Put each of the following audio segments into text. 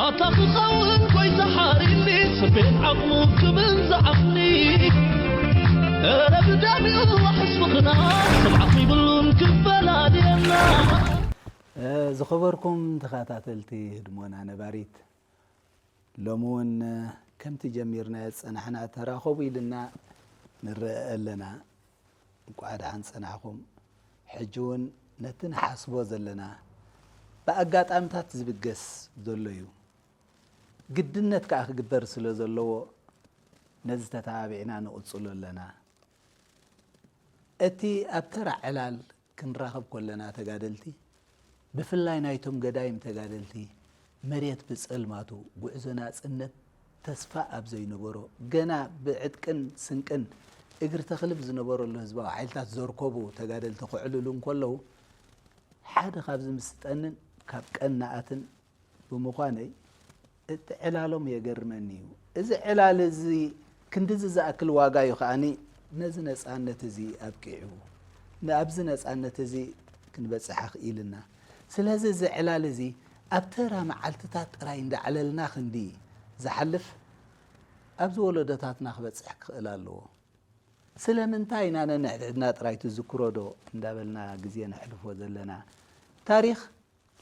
ኣታ ክኸውን ጎይታ ሓሪኒ፣ ሰሜን ዓቕሙ ክብል ዝዓቕኒ። ኧረ ብዳሚኡ ዋሕስ ምኽና፣ ስምዓት ይብሉን ክፈላልየና። ዝኸበርኩም ተኸታተልቲ ህድሞና ነባሪት፣ ሎሚ እውን ከምቲ ጀሚርናዮ ዝጸናሕና ተራኸቡ ኢልና ንረአ ኣለና። እንቋዕ ደሓን ጸናሕኩም። ሕጂ እውን ነቲ ንሓስቦ ዘለና ብኣጋጣምታት ዝብገስ ዘሎ እዩ። ግድነት ከኣ ክግበር ስለ ዘለዎ ነዚ ተተባቢዕና ንቕጽሎ ኣለና። እቲ ኣብ ተራ ዕላል ክንራኸብ ከለና ተጋደልቲ፣ ብፍላይ ናይቶም ገዳይም ተጋደልቲ፣ መሬት ብጸልማቱ፣ ጉዕዞ ናጽነት ተስፋ ኣብ ዘይነበሮ፣ ገና ብዕጥቅን ስንቅን እግሪ ተኽልብ ዝነበረሉ ህዝባዊ ሓይልታት ዘርከቡ ተጋደልቲ ክዕልሉ እንከለዉ፣ ሓደ ካብ ዝምስጠንን ካብ ቀናኣትን ብምዃነይ፣ እቲ ዕላሎም የገርመኒ እዩ። እዚ ዕላል እዚ ክንድዚ ዝኣክል ዋጋ እዩ ከኣኒ ነዚ ነጻነት እዚ ኣብቂዑ። ንኣብዚ ነጻነት እዚ ክንበጽሕ ኣኽኢልና። ስለዚ እዚ ዕላል እዚ ኣብ ተራ መዓልትታት ጥራይ እንዳዕለልና ክንዲ ዝሓልፍ፣ ኣብዚ ወለዶታትና ክበጽሕ ክኽእል ኣለዎ። ስለምንታይ ኢና ነንሕድሕድና ጥራይ ትዝክሮ ዶ እንዳበልና ግዜ ነሕልፎ ዘለና? ታሪኽ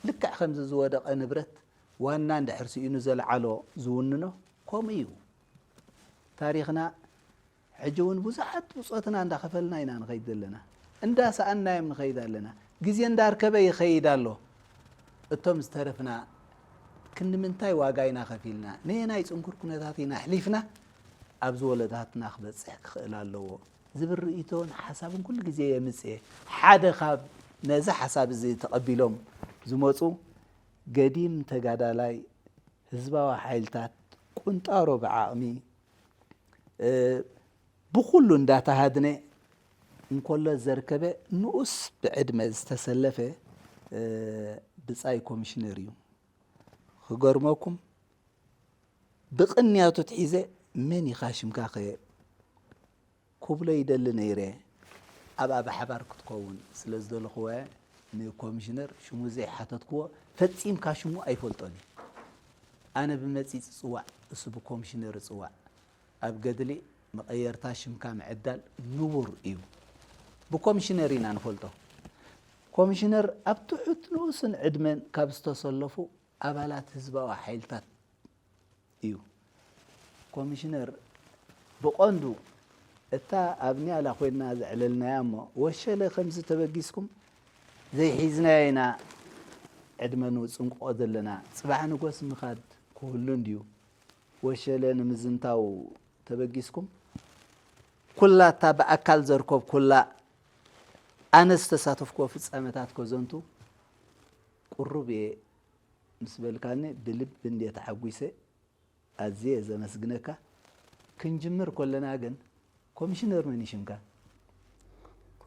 ልክዕ ከምዚ ዝወደቐ ንብረት ዋና እንድሕር ስኢኑ ዘልዓሎ ዝውንኖ ከምኡ እዩ። ታሪኽና ሕጂ እውን ብዙሓት ብጾትና እንዳኸፈልና ኢና ንኸይድ ዘለና። እንዳሰኣንናዮም ንኸይድ ኣለና። ግዜ እንዳርከበ ይኸይድ ኣሎ። እቶም ዝተረፍና ክንዲ ምንታይ ዋጋ ኢና ከፊልና? ነየናይ ጽንኩር ኩነታት ኢና ኣሕሊፍና? ኣብዚ ወለዳትና ክበጽሕ ክኽእል ኣለዎ ዝብል ርእይቶን ሓሳብን ኩሉ ግዜ የምጽእ እየ። ሓደ ካብ ነዚ ሓሳብ እዚ ተቐቢሎም ዝመጹ ገዲም ተጋዳላይ ህዝባዊ ሓይልታት ቁንጣሮ ብዓቕሚ፣ እ፣ ብኹሉ እንዳተሃድነ እንከሎ ዘርከበ ንኡስ ብዕድመ ዝተሰለፈ፣ እ፣ ብጻይ ኮሚሽነር እዩ። ክገርመኩም ብቕንያቱ ትሒዘ መን ኢኻ ሽምካኸ ክብሎ ይደሊ ነይረ። ኣብኣ ብሓባር ክትከውን ስለ ዝደለኹወ ንኮሚሽነር ሽሙ ዘይሓተትክዎ፣ ፈጺምካ ሽሙ ኣይፈልጦን እዩ። ኣነ ብመጺጽ እጽዋዕ፣ እሱ ብኮሚሽነር እጽዋዕ። ኣብ ገድሊ መቐየርታ ሽምካ ምዕዳል ንቡር እዩ። ብኮሚሽነር ኢና ንፈልጦ። ኮሚሽነር ኣብ ትሑት ንኡስን ዕድመን ካብ ዝተሰለፉ ኣባላት ህዝባዊ ሓይልታት እዩ። ኮሚሽነር ብቐንዱ እታ ኣብ ኒያላ ኮይንና ዘዕለልናያ እሞ፣ ወሸለ ከምዚ ተበጊስኩም ዘይሒዝናዮ ኢና ዕድመ ንጽንቅቖ ዘለና። ጽባሕ ንጎስ ምኻድ ክህሉ እንድዩ። ወሸለ ንምዝንታው ተበጊስኩም፣ ኩላ እታ ብኣካል ዘርከብኩላ ኣነ ዝተሳተፍኩዎ ፍጻመታት ከዘንቱ ቁሩብ እየ ምስ በልካኒ ብልቢ እንድየ ተሓጒሰ። ኣዝየ እየ ዘመስግነካ። ክንጅምር ከለና ግን ኮሚሽነር መን እዩ ሽምካ?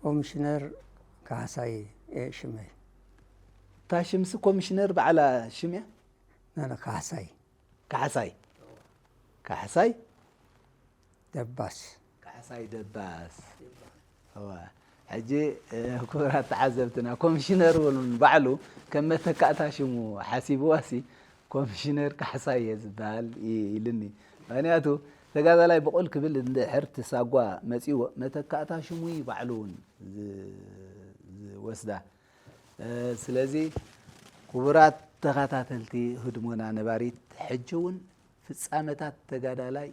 ኮሚሽነር ካሕሳይ እየ ሽመይ። እታ ሽምሲ ኮሚሽነር ባዕላ ሽም እያ? ናና ካሕሳይ። ካሕሳይ። ካሕሳይ? ደባስ። ካሕሳይ ደባስ። እዋ፣ ሕጂ፣ እ፣ ክቡራት ተዓዘብትና፣ ኮሚሽነር እውን ባዕሉ ከም መተካእታ ሽሙ ሓሲብዋሲ፣ ኮሚሽነር ካሕሳይ እየ ዝበሃል ኢ-፣ ኢሉኒ። ምኽንያቱ፣ ተጋዳላይ ብቑል ክብል እንድሕር ትሳጓ መጺዎ፣ መተካእታ ሽሙ እዩ ባዕሉ እውን ዝ-፣ ዝወስዳ። እ፣ ስለዚ፣ ክቡራት ተኸታተልቲ ህድሞና ነባሪት፣ ሕጂ እውን ፍጻመታት ተጋዳላይ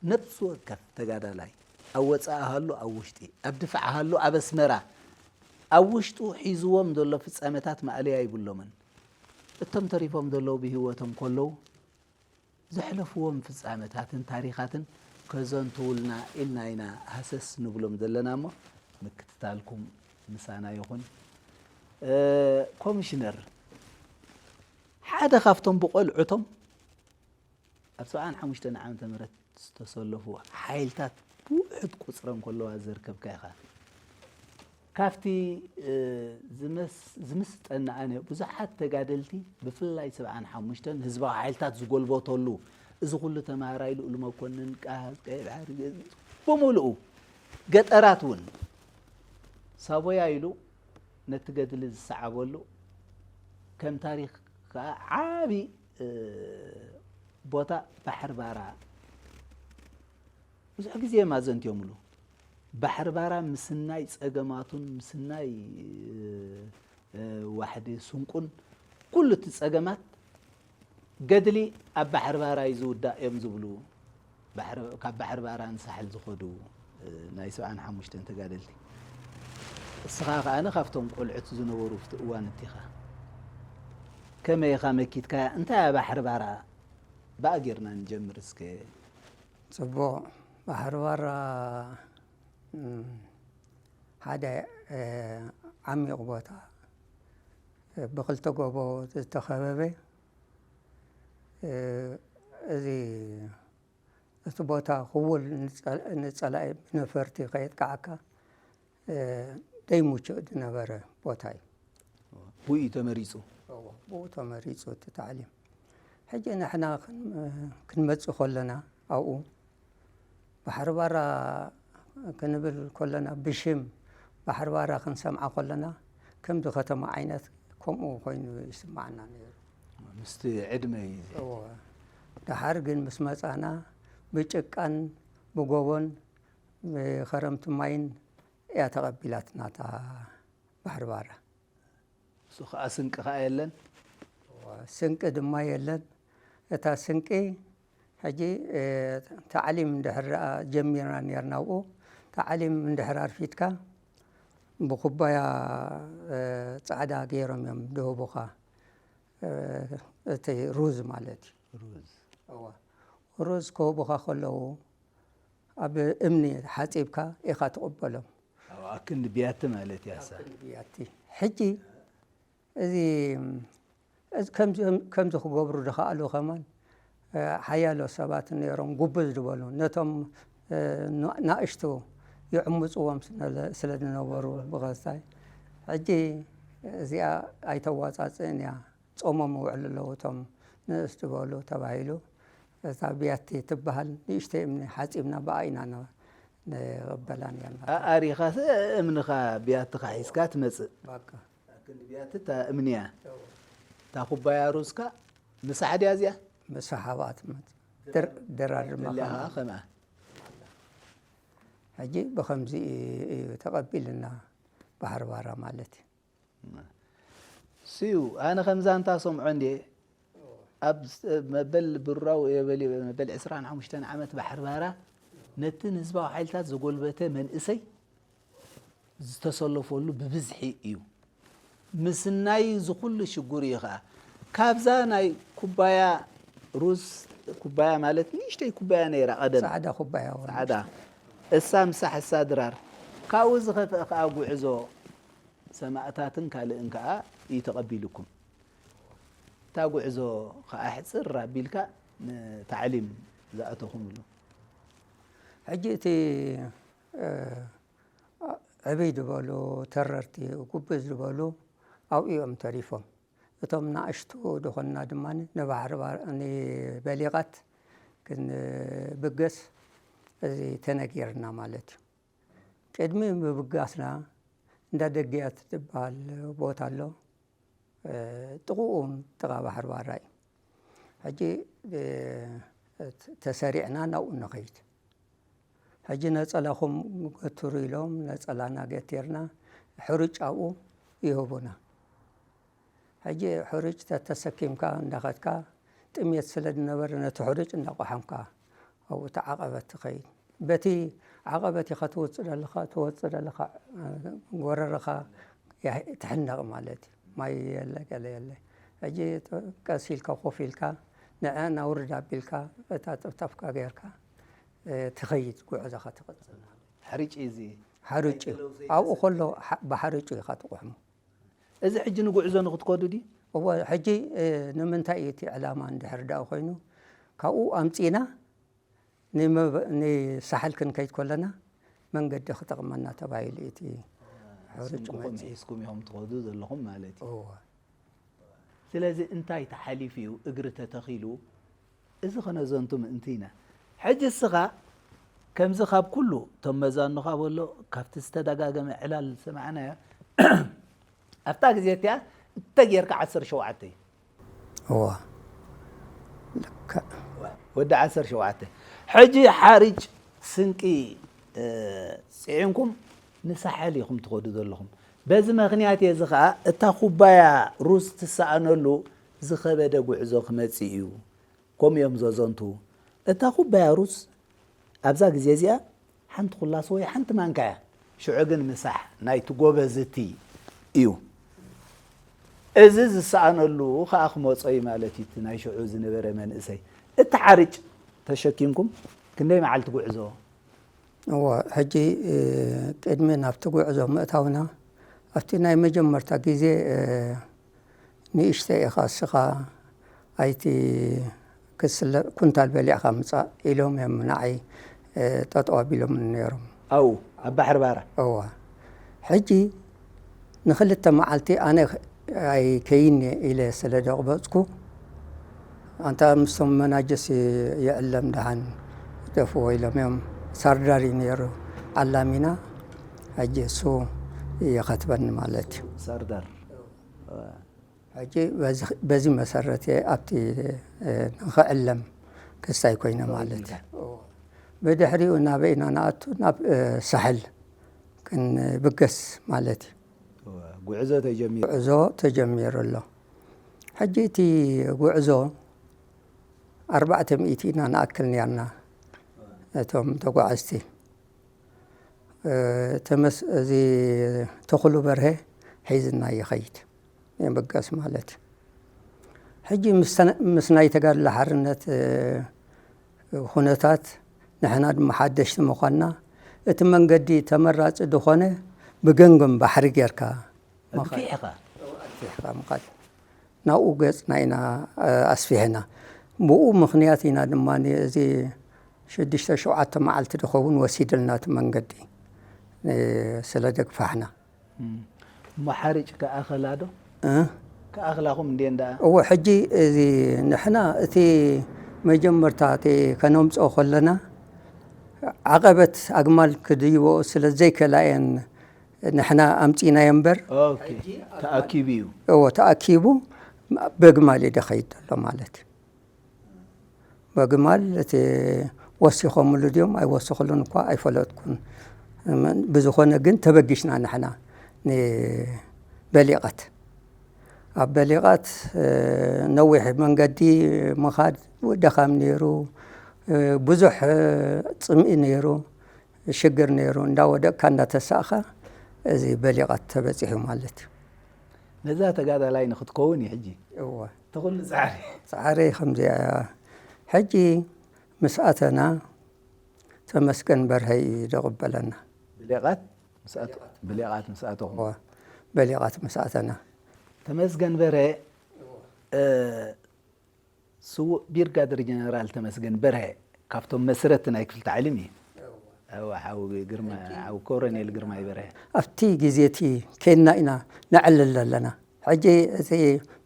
ነፍሲ ወከፍ ተጋዳላይ ኣብ ወጻኢ ሃሉ ኣብ ውሽጢ፣ ኣብ ድፋዕ ሃሉ ኣብ ኣስመራ፣ ኣብ ውሽጡ ሒዝዎም ዘሎ ፍጻመታት ማእለያ ይብሎምን። እቶም ተሪፎም ዘለዉ ብህይወቶም ከለዉ ዘሕለፍዎም ፍጻመታትን ታሪኻትን ከዘንትዉልና ኢልና ኢና ሃሰስ ንብሎም ዘለና እሞ ምክትታልኩም ምሳና ይኹን። እ፣ ኮሚሽነር፣ ሓደ ካብቶም ብቆልዑቶም ኣብ ሰብዓን ሓሙሽተን ዓመተ ምህረት ዝተሰለፉ ሓይልታት ብውሑድ ቁጽረን ከለዋ ዘርከብካ ኢኻ። ካብቲ፣ እ፣ ዝመስ-፣ ዝምስጠኒ ኣነ ብዙሓት ተጋደልቲ ብፍላይ ሰብዓን ሓሙሽተን ህዝባዊ ሓይልታት ዝጎልበተሉ እዚ ኩሉ ተማሃራይ ልኡል መኮንን፣ ቃዝ፣ ቀይ ባሕሪ፣ ብምሉኡ ገጠራት እውን ሳቦያ ኢሉ ነቲ ገድሊ ዝሰዓበሉ ከም ታሪኽ ከኣ ዓቢ እ፣ ቦታ ባሕሪ ባራ ብዙሕ ግዜ እዮም ኣዘንትዮምሉ። ባሕሪ ባራ ምስናይ ጸገማቱን ምስናይ፣ እ፣ እ፣ ዋሕዲ ስንቁን ኩሉ እቲ ጸገማት ገድሊ ኣብ ባሕሪ ባራ እዩ ዝውዳእ እዮም ዝብሉ። ባሕሪ፣ ካብ ባሕሪ ባራን ሳሕል ዝኸዱ፣ እ፣ ናይ ሰብዓን ሓሙሽተን ተጋደልቲ። እስኻ ከኣ ካብቶም ቆልዑት ዝነበሩ ኣብቲ እዋን እቲ ኢኻ። ከመይ ኢኻ መኪትካያ? እንታይ እያ ባሕሪ ባራ? ብኣ ጌርና ንጀምር እስከ። ጽቡቕ። ባሕሪ ባራ፣ እም፣ ሓደ፣ እ፣ ዓሚቕ ቦታ፣ እ፣ ብኽልተ ጎቦ ዝተኸበበ፣ እ፣ እዚ፣ እቲ ቦታ ክውል ንጸ-፣ ንጸላኢ ብነፈርቲ ከየጥቅዓካ፣ እ፣ ደይምቹእ ዝነበረ ቦታ እዩ። ብኡ እዩ ተመሪጹ። እዎ፣ ብኡ ተመሪጹ እቲ ታዕሊም። ሕጂ ንሕና ክን-፣ ክንመጽእ ከለና ኣብኡ ባሕሪ ባራ ክንብል ከለና፣ ብሽም ባሕሪ ባራ ክንሰምዓ ከለና፣ ከምዚ ከተማ ዓይነት ከምኡ ኮይኑ ይስምዓና ነይሩ። ምስቲ ዕድመ እዩ። እዎ። ደሓር ግን ምስ መጻና ብጭቃን ብጎቦን ብኸረምቲ ማይን እያ ተቐቢላትና እታ ባሕሪ ባራ። እሱ ኸኣ ስንቂ ኸኣ የለን። ስንቂ ድማ የለን። እታ ስንቂ ሕጂ፣ እ፣ ታዕሊም እንድሕር ደኣ ጀሚርና ኔርና ኣብኡ፣ ታዕሊም እንድሕር ኣርፊድካ ብኩባያ፣ እ፣ ጻዕዳ ገይሮም እዮም ድህቡኻ። እ፣ እቲ ሩዝ ማለት እዩ። ሩዝ። እዋ። ሩዝ ክህቡኻ ከለዉ ኣብ እምኒ ሓጺብካ ኢኻ ትቕበሎም። ኣብ ኣክንዲ ብያቲ ማለት እያ እሳ። ኣብ ክንዲ ብያቲ። ሕጂ እዚ፣ እዚ ከምዚ፣ ከምዚ ክገብሩ ዝኸኣሉ ከማን፣ እ፣ ሓያሎ ሰባት ነይሮም፣ ጉብዝ ዝበሉ፣ ነቶም፣ እ፣ ና-፣ ናእሽቱ ይዕምጽዎም ስለ፣ ስለ ዝነበሩ ብቐስታይ። ሕጂ እዚኣ ኣይተዋጻጽእን እያ፣ ጾሞም ይውዕሉ ኣለዉ እቶም ንእስ ዝበሉ ተባሂሉ። እዛ ብያቲ ትበሃል ንእሽተይ እምኒ ሓጺብና ብኣ ኢና ን-፣ ንቕበላ ነርና። ኣሪኻስ እምንኻ ብያትኻ ሒዝካ ትመጽእ። ባቃ። ክንዲ ብያቲ እታ እምንያ፣ እታ ኩባያ ሩዝካ ምሳሕ ድያ እዚኣ? ምሳሕ ኣብኣ ትመጽእ። ድር-፣ ድራር ድማ ተሊኻ ከምኣ። ከምኣ። ሕጂ ብኸምዚ እዩ ተቐቢልና ባሕሪ ባራ ማለት እዩ። ስዩ፣ ኣነ ከም ዛንታ ሰምዖ እንድየ፣ ኣብ ስ-፣ መበል ብራው የበል፣ መበል ዕስራን ሓሙሽተን ዓመት ባሕሪ ባራ ነቲ ንህዝባዊ ሓይልታት ዘጎልበተ መንእሰይ ዝተሰለፈሉ ብብዝሒ እዩ። ምስናይ እዚ ኩሉ ሽጉር እዩ ኸኣ። ካብዛ ናይ ኩባያ ሩዝ፣ ኩባያ ማለት ንእሽተይ ኩባያ ነይራ ቀደም። ጻዕዳ ኩባያ እውን። ጻዕዳ። እሳ ምሳሕ እሳ ድራር። ካብኡ ዝኸፍአ ኸኣ ጉዕዞ ሰማእታትን ካልእን ከኣ እዩ ተቐቢሉኩም። እታ ጉዕዞ ኸኣ ሕጽር ኣቢልካ ንታዕሊም ዝኣተኹምሉ። ሕጂ እቲ፣ እ፣ ዕብይ ዝበሉ ተረርቲ፣ ጉብዝ ዝበሉ ኣብኡ እዮም ተሪፎም። እቶም ናእሽቱ ዝኾንና ድማ ንባሕሪ ባር-፣ ንበሊቓት ክንብገስ እዚ ተነጊርና ማለት እዩ። ቅድሚ ምብጋስና እንዳ ደግያት ዝበሃል ቦታ ኣሎ። እ፣ ጥቕኡ ጥቓ ባሕሪ ባራ እዩ። ሕጂ፣ እ፣ ተሰሪዕና ናብኡ ንኸይድ። ሕጂ ነጸላኹም ገትሩ ኢሎም ነጸላና ገቲርና ሕሩጭ ኣብኡ ይህቡና። ሕጂ ሕሩጭ ተተሰኪምካ እንዳኸድካ ጥሜት ስለ ዝነበረ ነቲ ሕሩጭ እንዳቆሓምካ ኣብኡ እቲ ዓቐበት ትኸይድ። በቲ ዓቐበት ኢኻ ትወጽእ ዘለኻ፣ ትወጽእ ዘለኻ፣ እ፣ ጎረርኻ ያ-፣ ትሕነቕ ማለት እዩ። ማይ የለ፣ ገለ የለ። ሕጂ ጥ-፣ ቀስ ኢልካ ኮፍ ኢልካ ንዕአን ኣውርድ ኣቢልካ እታ ጥፍጣፍካ ጌርካ፣ እ፣ ትኸይድ፣ ጉዕዞኻ ትቕጽል ማለት እዩ። ሕርጭ እዩ እዚ። ሓርጭ እዩ። ኣብኡ ከሎ ሓ-፣ ብሓርጭ ኢኻ ትቑሕሞ። እዚ ሕጂ ንጉዕዞ ንኽትከዱ ድዩ? እወ፣ ሕጂ፣ እ፣ ንምንታይ እዩ እቲ ዕላማ እንድሕር ደኣ ኮይኑ፣ ካብኡ ኣምጺእና ንመበ-፣ ንሳሕል ክንከይድ ከለና መንገዲ ክጠቕመና ተባሂሉ እዩ እቲ ሕሩጭ ስንቅኹም መጺኡ። ሒዝኩም ኢኹም ትኸዱ ዘለኹም ማለት እዩ። እወ። ስለዚ እንታይ ተሓሊፉ እዩ እግሪ ተተኺሉ? እዚ ኸነዘንቱ ምእንቲ ኢና። ሕጂ እስኻ ከምዚ ካብ ኩሉ እቶም መዛኑኻ በሎ፣ ካብቲ ዝተደጋገመ ዕላል ዝሰማዕናዮ፣ ኣብታ ግዜ እቲኣ እንተጌርካ ዓሰርተ ሸውዓተ እዩ። እዋ። ወዲ ዓሰርተ ሸውዓተ። ሕጂ ሓርጭ ስንቂ፣ እ፣ ጽዒንኩም ንሳሕል ኢኹም ትኸዱ ዘለኹም። በዚ ምኽንያት እዚ ኸኣ እታ ኩባያ ሩዝ ትሰኣነሉ ዝኸበደ ጉዕዞ ክመጽእ እዩ። ከምኡ እዮም ዘዘንቱ። እታ ኩባያ ሩዝ ኣብዛ ግዜ እዚኣ ሓንቲ ኩላሶ ወይ ሓንቲ ማንካ እያ። ሽዑ ግን ምሳሕ ናይቲ ጎበዝ እቲ እዩ። እዚ ዝሰኣነሉ ኸኣ ክመጾ እዩ ማለት እዩ፣ እቲ ናይ ሽዑ ዝነበረ መንእሰይ። እቲ ሓርጭ ተሸኪምኩም ክንደይ መዓልቲ ጉዕዞ? እወ፣ ሕጂ፣ እ፣ ቅድሚ ናብቲ ጉዕዞ ምእታውና፣ ኣብቲ ናይ መጀመርታ ግዜ፣ እ፣ ንእሽተይ ኢኻ እስኻ፣ ኣይቲ ክትስለ-፣ ኩንታል በሊዕኻ ምጻእ ኢሎም እዮም ንዓይ፣ እ፣ ጠጠው ኣቢሎም ነይሮም። ኣው፣ ኣብ ባሕሪ ባራ? እወ። ሕጂ ንኽልተ መዓልቲ ኣነ ኣይከይን እየ ኢለ ስለ ደቕበጽኩ፣ ኣንታ ምስቶም መናጀስ ይዕለም ደሓን ደፍዎ ኢሎም እዮም። ሳርዳር እዩ ነይሩ ዓላሚና። ሕጂ እሱ ይኸትበኒ ማለት እዩ። ሳርዳር። ሕጂ በዚ፣ በዚ መሰረት እየ ኣብቲ፣ እ፣ ንኽዕለም ክስታይ ኮይነ ማለት እዩ። ብድሕሪኡ ናበይ ኢና ንኣቱ? ናብ፣ እ፣ ሳሕል ክንብገስ ማለት እዩ። ጉዕዞ ተጀሚሩ። ጉዕዞ ተጀሚሩ ኣሎ። ሕጂ እቲ ጉዕዞ ኣርባዕተ ሚእቲ ኢና ንኣክል ነርና፣ እቶም ተጓዓዝቲ። እ፣ ተመስ-፣ እዚ ተኽሉ በርሀ ሒዝና ይኸይድ፣ ይብገስ ማለት እዩ። ሕጂ ምስ ተነ-፣ ምስ ናይ ተጋድሎ ሓርነት፣ እ፣ ኩነታት ንሕና ድማ ሓደሽቲ ምዃንና፣ እቲ መንገዲ ተመራጺ ዝኾነ ብገምገም ባሕሪ ጌርካ ምኻድ። ኣግፊሕኻ? ኣግፊሕኻ ምኻድ። ናብኡ ገጽና ኢና፣ እ፣ ኣስፊሕና። ብኡ ምኽንያት ኢና ድማ እዚ ሽዱሽተ ሸውዓተ መዓልቲ ዝኸውን ወሲድልና እቲ መንገዲ፣ እ፣ ስለ ደግፋሕና። እም። እሞ ሓርጭ ከኣኸላ ዶ? እ? ከኣኽላኹም እንድየን ደኣ? እወ፣ ሕጂ እዚ ንሕና እቲ መጀመርታ እቲ ከነምጽኦ ከለና ዓቐበት ኣግማል ክድይበኦ ስለ ዘይከላ እየን ንሕና ኣምጺእናዮ እምበር። ኦኬ። ተኣኪቡ እዩ። እወ፣ ተኣኪቡ በግማል እዩ ደኸይድ ዘሎ ማለት እዩ። በግማል እቲ ወሲኾምሉ ድዮም ኣይወሰኽሉን እኳ ኣይፈለጥኩን። ብዝኾነ ግን ተበጊስና ንሕና ንበሊቓት። ኣብ በሊቓት፣ እ፣ ነዊሕ መንገዲ ምኻድ ደኻም ነይሩ፣ እ፣ ብዙሕ፣ እ፣ ጽምኢ ነይሩ። ሽግር ነይሩ፣ እንዳወደቅካ እንዳተሳእኻ እዚ በሊቓት ተበጺሑ ማለት እዩ። ነዛ ተጋዳላይ ንኽትከውን እዩ ሕጂ። እወ። እቲ ኩሉ ጻዕሪ። ጻዕሪ ከምዚኣ እያ። ሕጂ ምስ ኣተና ተመስገን በርሀ እዩ ዘቕበለና። ብሌቓት ምስ ኣት-፣ ብሌቓት ምስ ኣተኹም። እወ፣ በሊቓት ምስ ኣተና። ተመስገን በርሀ፣ እ፣ ስዉእ ቢርጋደር ጀነራል ተመስገን በርሀ ካብቶም መስረቲ ናይ ክፍሊ ታዕሊም እዩ። እወ፣ ሓው ግርማ፣ ሓው ኮረኔል ግርማይ በርሀ። ኣብቲ ግዜ እቲ ኬንና ኢና ነዕልል ዘለና። ሕጂ እቲ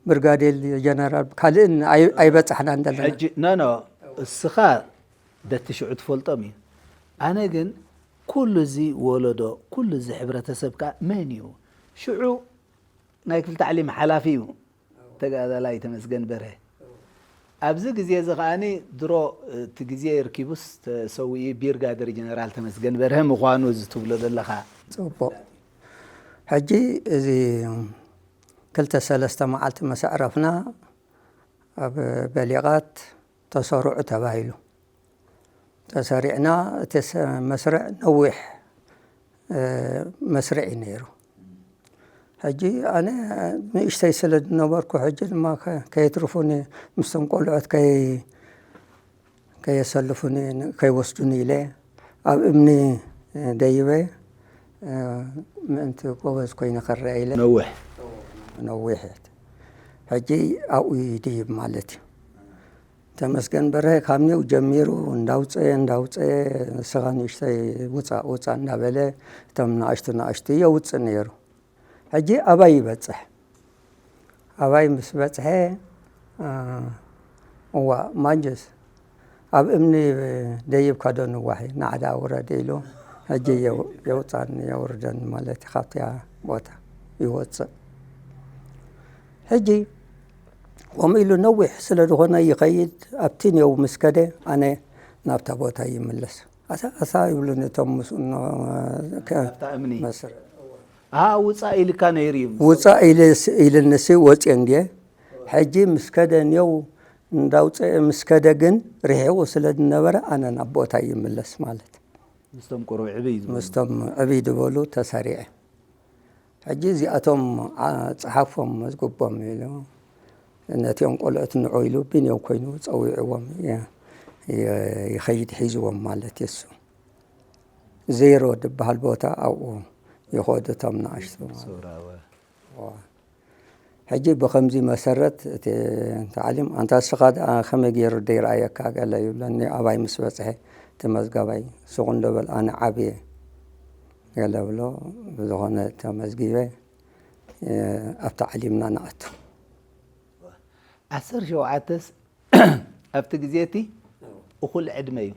ብርጋዴር ጀነራል ካልእን ኣይ-፣ ኣይበጻሕናን ዘለና። ሕጂ፣ ኖ፣ ኖ፣ እስኻ በቲ ሽዑ ትፈልጦም እዩ። ኣነ ግን ኩሉ እዚ ወለዶ፣ ኩሉ እዚ ሕብረተሰብ ከኣ መን እዩ? ሽዑ ናይ ክፍሊ ታዕሊም ሓላፊ እዩ። ተጋዳላይ ተመስገን በርሀ። ኣብዚ ግዜ እዚ ከኣኒ ድሮ እቲ ግዜ ርኪቡስ ተሰዊኡ ብርጋደር ጀነራል ተመስገን በርሀ ምዃኑ እዚ ትብሎ ዘለኻ። ጽቡቕ። ሕጂ እዚ ክልተ ሰለስተ መዓልቲ ምስ ኣዕረፍና ኣብ በሊቓት ተሰሩዑ ተባሂሉ። ተሰሪዕና፣ እቲ ሰ-፣ መስርዕ ነዊሕ፣ እ፣ መስርዕ እዩ ነይሩ። ሕጂ ኣነ ንእሽተይ ስለ ዝነበርኩ፣ ሕጂ ድማ ከ-፣ ከየትርፉኒ፣ ምስቶም ቆልዑት ከይ-፣ ከየሰልፉኒ፣ ን-፣ ከይወስዱኒ ኢለ ኣብ እምኒ፣ እ፣ ደይበ፣ እ፣ ምእንቲ ጎበዝ ኮይነ ክረአ ኢለ። ነዊሕ። ነዊሕ። ሕጂ ኣብኡ ይድይብ ማለት እዩ። ተመስገን በርሀ ካብ ኔው ጀሚሩ እንዳውፀየ፣ እንዳውፀየ፣ ንስኻ ንእሽተይ ውፃእ፣ ውፃእ እንዳበለ እቶም ንኣሽቱ፣ ንኣሽቱ የውፅእ ነይሩ። ሕጂ ኣባይ ይበፅሕ። ኣባይ ምስ በፅሐ፣ እ፣ እዋ፣ ማንጀስ፣ ኣብ እምኒ ደይብካ ዶ ንዋሒ፣ ናዕዳ ውረድ ኢሉ፣ ሕጂ የው-፣ የውፃኒ፣ የውርደኒ ማለት እዩ፣ ካብቲያ ቦታ ይወፅእ። ሕጂ ከምኡ ኢሉ ነዊሕ ስለ ዝኾነ ይኸይድ። ኣብቲ ኔው ምስ ከደ ኣነ ናብታ ቦታ ይምለስ። ኣታ ኣታ ይብሉኒ እቶም ምስኡ ኖ-፣ ከ-፣ ኣብታ እምኒ። መስረ-፣ ኣ፣ ውፃእ ኢልካ ነይሩ እዩ። ውፃእ ኢልስ-፣ ኢልንሲ ወፅየ እንድየ። ሕጂ ምስ ከደ ኔው እንዳውፅአ ምስ ከደ ግን ርሒቑ ስለ ዝነበረ ኣነ ናብ ቦታ ይምለስ ማለት። ምስቶም ቁሩብ ዕብይ ዝበሉ። ምስቶም ዕብይ ዝበሉ ተሰሪዐ። ሕጂ እዚኣቶም ዓ-፣ ጸሓፎም መዝግቦም ኢሉ ነቲኦም ቆልዑት ንዑ ኢሉ ብኔው ኮይኑ ጸዊዕዎም የ-፣ የ-፣ ይኸይድ ሒዝዎም ማለት እዩ እሱ። ዜሮ ዝበሃል ቦታ ኣብኡ ይኸዱ እቶም ንኣሽቱ ማለት። ሱራወ። ዋ። ሕጂ ብኸምዚ መሰረት እቲ ተዓሊም፣ ኣንታ እስኻ ደኣ ከመይ ገይሩ ደይረኣየካ ገለ ይብለኒ፣ ኣባይ ምስ በጽሐ እቲ መዝገባይ፣ ሱቕ እንዶ በል ኣነ ዓብየ ገለ ብሎ፣ ብዝኾነ ተመዝጊበ፣ እ፣ ኣብ ተዓሊምና ንኣቱ። ዓሰርተ ሸውዓተስ ኣብቲ ግዜ እቲ እኹል ዕድመ እዩ።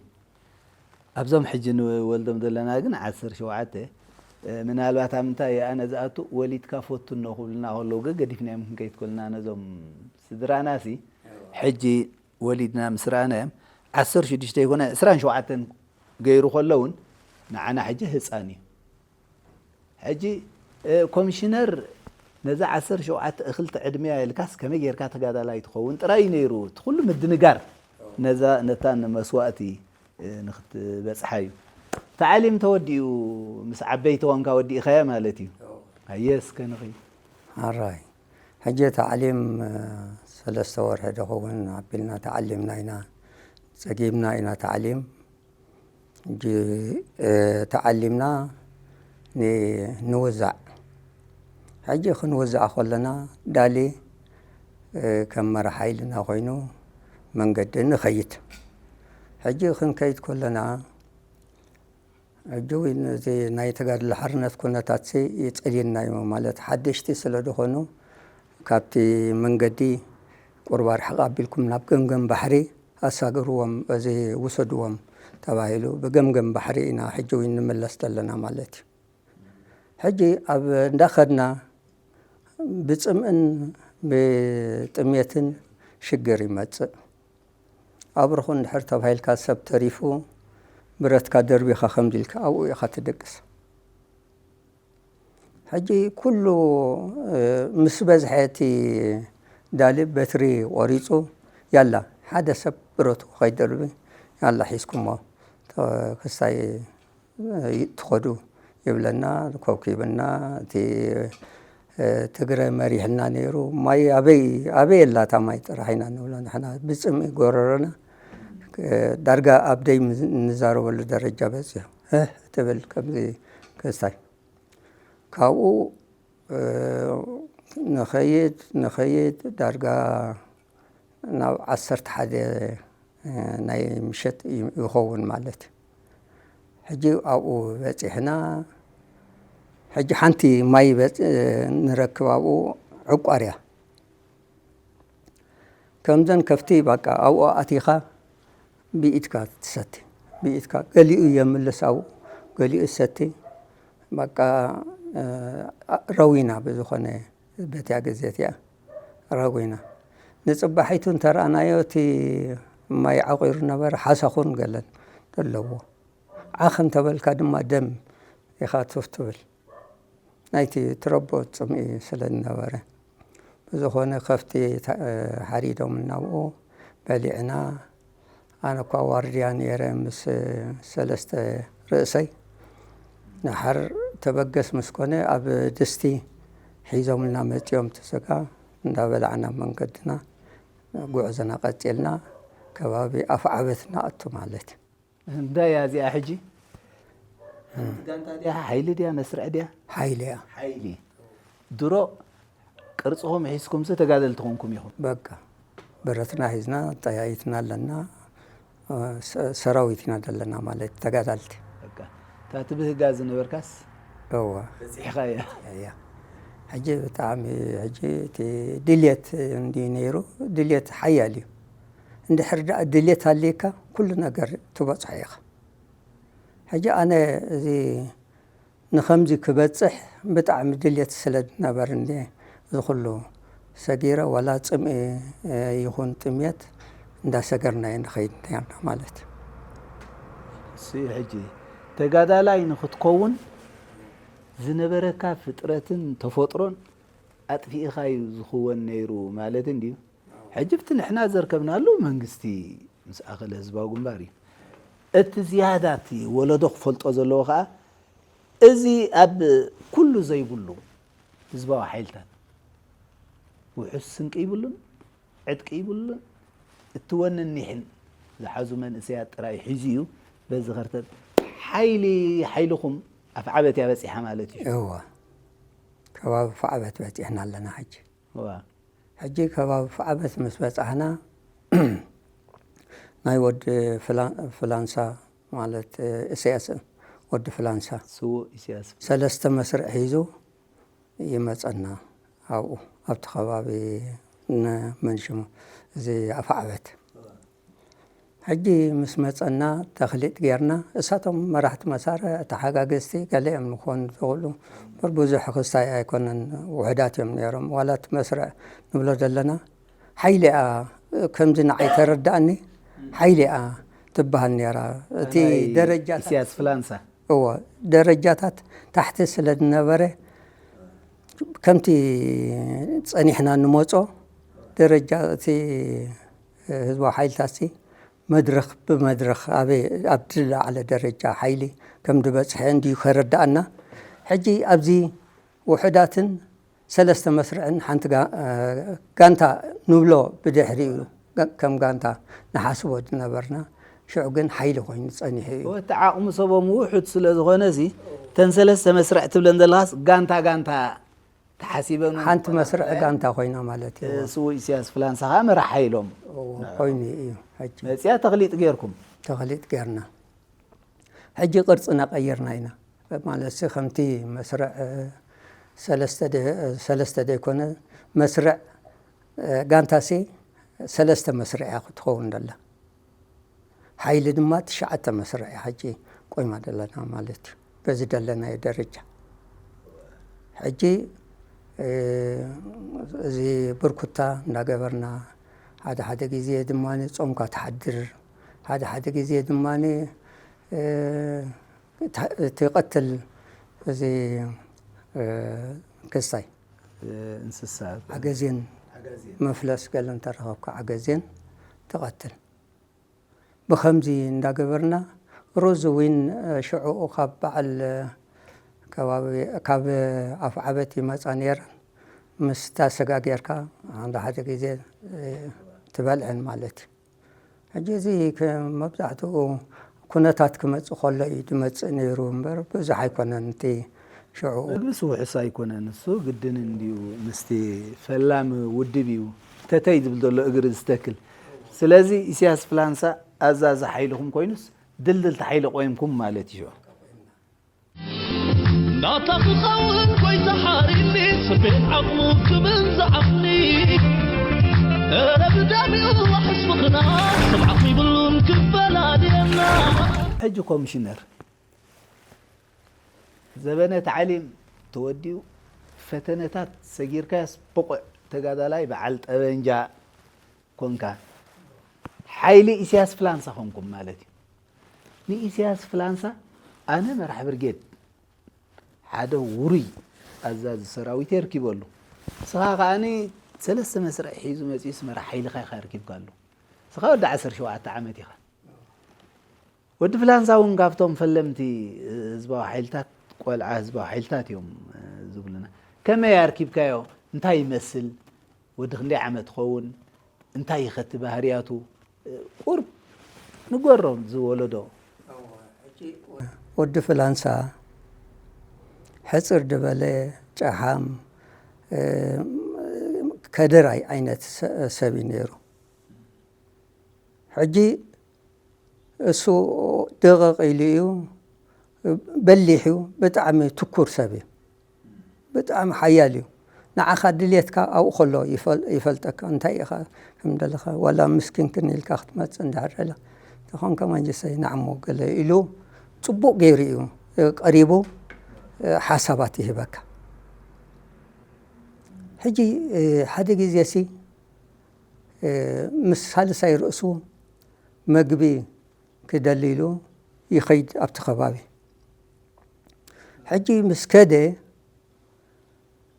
ኣብዞም ሕጂ ንወልዶም ዘለና ግን ዓሰርተ ሸውዓተ፣ እ፣ ምናልባት ኣብ ምንታይ ኣነ ዝኣቱ ወሊድካ ፈቱኖ ክብሉና ከለዉ ገ-፣ ገዲፍናዮም ክንከይድ ከለና ነዞም ስድራናሲ ሕጂ ወሊድና ምስ ረኣናዮም ዓሰርተ ሽዱሽተ ይኮነ ዕስራን ሸውዓተን ገይሩ ከሎ እውን ንዓና ሕጂ ህፃን እዩ። ሕጂ፣ እ፣ ኮሚሽነር ነዛ ዓሰርተ ሸውዓተ እኽልቲ ዕድመያ ኢልካስ ከመይ ጌርካ ተጋዳላይ ትኸውን ጥራይ እዩ ነይሩ። እቲ ኩሉ ምድንጋር ነዛ፣ ነታ መስዋእቲ፣ እ፣ ንኽትበጽሓ እዩ። ተዓሊም ተወዲኡ ምስ ዓበይቲ ኮንካ ወዲእኻያ ማለት እዩ። ኣየ እስከ ንኺ። ኣራይ። ሕጂ ተዓሊም፣ እ፣ ሰለስተ ወርሒ ዝኸውን ኣቢልና ተዓሊምና ኢና። ጸጊምና ኢና ተዓሊም። ሕጂ፣ እ፣ ተዓሊምና ን-፣ ንውዛዕ። ሕጂ ክንውዛዕ ከለና ዳሊ፣ እ፣ ከም መራሕ ሓይልና ኮይኑ መንገዲ ንኸይድ። ሕጂ ክንከይድ ከለና ሕጂ እውን እዚ ናይ ተጋድሎ ሓርነት ኩነታትሲ ይጸልየና እዩ ማለት ሓደሽቲ ስለ ዝኾኑ ካብቲ መንገዲ ቁሩብ ኣርሕቕ ኣቢልኩም ናብ ገምገም ባሕሪ ኣሳግርዎም፣ እዚ ውሰድዎም ተባሂሉ ብገምገም ባሕሪ ኢና ሕጂ እውን ንምለስ ዘለና ማለት እዩ። ሕጂ ኣብ እንዳኸድና ብጽምእን ብጥሜትን ሽግር ይመጽእ። ኣብርኹ እንድሕር ተባሂልካ ሰብ ተሪፉ ብረትካ ደርቢኻ ከምዚ ኢልካ ኣብኡ ኢኻ ትድቅስ። ሕጂ ኩሉ፣ እ፣ ምስ በዝሐ እቲ ዳሊ በትሪ ቆሪጹ፣ ያላ ሓደ ሰብ ብረቱ ከይደርቢ፣ ያላ ሒዝኩሞ ተ-፣ ክሳይ፣ እ፣ ትኸዱ ይብለና፣ ኮብኪብና፣ እቲ፣ እ፣ ትግረ መሪሕና ነይሩ። ማይ ኣበይ፣ ኣበይ ኣላ እታ ማይ ጥራሕ ኢና ንብሎ ንሕና። ብጽምኢ ጎረሮና፣ እ፣ ዳርጋ ኣብ ደይ ንዛረበሉ ደረጃ በጺሑ። እህ ትብል ከምዚ ክስታይ። ካብኡ፣ እ፣ ንኸይድ፣ ንኸይድ ዳርጋ ናብ ዓሰርተ ሓደ፣ እ፣ ናይ ምሸት ይ-፣ ይኸውን ማለት እዩ። ሕጂ ኣብኡ በጺሕና፣ ሕጂ ሓንቲ ማይ በጽ-፣ ንረክብ ኣብኡ ዕቋር እያ። ከምዘን ከፍቲ በቃ ኣብኡ ኣቲኻ ብኢድካ ትሰቲ፣ ብኢድካ ገሊኡ የምልስ ኣብኡ፣ ገሊኡ ይሰቲ። በቃ፣ እ፣ ረዊና ብዝኾነ በቲያ ግዜ እቲኣ ረዊና። ንጽባሒቱ እንተረኣናዮ እቲ ማይ ዓቑሩ ነበረ፣ ሓሳኹን ገለን ዘለዎ። ዓኽ እንተበልካ ድማ ደም ኢኻ ቱፍ ትብል። ናይቲ ትረቦ ጽምኢ ስለ ዝነበረ። ብዝኾነ ከፍቲ ተ-፣ ሓሪዶም እናብኡ በሊዕና። ኣነ እኳ ዋርድያ ነይረ ምስ ሰለስተ ርእሰይ። ንሓር ተበገስ ምስ ኮነ ኣብ ድስቲ ሒዞምልና መጺኦም እቲ ስጋ እንዳበላዕና መንገድና ጉዕዞና ቀጺልና ከባቢ ኣፍዓበት ንኣቱ ማለት እዩ። እንታይ እያ እዚኣ ሕጂ? ጋንታ ድያ? ሓይሊ ድያ? መስርዕ ድያ? ሓይሊ እያ። ሓይሊ። ድሮ ቅርጽኹም ሒዝኩምሲ ተጋደልቲ ኮንኩም ኢኹም። በቃ ብረትና ሒዝና ጠያይትና ኣለና። ሰ-፣ ሰራዊት ኢና ዘለና ማለት ተጋዳልቲ። በቃ እታ ትብህጋ ዝነበርካስ እዋ። በጺሕኻያ። እያ። ሕጂ ብጣዕሚ ሕጂ እቲ ድልየት እንድዩ ነይሩ። ድልየት ሓያል እዩ። እንድሕር ደኣ ድልየት ኣልየካ ኩሉ ነገር ትበጽሖ ኢኻ። ሕጂ ኣነ እዚ ንኸምዚ ክበጽሕ ብጣዕሚ ድልየት ስለ ዝነበርኒ እዚ ኩሉ ሰጊረ ዋላ ጽምኢ ይኹን ጥምየት እንዳሰገርና ኢና ንኸይድ ነርና ማለት እዩ። ሕጂ ተጋዳላይ ንኽትከውን ዝነበረካ ፍጥረትን ተፈጥሮን ኣጥፊእኻ እዩ ዝኽወን ነይሩ ማለት እንድዩ። ሕጂ ብቲ ንሕና ዘርከብናሉ መንግስቲ ምስ ኣኸለ ህዝባዊ ግንባር እዩ። እቲ ዝያዳ እቲ ወለዶ ክፈልጦ ዘለዎ ከዓ እዚ ኣብ ኩሉ ዘይብሉ ህዝባዊ ሓይልታት ውሑስ ስንቂ ይብሉን ዕጥቂ ይብሉን እቲ ወንን ኒሕን ዝሓዙ መንእሰያት ጥራይ ሒዙ እዩ። በዚ ከርተት ሓይሊ ሓይልኹም ኣፍዓበት እያ በፂሓ ማለት እዩ። እወ ከባቢ ኣፍዓበት በፂሕና ኣለና ሕጂ። እወ ሕጂ ከባቢ ኣፍዓበት ምስ በፃሕና ናይ ወዲ ፍላንሳ ማለት ኢሳያስ ወዲ ፍላንሳ ስዉእ ኢሳያስ ሰለስተ መስርዕ ሒዙ ይመፀና ኣብኡ ኣብቲ ከባቢ ንመንሽሙ እዚ ኣፍዓበት ሕጂ ምስ መፀና ተኽሊጥ ጌርና እሳቶም መራሕቲ መሳርዕ ተሓጋገዝቲ ገለ እዮም ንኾኑ ዝኽእሉ እምበር ብዙሕ ክስታይ ኣይኮነን ውሕዳት እዮም ነይሮም ዋላ እቲ መስርዕ ንብሎ ዘለና ሓይሊ እያ ከምዚ ንዓይ ተረዳእኒ ሓይሊ እያ ትበሃል ነይራ እቲ ደረጃ ኢሳያስ ፍላንሳ እዎ ደረጃታት ታሕቲ ስለ ዝነበረ ከምቲ ጸኒሕና ንመጾ ደረጃ እቲ ህዝባዊ ሓይልታት ሲ መድረኽ ብመድረኽ ኣበይ ኣብ ዝለዓለ ደረጃ ሓይሊ ከም ዝበጽሐ እንድዩ ከረድኣና። ሕጂ ኣብዚ ውሑዳትን ሰለስተ መስርዕን ሓንቲ ጋንታ ንብሎ ብድሕሪኡ ከም ጋንታ ንሓስቦ ዝነበርና ሽዑ ግን ሓይሊ ኮይኑ ጸኒሑ እዩ። እቲ ዓቕሚ ሰቦም ውሑድ ስለ ዝኾነ ሲ ተን ሰለስተ መስርዕ ትብለን ዘለኻስ ጋንታ ጋንታ ተሓሲበን ሓንቲ መስርዕ ጋንታ ኮይና ማለት እዩ። ስዉእ ኢሳያስ ፍላንሳ ከዓ መራሒ ሓይሎም ኮይኑ እዩ። ሕጂ መፅያ ተኽሊጥ ጌርኩም ተኽሊጥ ጌርና ሕጂ ቅርፅና ቀይርና ኢና ማለት ሲ ከምቲ መስርዕ ሰለስተ ደ- ሰለስተ ደይኮነ መስርዕ ጋንታ ሲ ሰለስተ መስርዕ እያ ክትኸውን ደላ ሓይሊ ድማ ትሽዓተ መስርዕ እያ ሕጂ ቆይማ ደለና ማለት እዩ በዚ ደለናዮ ደረጃ ሕጂ እዚ ብርኩታ እንዳገበርና ሓደ ሓደ ግዜ ድማ ጾምካ ትሓድር ሓደ ሓደ ግዜ ድማ ትቐትል እዚ ክስታይ እንስሳ ዓገዜን መፍለስ ገለ እንተረኸብካ ዓገዜን ትቐትል ብኸምዚ እንዳገበርና ሮዚ ዊን ሽዑኡ ካብ በዓል ከባቢ ካብ ኣፍዓበት ይመፃ ነይረን ምስታ ስጋ ጌርካ ሓደ ሓደ ግዜ ትበልዐን ማለት እዩ ሕጂ እዚ መብዛሕትኡ ኩነታት ክመፅእ ከሎ እዩ ዝመፅእ ነይሩ እምበር ብዙሕ ኣይኮነን እቲ ሽዑ። ምግብስ ውሑስ ኣይኮነን እሱ ግድን እንድዩ ምስቲ ፈላሚ ውድብ እዩ ተተይ ዝብል ዘሎ እግሪ ዝተክል ስለዚ ኢሳያስ ፍላንሳ ኣዛዚ ሓይልኹም ኮይኑስ ድልድልቲ ሓይሊ ቆይምኩም ማለት እዩ። ናታ ክኸውን ጎይታ ሓሪኒ ስቤን ዓቕሙ ክብል ዝዓቕኒ እረ ብዳሚኡ ዋሕስ ምኽና ስምዓኹ ይብሉን ክፈላልየና። ሕጂ ኮሚሽነር ዘበነ ታዕሊም ተወዲኡ ፈተነታት ሰጊርካያስ ብቑዕ ተጋዳላይ በዓል ጠበንጃ ኮንካ ሓይሊ ኢሳያስ ፍላንሳ ኮንኩም ማለት እዩ። ንኢሳያስ ፍላንሳ ኣነ መራሕ ብርጌድ ሓደ ውሩይ ኣዛዚ ሰራዊት የርኪበሉ። ንስኻ ከኣ ሰለስተ መስርዕ ሒዙ መጺኡስ መራሕ ሓይልኻ ኢኻ ኣርኪብካሉ። ንስኻ ወዲ ዓሰርተ ሸውዓተ ዓመት ኢኻ። ወዲ ፍላንሳ እውን ካብቶም ፈለምቲ ህዝባዊ ሓይልታት ቆልዓ ህዝባዊ ሓይልታት እዮም ዝብሉና። ከመይ ኣርኪብካዮ? እንታይ ይመስል? ወዲ ክንደይ ዓመት ትኸውን? እንታይ ይኸቲ ባህርያቱ? ቁርብ ንገሮም ዝወለዶ። ወዲ ፍላንሳ ሕፅር ዝበለ ጨሓም ከደራይ ዓይነት ሰብ እዩ ነይሩ። ሕጂ እሱ ደቐቕ ኢሉ እዩ በሊሕ እዩ ብጣዕሚ ትኩር ሰብ እዩ ብጣዕሚ ሓያል እዩ ንዓኻ ድልየትካ ኣብኡ ከሎ ይፈልጠካ እንታይ ኢኻ ከም ዘለኻ ዋላ ምስኪንክን ኢልካ ክትመፅእ እንድሕር ደላ ተኾንካ መንጀሰይ ንዓሞ ገለ ኢሉ ፅቡቕ ገይሩ እዩ ቀሪቡ ሓሳባት ይህበካ ሕጂ ሓደ ግዜ ሲ ምስ ሳልሳይ ርእሱ መግቢ ክደሊ ኢሉ ይኸይድ ኣብቲ ከባቢ። ሕጂ ምስ ከደ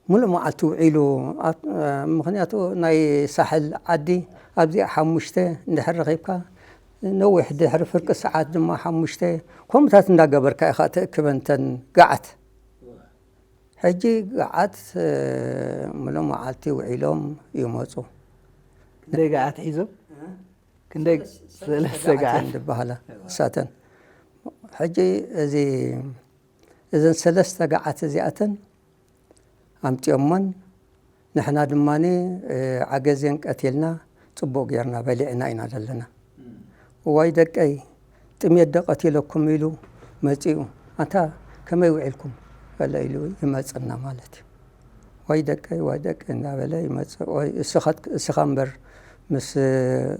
ሙሉእ መዓልቲ ውዒሉ፣ ምክንያቱ ናይ ሳሕል ዓዲ ኣብዚኣ ሓሙሽተ እንድሕር ረኺብካ፣ ነዊሕ ድሕሪ ፍርቂ ሰዓት ድማ ሓሙሽተ፣ ከምኡታት እንዳገበርካ ኢኻ ተእክበንተን ገዓት። ሕጂ ገዓት ሙሉእ መዓልቲ ውዒሎም ይመፁ። ክንደይ ገዓት ሒዞም? ክንደይ? ሰለስተ ገዓት ዝበሃላ እሳተን። ሕጂ እዚ እዘን ሰለስተ ገዓት እዚኣተን ኣምፂኦሞን ንሕና ድማ ዓገዜን ቀቲልና ፅቡቅ ጌርና በሊዕና ኢና ዘለና። እዋይ ደቀይ ጥሜት ዶ ቀቲለኩም ኢሉ መፂኡ፣ ኣንታ ከመይ ውዒልኩም በለ ኢሉ ይመፅና ማለት እዩ። ዋይ ደቀይ ዋይ ደቀይ እንዳበለ ይመፅእ። ወይ እስኻ እምበር ምስ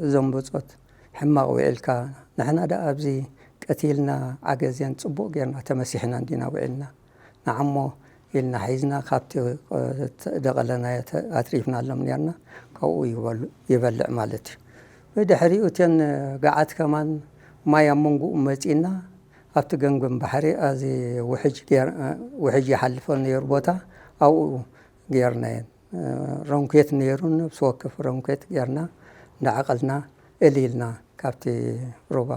እዞም ብፆት ሕማቕ ውዒልካ፣ ንሕና ደኣ ኣብዚ ቀቲልና ዓገዜን ፅቡቕ ጌርና ተመሲሕና እንዲና ውዒልና፣ ንዓሞ ኢልና ሒዝና ካብቲ ደቐለናዮ ኣትሪፍናሎም ኔርና፣ ካብኡ ይበልዕ ማለት እዩ። ብድሕሪኡ እተን ገዓት ከማን ማይ ኣብ መንጎኡ መፂና ኣብቲ ገምገም ባሕሪ ኣዚ ውሕጅ ይሓልፎ ነይሩ ቦታ ኣብኡ ጌርናየን። ረንኩት ነይሩ፣ ነብሲ ወከፍ ረንኩት ጌርና እንዳዓቐልና እልልና ካብቲ ሩባ።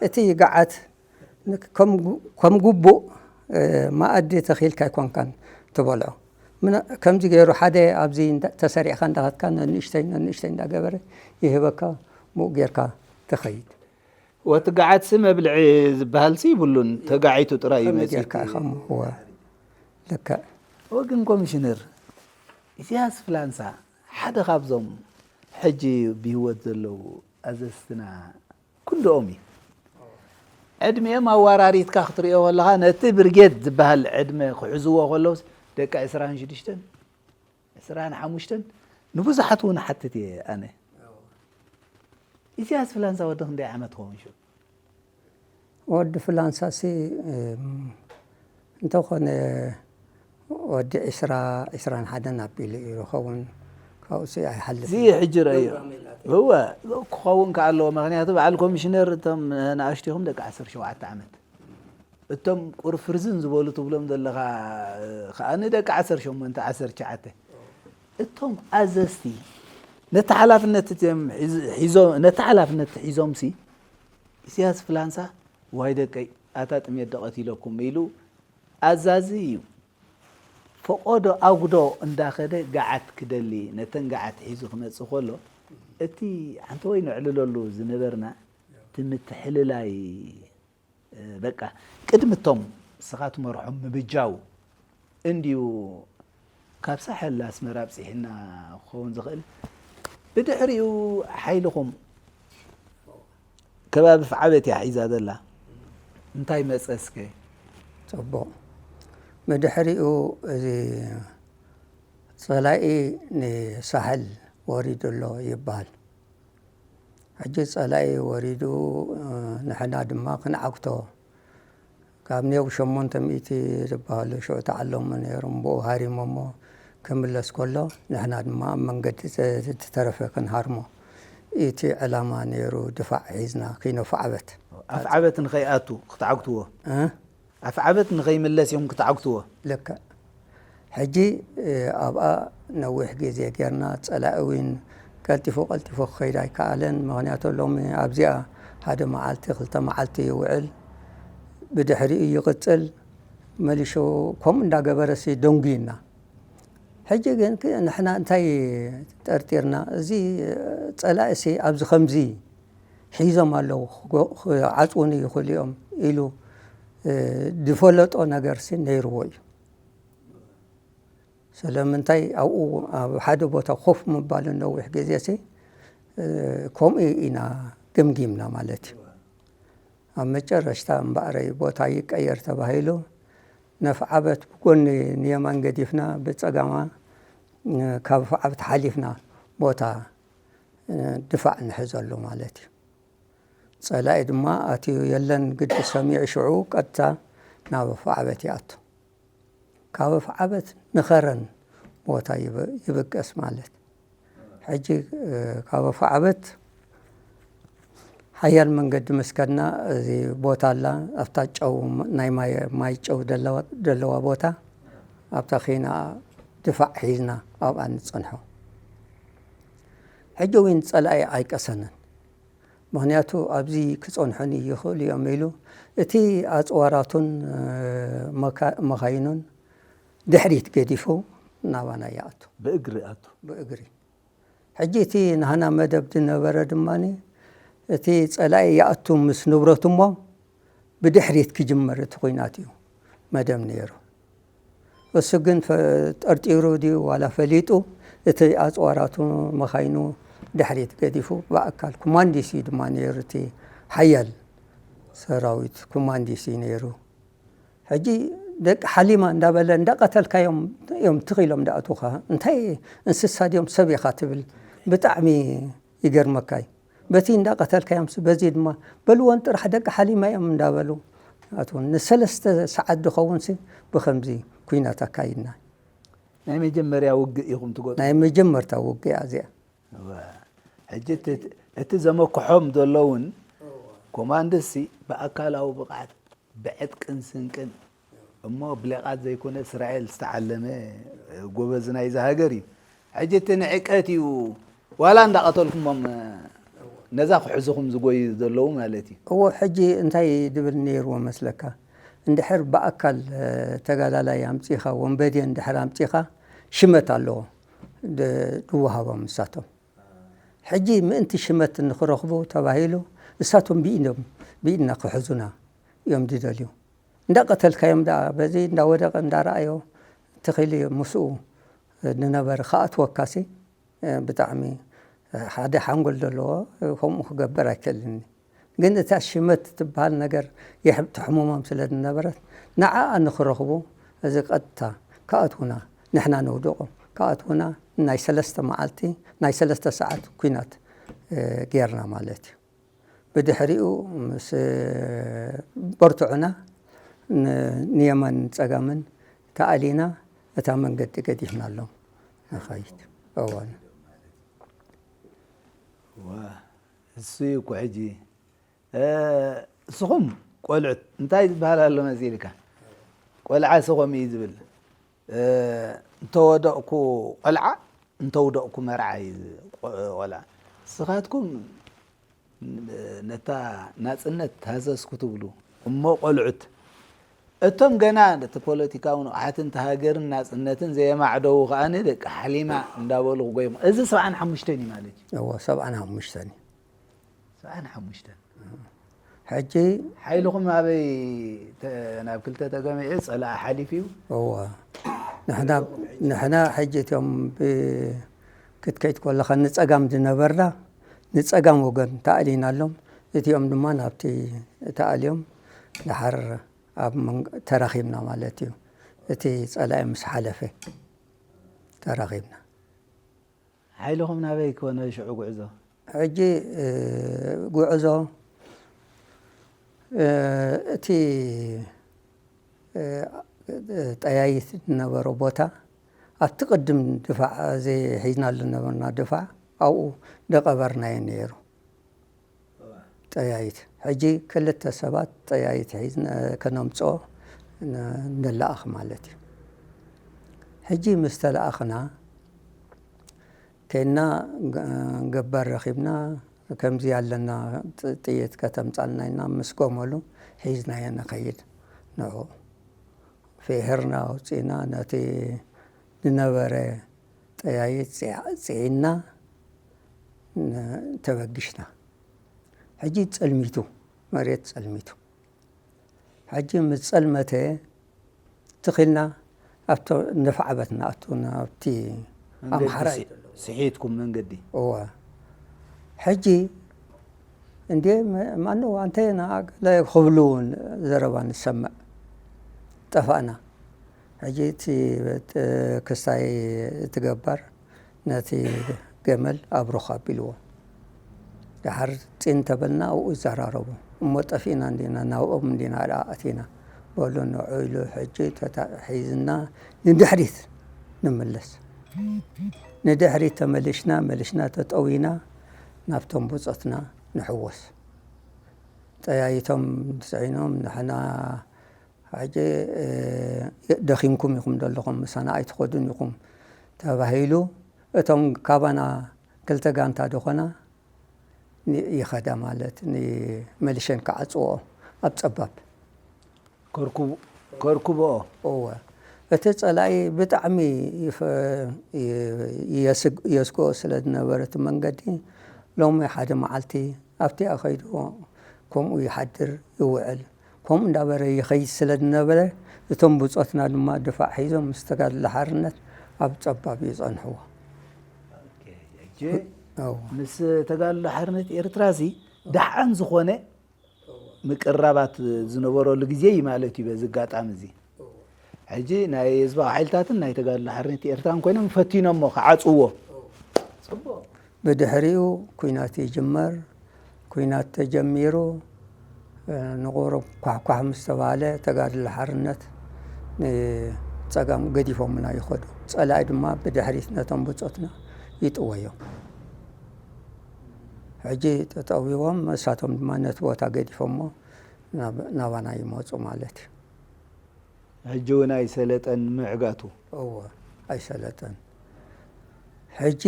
እቲ ገዓት ከም ግቡእ መኣዲ ተኺልካ ኣይኮንካን ትበልዖ። ከምዚ ገይሩ ሓደ ኣብዚ ተሰሪዕካ እንዳኸድካ ነንእሽተይ ነንእሽተይ እንዳገበረ ይህበካ፣ ብኡ ጌርካ ትኸይድ። ወቲ ገዓትሲ መብልዒ ዝበሃልሲ ይብሉን፣ ተጋዒቱ ጥራይ እዩ መጺኡ። ጌርካ ኢኻ እሞ፣ እወ፣ ልክዕ። እወ፣ ግን ኮሚሽነር፣ ኢሳያስ ፍላንሳ ሓደ ካብዞም ሕጂ ብህይወት ዘለዉ ኣዘዝትና ክንድኦም እዩ። ዕድሚኦም ኣዋራሪድካ ክትሪኦ ከለኻ፣ ነቲ ብርጌድ ዝበሃል ዕድመ ክሕዝዎ ከለውስ ደቂ ዕስራን ሽዱሽተን፣ ዕስራን ሓሙሽተን ንብዙሓት እውን እሓትት እየ ኣነ። ኢሳያስ ፍላንሳ ወዲ ክንደይ ዓመት ክኸውን ሽዑ? ወዲ ፍላንሳሲ እንተኾነ ወዲ ዕስራ፣ ዕስራን ሓደን ኣቢሉ እዩ ዝኸውን። ካብኡሲ ኣይሓልፍን። እዚ ሕጂ ረእዮ። እወ፣ ክኸውን ከ ኣለዎ። ምኽንያቱ በዓል ኮሚሽነር እቶም ንኣሽቱኹም ደቂ ዓሰርተ ሸውዓተ ዓመት። እቶም ቁርፍርዝን ዝበሉ ትብሎም ዘለኻ ከኣ ንደቂ ዓሰርተ ሸሞንተ፣ ዓሰርተ ትሽዓተ። እቶም ኣዘዝቲ ነቲ ሓላፍነት እቶም ሒዞ-፣ ሒዞ-፣ ነቲ ሓላፍነት ሒዞምሲ ኢሳያስ ፍላንሳ፣ ዋይ ደቀይ፣ ኣታ ጥሜት ዶ ቀቲለኩም ኢሉ ኣዛዚ እዩ። ፈቆዶ ኣጉዶ እንዳኸደ ገዓት ክደሊ ነተን ገዓት ሒዙ ክመጽእ ከሎ፣ እቲ ሓንቲ ወይ ነዕልለሉ ዝነበርና እቲ ምትሕልላይ፣ በቃ፣ ቅድሚ እቶም ንስኻ ትመርሖም ምብጃው እንድዩ። ካብ ሳሕል ኣስመራ ኣብጺሕና ክኸውን ዝኽእል። ብድሕሪኡ ሓይልኹም ከባቢ ፍዓበት እያ ሒዛ ዘላ። እንታይ መጸ እስከ? ጽቡቕ። ብድሕሪኡ እዚ ጸላኢ ንሳሕል ወሪዱ ኣሎ ይበሃል። ሕጂ ጸላኢ ወሪዱ፣ ንሕና ድማ ክንዓግቶ ካብ ኔው ሸሞንተ ሚእቲ ዝበሃሉ ሽዑ ተዓለሙ ነይሮም። ብኡ ሃሪሞሞ ክምለስ ከሎ ንሕና ድማ ኣብ መንገዲ ዝተረፈ ክንሃርሞ። እቲ ዕላማ ነይሩ ድፋዕ ሒዝና ኪኖ ፍዓበት። ኣፍዓበት ንኸይኣቱ ክትዓግትዎ? እ? ኣፍዓበት ንኸይምለስ እዮም ክትዓግትዎ። ልክዕ። ሕጂ ኣብኣ ነዊሕ ግዜ ጌርና፣ ጸላኢ እውን ቀልጢፉ ቀልጢፉ ክኸይድ ኣይከኣለን። ምኽንያቱ ሎሚ ኣብዚኣ ሓደ መዓልቲ ክልተ መዓልቲ ይውዕል፣ ብድሕሪኡ ይቕጽል፣ መሊሹ ከምኡ እንዳገበረሲ ደንጉዩና። ሕጂ ግን ንሕና እንታይ ጠርጢርና፣ እዚ ጸላኢሲ ኣብዚ ከምዚ ሒዞም ኣለዉ፣ ክዓጽውኒ ይኽእሉ እዮም ኢሉ ዝፈለጦ ነገርሲ ነይርዎ እዩ። ስለምንታይ ኣብኡ ኣብ ሓደ ቦታ ኮፍ ምባሉ ነዊሕ ግዜሲ ከምኡ ኢና ገምጊምና ማለት እዩ። ኣብ መጨረሽታ እምበኣረይ ቦታ ይቀየር ተባሂሉ ነፍዓበት ብጎኒ ንየማን ገዲፍና ብጸጋማ ካብ ፍዓበት ሓሊፍና ቦታ ድፋዕ ንሕዘሉ ማለት እዩ። ጸላኢ ድማ ኣትዩ የለን ግዲ ሰሚዑ ሽዑ ቀጥታ ናብ ኣፍዓበት ይኣቱ። ካብ ኣፍዓበት ንኸረን ቦታ ይብ- ይብቀስ ማለት። ሕጂ ካብ ኣፋዓበት ሓያል መንገዲ ምስ ከድና፣ እዚ ቦታ ኣላ፣ ኣብታ ጨው፣ ናይ ማይ ማይ ጨው ዘለዋ ዘለዋ ቦታ፣ ኣብታ ኺና ድፋዕ ሒዝና ኣብኣ ንጸንሖ። ሕጂ እውን ጸላኢ ኣይቀሰነን። ምኽንያቱ ኣብዚ ክጸንሑኒ ይኽእሉ እዮም ኢሉ እቲ ኣጽዋራቱን መካ- መኻይኑን ድሕሪት ገዲፉ ናባና ይኣቱ። ብእግሪ ኣቱ። ብእግሪ። ሕጂ እቲ ናህና መደብ ዝነበረ ድማ እቲ ጸላኢ ይኣቱ ምስ ንብረቱ እሞ ብድሕሪት ክጅመር እቲ ኲናት እዩ መደብ ነይሩ። እሱ ግን ፈ- ጠርጢሩ ድዩ ዋላ ፈሊጡ እቲ ኣጽዋራቱ መኻይኑ ድሕሪት ገዲፉ ብኣካል ኮማንዲስ እዩ ድማ ነይሩ። እቲ ሓያል ሰራዊት ኮማንዲስ እዩ ነይሩ። ሕጂ ደቂ ሓሊማ እንዳበለ እንዳቐተልካዮም እዮም ትኽ ኢሎም እንዳኣትውኻ። እንታይ እንስሳ ድዮም ሰብ ኢኻ ትብል? ብጣዕሚ ይገርመካ እዩ። በቲ እንዳቐተልካዮም ስ- በዚ ድማ በልዎን ጥራሕ ደቂ ሓሊማ እዮም እንዳበሉ ኣትውን። ንሰለስተ ሰዓት ዝኸውን ሲ ብኸምዚ ኲናት ኣካይድና። ናይ መጀመርያ ውግእ ኢኹም ትገጥሙ? ናይ መጀመርታ ውግእ እዚኣ። እወ። ሕጂ እቲ እቲ ዘመክሖም ዘሎ እውን ኮማንድሲ ብኣካላዊ ብቕዓት ብዕጥቅን ስንቅን እሞ ብሌቓት ዘይኮነ እስራኤል ዝተዓለመ ጎበዝ ናይዛ ሃገር እዩ። ሕጂ እቲ ንዕቀት እዩ ዋላ እንዳቐተልኩሞም ነዛ ክሕዙኹም ዝጎዩ ዘለዉ ማለት እዩ። እዎ ሕጂ እንታይ ድብል ነይርዎ መስለካ? እንድሕር ብኣካል ተጋዳላይ ኣምፂኻ ወንበዴ እንድሕር ኣምፂኻ ሽመት ኣለዎ ድወሃቦም ንሳቶም። ሕጂ ምእንቲ ሽመት ንኽረኽቡ ተባሂሉ ንሳቶም ብኢዶም ብኢድና ክሕዙና እዮም ዝደልዩ። እንዳቐተልካዮም ደኣ በዚ እንዳወደቐ እንዳረኣዮ ትኽእል ምስኡ ንነበረ ክኣትወካሲ ብጣዕሚ ሓደ ሓንጎል ዘለዎ ከምኡ ክገብር ኣይክእልን። ግን እታ ሽመት ትበሃል ነገር የሕ- ትሕሙሞም ስለ ዝነበረት ንዓኣ ንኽረኽቡ እዚ ቀጥታ ክኣትዉና ንሕና ነውድቖም ክኣትዉና ናይ ሰለስተ መዓልቲ ናይ ሰለስተ ሰዓት ኲናት ጌርና ማለት እዩ። ብድሕሪኡ ምስ በርትዑና ንየማን ጸጋምን ተኣሊና እታ መንገዲ ገዲፍናሎም ንኸይድ እዋን እሱ እዩ እኮ ሕጂ እስኹም ቆልዑት እንታይ ዝበሃል ኣሎ መሲልካ ቆልዓ ስኾም እዩ ዝብል እንተወደቕኩ ቆልዓ እንተውደቕኩ መርዓ እዩ ቆልዓ እስኻትኩም ነታ ናፅነት ታዘዝኩ ትብሉ እሞ ቆልዑት እቶም ገና ነቲ ፖለቲካዊ ንቕሓትን እቲ ሃገርን ናፅነትን ዘየማዕደዉ ከኣ ደቂ ሓሊማ እንዳበሉ ክጎይሙ እዚ ሰብዓን ሓሙሽተን እዩ ማለት እዩ እዎ ሰብዓን ሓሙሽተን እዩ ሰብዓን ሓሙሽተን ሕጂ ሓይልኹም ኣበይ ናብ ክልተ ተገሚዑ ፀላኢ ሓሊፍ እዩ እዎ ንሕና ሕጂ እቲኦም ክትከይድ ከለኻ ንፀጋም ዝነበርና ንፀጋም ወገን ተኣሊናሎም እቲኦም ድማ ናብቲ ተኣልዮም ድሓር ኣብ ተራኺብና ማለት እዩ እቲ ፀላኢ ምስ ሓለፈ ተራኺብና ሓይልኹም ናበይ ኮነ ሽዑ ጉዕዞ ሕጂ ጉዕዞ እቲ ጠያይት ዝነበሮ ቦታ ኣብቲ ቅድም ድፋዕ እዚ ሒዝናሉ ዝነበርና ድፋዕ ኣብኡ ደቐበርናዮ ነይሩ ጠያይት ሕጂ ክልተ ሰባት ጠያይት ሒዝና ከነምፅኦ ንለኣኽ ማለት እዩ ሕጂ ምስ ተለኣኽና ከይና ገባር ረኺብና ከምዚ ኣለና ጥይት ከተምፃልና ኢና ምስ ጎመሉ ሒዝናዮ ንኸይድ ንዑ ፌሄርና ኣውፂእና ነቲ ዝነበረ ጠያይት ፅዒና ተበጊሽና ሕጂ ፀልሚቱ መሬት ፀልሚቱ ሕጂ ምስ ፀልመተ ትኺልና ኣብቲ ነፋዕበት ንኣቱ ናብቲ ኣምሓራ እዩ ስሒትኩም መንገዲ እወ ሕጂ እንዴ ማነው ኣንተ ናገለ ክብሉ እውን ዘረባ ንሰምዕ ጠፋእና ሕጂ እቲ ክስታይ ትገበር ነቲ ገመል ኣብሩኽ ኣቢልዎ ድሓር ፂን ተበልና ኣብኡ ይዘራረቡ እሞ ጠፊእና እንዲና ናብኦም እንዲና ደኣ ኣቲና በሉ ንዑ ኢሉ ሕጂ ተታሒዝና ንድሕሪት ንምለስ ንድሕሪት ተመሊሽና፣ መሊሽና ተጠዊና ናብቶም ብጾትና ንሕወስ። ጠያይቶም ጽዒኖም ንሕና ሕጂ፣ እ፣ ደኺምኩም ኢኹም ዘለኹም፣ ምሳና ኣይትኸዱን ኢኹም ተባሂሉ፣ እቶም ካባና ክልተ ጋንታ ደኾና ን-፣ ይኸዳ ማለት ንመሊሸን ክዓጽዎ ኣብ ጸባብ። ከርኩቡ-፣ ከርኩብኦ። እወ። እቲ ጸላኢ ብጣዕሚ ይፈ-፣ ይ-፣ የስግ-፣ የስግኦ ስለ ዝነበረ እቲ መንገዲ፣ ሎሚ ሓደ መዓልቲ ኣብቲ ኣኸይድዎ ከምኡ ይሓድር ይውዕል። ከምኡ እንዳበረ ይኸይድ ስለ ዝነበረ፣ እቶም ብጾትና ድማ ድፋዕ ሒዞም ምስ ተጋድሎ ሓርነት ኣብ ጸባብ ይጸንሕዎ። ኦኬ፣ ሕጂ እወ። ምስ ተጋድሎ ሓርነት ኤርትራ እዚ ደሓን ዝኾነ ምቅራባት ዝነበረሉ ግዜ እዩ ማለት እዩ። በዚ ኣጋጣሚ እዚ ሕጂ ናይ ህዝባዊ ሓይልታትን ናይ ተጋድሎ ሓርነት ኤርትራን ኮይኖም ፈቲኖሞ ክዓጽዎ። ጽቡቕ። ብድሕሪኡ ኲናት ይጅመር። ኲናት ተጀሚሩ፣ እ፣ ንቑሩብ ኳሕኳሕ ምስ ተባሃለ ተጋድሎ ሓርነት ንጸጋም ገዲፎምና ይኸዱ። ጸላኢ ድማ ብድሕሪት ነቶም ብጾትና ይጥወዮም። ሕጂ ተጠዊዎም፣ እሳቶም ድማ ነቲ ቦታ ገዲፎሞ ናብ-፣ ናባና ይመጹ ማለት እዩ። ሕጂ እውን ኣይሰለጠን ምዕጋቱ። እወ፣ ኣይሰለጠን። ሕጂ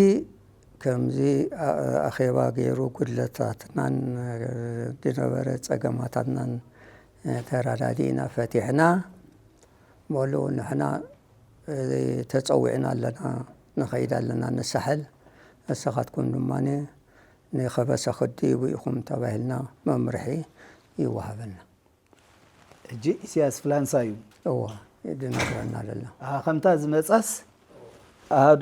ከምዚ ኣ-፣ ኣኼባ ገይሩ ጉድለታትናን፣ እ፣ ዝነበረ ጸገማታትናን፣ እ፣ ተረዳዲእና ፈቲሕና፣ በሉ ንሕና፣ እ፣ ተጸዊዕና ኣለና፣ ንኸይድ ኣለና ንሳሕል። ንስኻትኩም ድማ ንኸበሳ ክድይቡ ኢኹም ተባሂልና መምርሒ ይወሃበና። ሕጂ ኢሳያስ ፍላንሳ እዩ። እወ፣ ዝነግረና ዘሎ። ኣሃ፣ ከምታ ዝመጻስ ኣሃዱ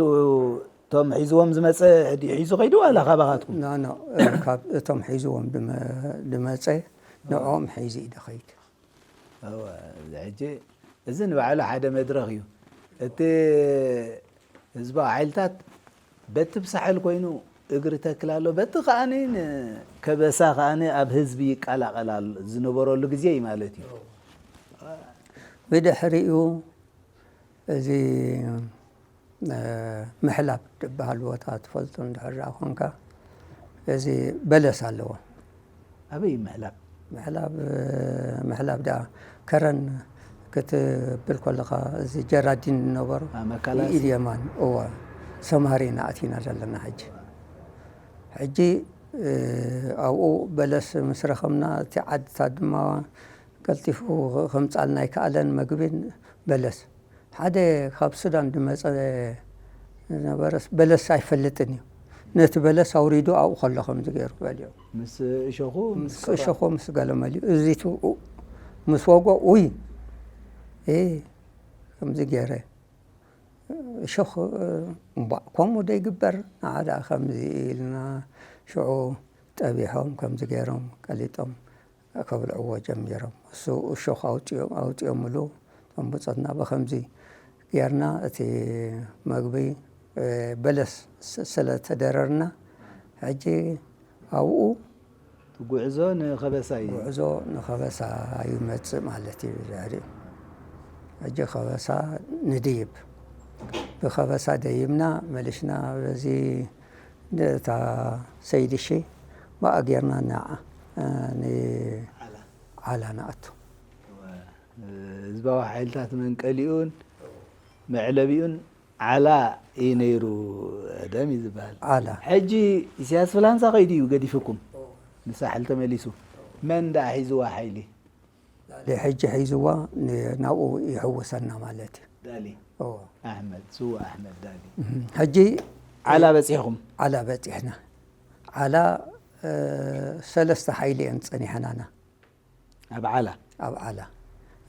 እቶም ሒዝዎም ዝመጸ ድዩ ሒዙ ከይዱ ዋላ ካባኻትኩም? ኖ፣ ኖ፣ ካብ እቶም ሒዝዎም ድመ-፣ ድመጸ ንዕኦም ሒዙ እዩ ድኸይድ። እወ፣ እዚ ሕጂ እዚ ንባዕሉ ሓደ መድረኽ እዩ። እቲ ህዝባዊ ሓይልታት በቲ ብሳሕል ኮይኑ እግሪ ተክል ኣሎ፣ በቲ ከኣኒ ን-፣ ከበሳ ከኣኒ ኣብ ህዝቢ ይቀላቐል ኣሎ ዝነበረሉ ግዜ እዩ ማለት እዩ። ብድሕሪኡ እዚ፣ እ፣ ምሕላብ ዝበሃል ቦታ ትፈልጦ እንድሕር ደኣ ኮንካ፣ እዚ በለስ ኣለዎ። ኣበይ እዩ ምሕላብ? ምሕላብ፣ ምሕላብ ደኣ ከረን ክትብል ከለኻ፣ እዚ ጀራዲን ዝነበሩ ኣ፣ መካላሲ። ኢድ የማን፣ እወ፣ ሰማሪና ኣቲና ዘለና ሕጂ። ሕጂ፣ እ፣ ኣብኡ በለስ ምስ ረኸብና፣ እቲ ዓድታት ድማ ቀልጢፉ ከምጻልና ኣይከኣለን፣ መግብን በለስ። ሓደ ካብ ሱዳን ዝመጸ ዝነበረስ በለስ ኣይፈልጥን እዩ። ነቲ በለስ ኣውሪዱ ኣብኡ ከሎ ከምዚ ገይሩ በልዮ። ምስ እሾኹ፣ ምስ ምስ ክራ-፣ እሾኹ ምስ ገለ መሊኡ፣ እዚ ትብኡ ምስ ወግኦ፣ ኡይ፣ እ፣ ከምዚ ገይረ። እሾኽ፣ እምቧእ፣ ከምኡ ዶ ይግበር? ንዓ ደኣ ከምዚ ኢልና፣ ሽዑ ጠቢሖም፣ ከምዚ ገይሮም ቀሊጦም ከብልዕዎ ጀሚሮም። እሱ እሾኽ ኣውጺኦም፣ ኣውጺኦምሉ፣ እቶም ብጾትና ብኸምዚ ጌርና እቲ መግቢ፣ እ፣ በለስ ስ-፣ ስለ ተደረርና፣ ሕጂ ኣብኡ እቲ ጉዕዞ ንኸበሳ እዩ። ጉዕዞ ንኸበሳ ይመጽእ ማለት እዩ ድሕሪኡ። ሕጂ ከበሳ ንድይብ። ብኸበሳ ደይብና መሊሽና በዚ እታ ሰይድሺ ብኣ ጌርና ንዓ፣ እ፣ ን-፣ ዓላ። ዓላ ንኣቱ። ህዝባዊ ሓይልታት መንቀሊኡን መዕለቢኡን ዓላ እዩ ነይሩ፣ ደም እዩ ዝበሃል። ዓላ። ሕጂ ኢሳያስ ፍላንሳ ከይዱ እዩ ገዲፉኩም። ንሳሕል ተመሊሱ። መን ደኣ ሒዝዋ ሓይሊ? ዳሊ ሕጂ ሒዝዋ ን-፣ ናብኡ ይሕውሰና ማለት እዩ። ዳሊ። እዎ። ኣሕመድ፣ ስዋ ኣሕመድ ዳሊ። እህ፣ ሕጂ ዓላ በጺሕኩም? ዓላ በጺሕና። ዓላ፣ እ፣ ሰለስተ ሓይሊ እየን ጸኒሐናና። ኣብ ዓላ? ኣብ ዓላ።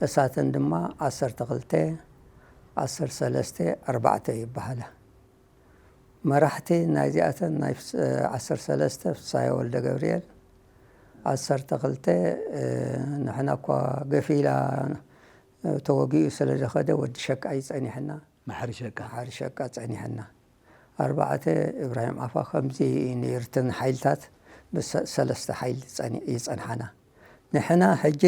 እሳተን ድማ ዓሰርተ ክልተ፣ ዓሰርተ ሰለስተ፣ ኣርባዕተ ይበሃላ። መራሕቲ ናይዚኣተን ናይ ፍስ-፣ ዓሰርተ ሰለስተ ፍስሃየ ወልደ ገብርኤል፣ ዓሰርተ ክልተ፣ እ፣ ንሕና እኳ ገፊላ፣ እ፣ ተወጊኡ ስለ ዝኸደ ወዲ ሸቃ እዩ ጸኒሕና። መሓሪ ሸቃ። መሓሪ ሸቃ ጸኒሕና። ኣርባዕተ፣ እብራሂም ዓፋ። ከምዚ ነይርተን ሓይልታት ብሰ-፣ ሰለስተ ሓይሊ ጸኒ-፣ ይጸንሓና። ንሕና ሕጂ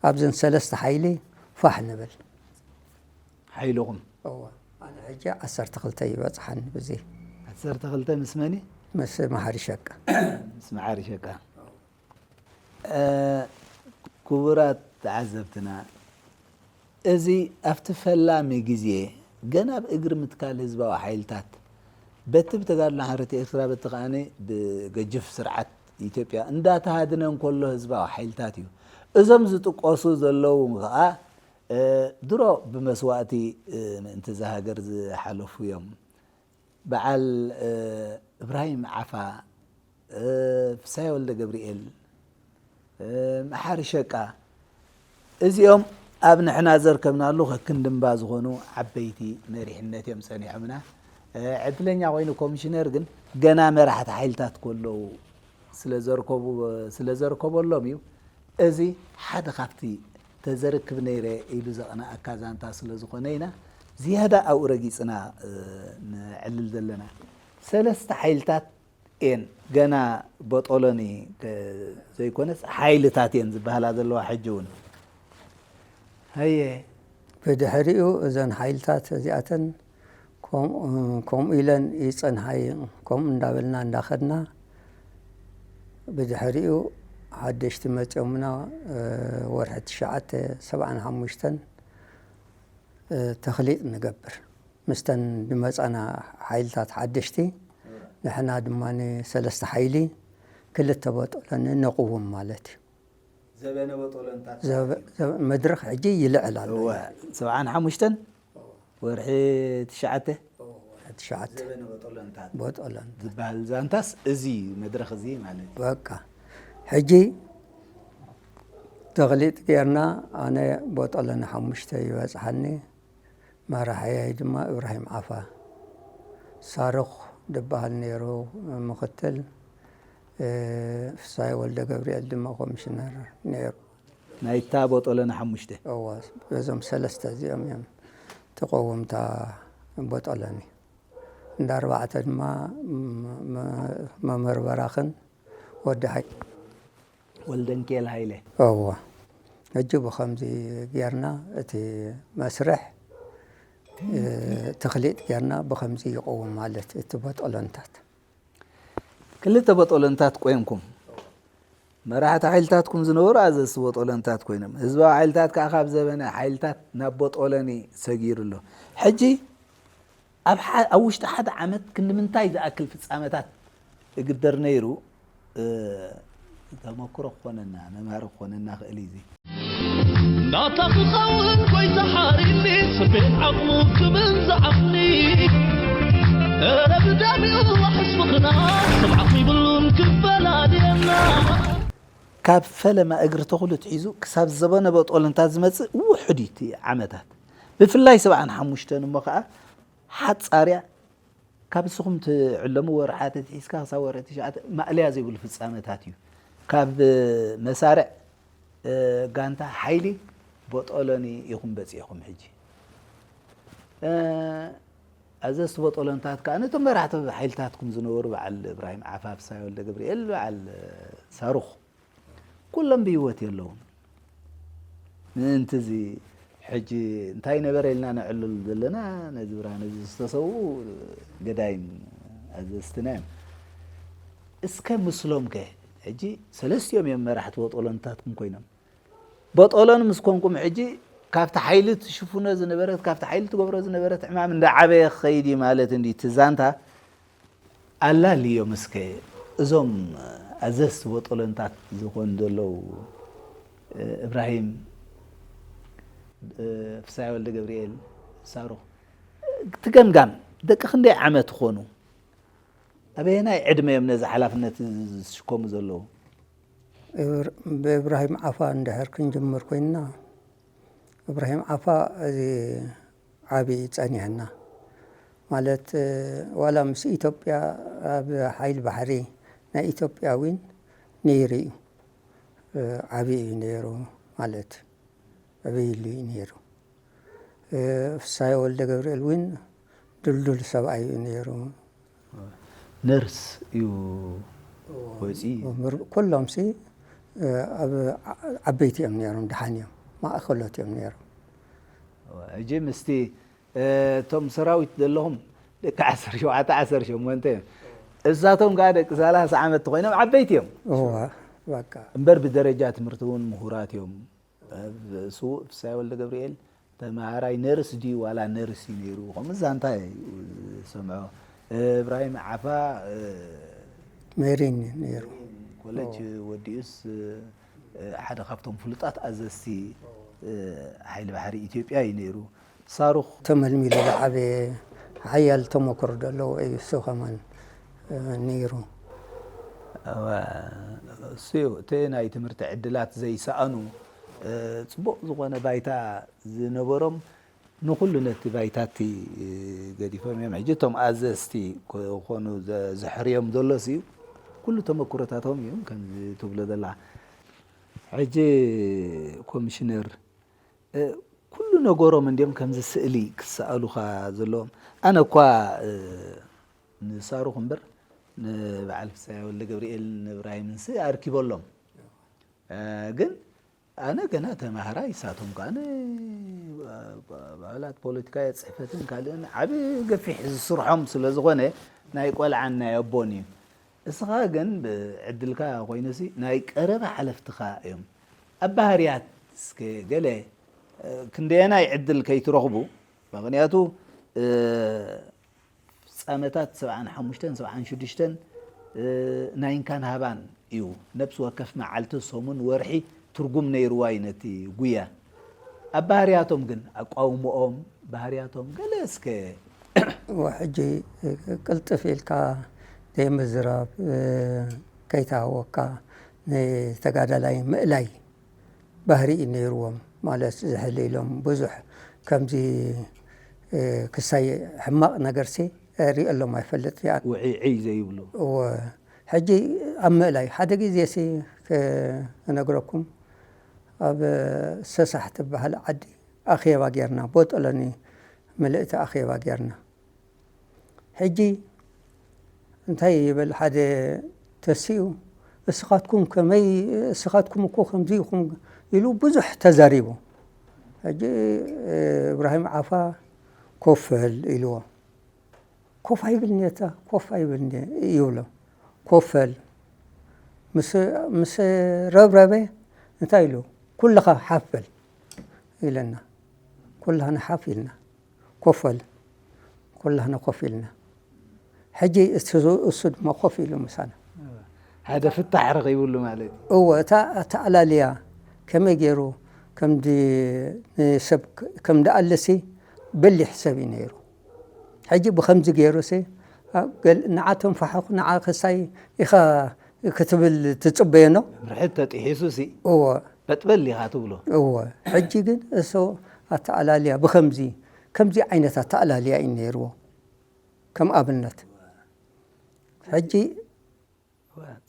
ኣብዘን ሰለስተ ሓይሊ ፋሕ ንብል። ሓይልኹም? እወ። ኣነ ሕጂ ዓሰርተ ክልተ ይበጽሓኒ ብዚ። ዓሰርተ ክልተ ምስ መኒ? ምስ መሓሪ ሸቃ። ምስ መሓሪ ሸቃ። እ፣ ክቡራት ተዓዘብትና፣ እዚ ኣብቲ ፈላሚ ግዜ ገና ኣብ እግሪ ምትካል ህዝባዊ ሓይልታት በቲ ብተጋድሎ ሓርነት ኤርትራ በቲ ከኣኒ ብገጅፍ ስርዓት ኢትዮጵያ እንዳተሃድነ እንከሎ ህዝባዊ ሓይልታት እዩ። እዞም ዝጥቀሱ ዘለዉ ከኣ እ፣ ድሮ ብመስዋእቲ እ፣ ምእንቲ እዛ ሃገር ዝሓለፉ እዮም። በዓል እ፣ እብራሂም ዓፋ፣ እ፣ ፍሳየ ወልደ ገብርኤል፣ እ፣ መሓሪ ሸቃ፣ እዚኦም ኣብ ንሕና ዘርከብናሉ ከክንዲ እምባ ዝኾኑ ዓበይቲ መሪሕነት እዮም ጸኒሖምና። እ፣ ዕድለኛ ኮይኑ ኮሚሽነር ግን ገና መራሕቲ ሓይልታት ከለዉ ስለ ዘርከቡ ስለ ዘርከበሎም እዩ። እዚ ሓደ ካብቲ ተዘርክብ ነይረ ኢሉ ዘቕንኣካ ዛንታ ስለ ዝኾነ ኢና ዝያዳ ኣብኡ ረጊጽና እ፣ ንዕልል ዘለና። ሰለስተ ሓይልታት እየን ገና ቦጦሎኒ እ፣ ዘይኮነስ ሓይልታት እየን ዝበሃላ ዘለዋ ሕጂ እውን። ሃየ ብድሕሪኡ እዘን ሓይልታት እዚኣተን ከምኡ ኢለን ይጸንሓ እየን። ከምኡ እንዳበልና እንዳኸድና ብድሕሪኡ ሓደሽቲ መጺኦምና። እ፣ ወርሒ ትሽዓተ ሰብዓን ሓሙሽተን እ፣ ተኽሊጥ ንገብር። ምስተን ዝመጻና ሓይልታት ሓደሽቲ ንሕና ድማ ሰለስተ ሓይሊ ክልተ ቦጦሎኒ ነቕውም ማለት እዩ። ዘበነ ቦጦሎንታት ዘበ- ዘበ- መድረኽ ሕጂ ይልዕል ኣሎ። እወ፣ ሰብዓን ሓሙሽተን ወርሒ ትሽዓተ ትሽዓተ ዘበነ ቦጦሎንታት ቦጦሎን ዝበሃል ዛንታስ እዚ መድረኽ እዚ ማለት እዩ። በቃ ሕጂ ተኽሊጥ ጌርና ኣነ ቦጦሎኒ ሓሙሽተ ይበጽሓኒ፣ መራሕያይ ድማ እብራሂም ዓፋ። ሳሩኽ ዝበሃል ነይሩ ምኽትል፣ እ፣ ፍሳይ ወልደ ገብርኤል ድማ ኮሚሽነር ነይሩ። ናይታ ቦጦሎኒ ሓሙሽተ እወ፣ በዞም ሰለስተ እዚኦም እዮም ተቐውምታ ቦጦሎኒ። እንዳ ኣርባዕተ ድማ መ- መ- መምህር በራኽን ወዲ ሓይ ወልደንኬል ሃይለ እወ፣ ሕጂ ብኸምዚ ጌርና እቲ መስርሕ እ፣ ተኽሊጥ ጌርና ብኸምዚ ይቐውም ማለት እቲ ቦጦሎንታት። ክልተ ቦጦሎንታት ቆይምኩም መራሕቲ ሓይልታትኩም ዝነበሩ ኣዘዝቲ ቦጦሎንታት ኮይኖም ህዝባዊ ሓይልታት ከዓ ካብ ዘበነ ሓይልታት ናብ ቦጦሎኒ ሰጊሩ ኣሎ። ሕጂ ኣብ ሓ- ኣብ ውሽጢ ሓደ ዓመት ክንዲ ምንታይ ዝኣክል ፍጻመታት እግበር ነይሩ? እ፣ ተመክሮ ክኾነና መምሃሪ ክኾነና ክእል እዩ። ናታ ክኸውን ጎይታ ሓሪኒ ስቤት ዓቕሙ ክብል ዝዓቕኒ እረ ብደሚኡ ዋሕስ ምኽና ስብዓት ይብሉን ክፈላልየና ካብ ፈለማ እግሪ ተኽሉ ትሒዙ ክሳብ ዘበነ ቦጦሎንታት ዝመጽእ ውሑድ እዩ እቲ ዓመታት። ብፍላይ ሰብዓን ሓሙሽተን እሞ ከዓ ሓጻርያ ካብ እስኹም ትዕለሙ ወርሓት ትሒዝካ ክሳብ ወርሒ ትሽዓተ ማእለያ ዘይብሉ ፍጻመታት እዩ። ካብ መሳርዕ እ፣ ጋንታ ሓይሊ ቦጦሎኒ ኢኹም በጺኹም። ሕጂ እ፣ ኣዘዝቲ ቦጦሎንታት ከዓ ነቶም መራሕቲ ሓይልታትኩም ዝነበሩ በዓል እብራሂም ዓፋ፣ ፍሳይ ወልደ ገብርኤል፣ በዓል ሳሩኽ ኩሎም ብህይወት የለውን። ምእንቲ እዚ ሕጂ እንታይ ነበረ ኢልና ነዕልል ዘለና ነዚ ብርሃን እዚ ዝተሰውኡ ገዳይም ኣዘዝትና እዮም። እስከ ምስሎም ከ ሕጂ ሰለስቲኦም እዮም መራሕቲ ቦጦሎንታትኩም ኮይኖም። ቦጦሎን ምስ ኮንኩም ሕጂ ካብቲ ሓይሊ ትሽፍኖ ዝነበረት ካብቲ ሓይሊ ትገብሮ ዝነበረት ዕማም እንዳዓበየ ክኸይድ እዩ ማለት እንዲ እቲ ዛንታ ኣላልዮም እስከ እዞም ኣዘዝቲ ቦጦሎንታት ዝኾኑ ዘለዉ እብራሂም ፍሳይ ወልደ ገብርኤል ሳሩኽ ትገምጋም ደቂ ክንደይ ዓመት ይኾኑ ኣበየናይ ዕድመ እዮም ነዚ ሓላፍነት ዝሽከሙ ዘለዉ? ብእብራሂም ዓፋ እንድሕር ክንጅምር ኮይንና እብራሂም ዓፋ እዚ ዓቢ ጸኒሕና ማለት ዋላ ምስ ኢትዮጵያ ኣብ ሓይል ባሕሪ ናይ ኢትዮጵያ እውን ነይሩ እዩ። ዓቢ እዩ ነይሩ ማለት ዕብይሉ እዩ ነይሩ። ፍሳየ ወልደ ገብርኤል እውን ድልዱል ሰብኣይ እዩ ነይሩ። ነርስ እዩ ወፂ ኩሎም ሲ ኣብ ዓበይቲ እዮም ነይሮም፣ ደሓን እዮም፣ ማእኸሎት እዮም ነይሮም። ሕጂ ምስቲ እቶም ሰራዊት ዘለኹም ደቂ ዓሰርተ ሸውዓተ ዓሰርተ ሸሞንተ እዮም። እሳቶም ከዓ ደቂ ሰላሳ ዓመት ኮይኖም ዓበይቲ እዮም። እዋ በቃ እምበር ብደረጃ ትምህርቲ እውን ምሁራት እዮም። ስዉእ ፍሳይ ወልደ ገብርኤል ተምሃራይ ነርስ ድዩ ዋላ ነርስ እዩ ነይሩ ከምኡ ዛንታ እዩ ዝሰምዖ። እብራሂም ዓፋ ሜሪን ነይሩ። ኮለጅ ወዲኡስ ሓደ ካብቶም ፍሉጣት ኣዘዝቲ ሓይሊ ባሕሪ ኢትዮጵያ እዩ ነይሩ። ሳሩኽ ተመልሚሉ ዝዓበየ ሓያል ተመክሮ ዘለዎ እዩ እሱ ከማን ነይሩ። እሱ እቲ ናይ ትምህርቲ ዕድላት ዘይሰኣኑ ፅቡቕ ዝኾነ ባይታ ዝነበሮም ንኩሉ ነቲ ባይታቲ ገዲፎም እዮም። ሕጂ እቶም ኣዘዝቲ ኮኑ ዘሕርዮም ዘሎ ሲ ኩሉ ተመክሮታቶም እዮም ከምዚ ትብሎ ዘላ። ሕጂ ኮሚሽነር ኩሉ ነገሮም እንዲዮም ከምዚ ስእሊ ክሰኣሉኻ ዘለዎም። ኣነ እኳ ንሳሩኽ እምበር ንበዓል ፍስሃየ ወልደ ገብርኤልን ንእብራሂምን ሲ ኣርኪበሎም። ግን ኣነ ገና ተማሃራይ፣ ንሳቶም ከዓ ኣባላት ፖለቲካዊ ጽሕፈትን ካልእን ዓቢ ገፊሕ ዝስርሖም ስለ ዝኾነ ናይ ቆልዓን ናይ ኣቦን እዩ። እስኻ ግን ብዕድልካ ኮይኑሲ ናይ ቀረባ ሓለፍትኻ እዮም። ኣብ ባህርያት እስከ ገለ ክንደየናይ ዕድል ከይትረኽቡ፣ ምኽንያቱ ፍጻመታት ሰብዓን ሓሙሽተን ሰብዓን ሽዱሽተን ናይ እንካን ሃባን እዩ። ነብሲ ወከፍ መዓልቲ፣ ሰሙን፣ ወርሒ ትርጉም ነይርዋ እዩ ነቲ ጉያ። ኣብ ባህርያቶም ግን ኣቋውምኦም፣ ባህርያቶም ገለ እስከ ሕጂ ቅልጥፍ ኢልካ ዘይምዝራብ ከይተሃወካ ንተጋዳላይ ምእላይ ባህሪ እዩ ነይርዎም። ማለት ዝሕል ኢሎም ብዙሕ ከምዚ ክሳይ ሕማቕ ነገርሲ ሪኦሎም ኣይፈልጥ። ውዒ ዕይ ዘይብሉ። እወ ሕጂ ኣብ ምእላይ ሓደ ግዜ ሲ ክነግረኩም ኣብ ሰሳሕ ትበሃል ዓዲ ኣኼባ ጌርና ቦጠሎኒ ምልእቲ ኣኼባ ጌርና። ሕጂ እንታይ ይብል ሓደ ተሲኡ እስኻትኩም ከመይ እስኻትኩም እኮ ከምዚ ኢኹም ኢሉ ብዙሕ ተዛሪቡ። ሕጂ እብራሂም ዓፋ ኮፈል ኢልዎ። ኮፍ ኣይብል ኔታ ኮፍ ኣይብል ይብሎ። ኮፈል ምስ ረብረበ እንታይ ኢሉ ኩልኻ ሓፍ በል ኢለና። ኩላህና ሓፍ ኢልና። ኮፈል ኩላህና ኮፍ ኢልና። ሕጂ እሱ ድማ ኮፍ ኢሉ ምሳና። ሓደ ፍታሕ ረኺብሉ ማለት እዩ። እወ እታ ኣተኣላልያ ከመይ ገይሩ ከምዲ ንሰብ ከምዲ ኣለሲ በሊሕ ሰብ እዩ ነይሩ። ሕጂ ብኸምዚ ገይሩ ሲ ንዓ ተንፋሕኹ ንዓ ክሳይ ኢኻ ክትብል ትጽበዮ ኖ። ምርሕት ተጢሒሱ ሲ እወ በጥበል ኢኻ ትብሎ። እወ ሕጂ ግን እሱ ኣተኣላልያ ብኸምዚ ከምዚ ዓይነት ኣተኣላልያ እዩ ነይርዎ። ከም ኣብነት ሕጂ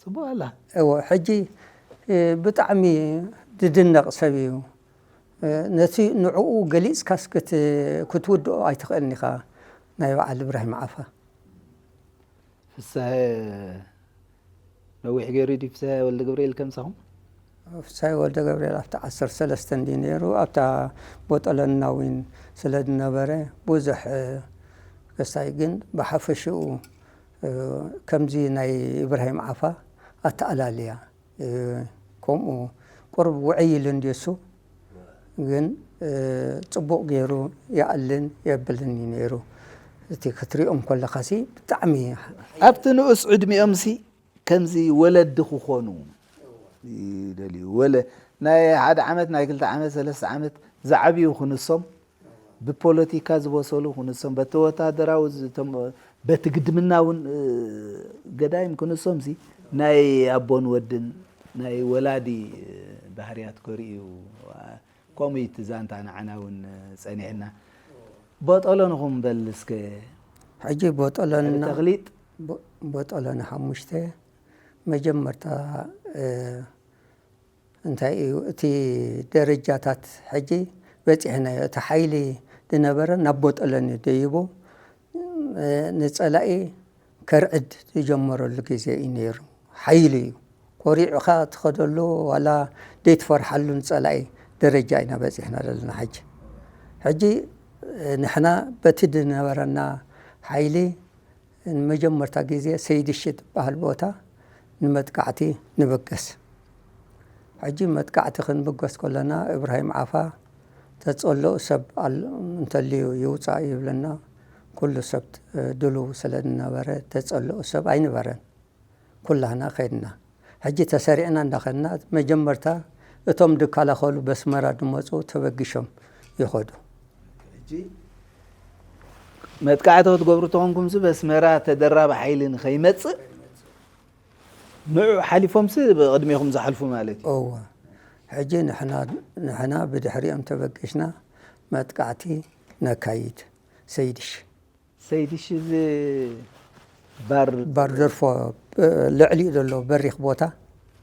ጽቡቕ ኣላ። እወ ሕጂ ብጣዕሚ ዝድነቕ ሰብ እዩ። ነቲ ንዕኡ ገሊጽካስ ክትውድኦ ኣይትኽእልን ኢኻ። ናይ በዓል እብራሂም ዓፋ ፍስሀ ነዊሕ ገይሩ ድዩ ፍስሀ ወልደ ገብርኤል ከምሳኹም? ፍስሀ ወልደ ገብርኤል ኣብቲ ዓሰርተ ሰለስተ እንዲ ነይሩ ኣብታ ቦጠለናዊን ስለ ዝነበረ ብዙሕ ክሳይ ግን ብሓፈሽኡ ከምዚ ናይ ኢብራሂም ዓፋ ኣተኣላልያ ከምኡ ቁሩብ ውዕይ ኢሉ እንድዩ እሱ ግን ጽቡቕ ገይሩ ይኣልን የብልን እዩ ነይሩ። እቲ ክትሪኦም ከለኻሲ ብጣዕሚ ኣብቲ ንኡስ ዕድሚኦምሲ ከምዚ ወለዲ ክኾኑ ይደልዩ። ወለ ናይ ሓደ ዓመት ናይ ክልተ ዓመት ሰለስተ ዓመት ዝዓብዩ ክንሶም ብፖለቲካ ዝበሰሉ ክንሶም በቲ ወታደራዊ ዝተም- በቲ ግድምና እውን ገዳይም ክንሶም ሲ ናይ ኣቦን ወድን ናይ ወላዲ ባህርያት ከርእዩ ከምኡ እዩ እቲ ዛንታ ንዓና እውን ጸኒሕና። ቦጠሎንኹም በል እስከ ሕጂ ቦጠሎና ተኽሊጥ ቦጠሎኒ ሓሙሽተ መጀመርታ እንታይ እዩ እቲ ደረጃታት ሕጂ በፂሕናዮ። እቲ ሓይሊ ዝነበረ ናብ ቦጠሎኒ ደይቡ ንፀላኢ ከርዕድ ዝጀመረሉ ግዜ እዩ ነይሩ። ሓይሊ እዩ ኮሪዑኻ ትኸደሉ ዋላ ዘይትፈርሓሉ ንፀላኢ ደረጃ ኢና በፂሕና ዘለና። ሕጂ ሕጂ ንሕና በቲ ዝነበረና ሓይሊ ንመጀመርታ ግዜ ሰይድሺ ትበሃል ቦታ ንመጥቃዕቲ ንብገስ። ሕጂ መጥቃዕቲ ክንብገስ ከለና እብራሂም ዓፋ ተጸልኦ ሰብ ኣል-፣ እንተልዩ ይውጻእ ይብለና። ኩሉ ሰብ ድልው ስለ ዝነበረ ተጸልኦ ሰብ ኣይነበረን። ኩላህና ከድና። ሕጂ ተሰሪዕና እንዳኸድና መጀመርታ እቶም ዝከላኸሉ በስመራ ዝመጹ ተበጊሾም ይኸዱ። ሕጂ መጥቃዕቲ ክትገብሩ ተኾንኩምሲ በስመራ ተደራቢ ሓይሊ ንኸይመጽእ ንዑ ሓሊፎምሲ ብቕድሜኹም ዝሓልፉ ማለት እዩ። እወ። ሕጂ ንሕና ንሕና ብድሕሪኦም ተበጊሽና መጥቃዕቲ ነካይድ። ሰይድሽ ሰይድሽ እዚ ባር ባርደርፎ ልዕሊኡ ዘሎ በሪኽ ቦታ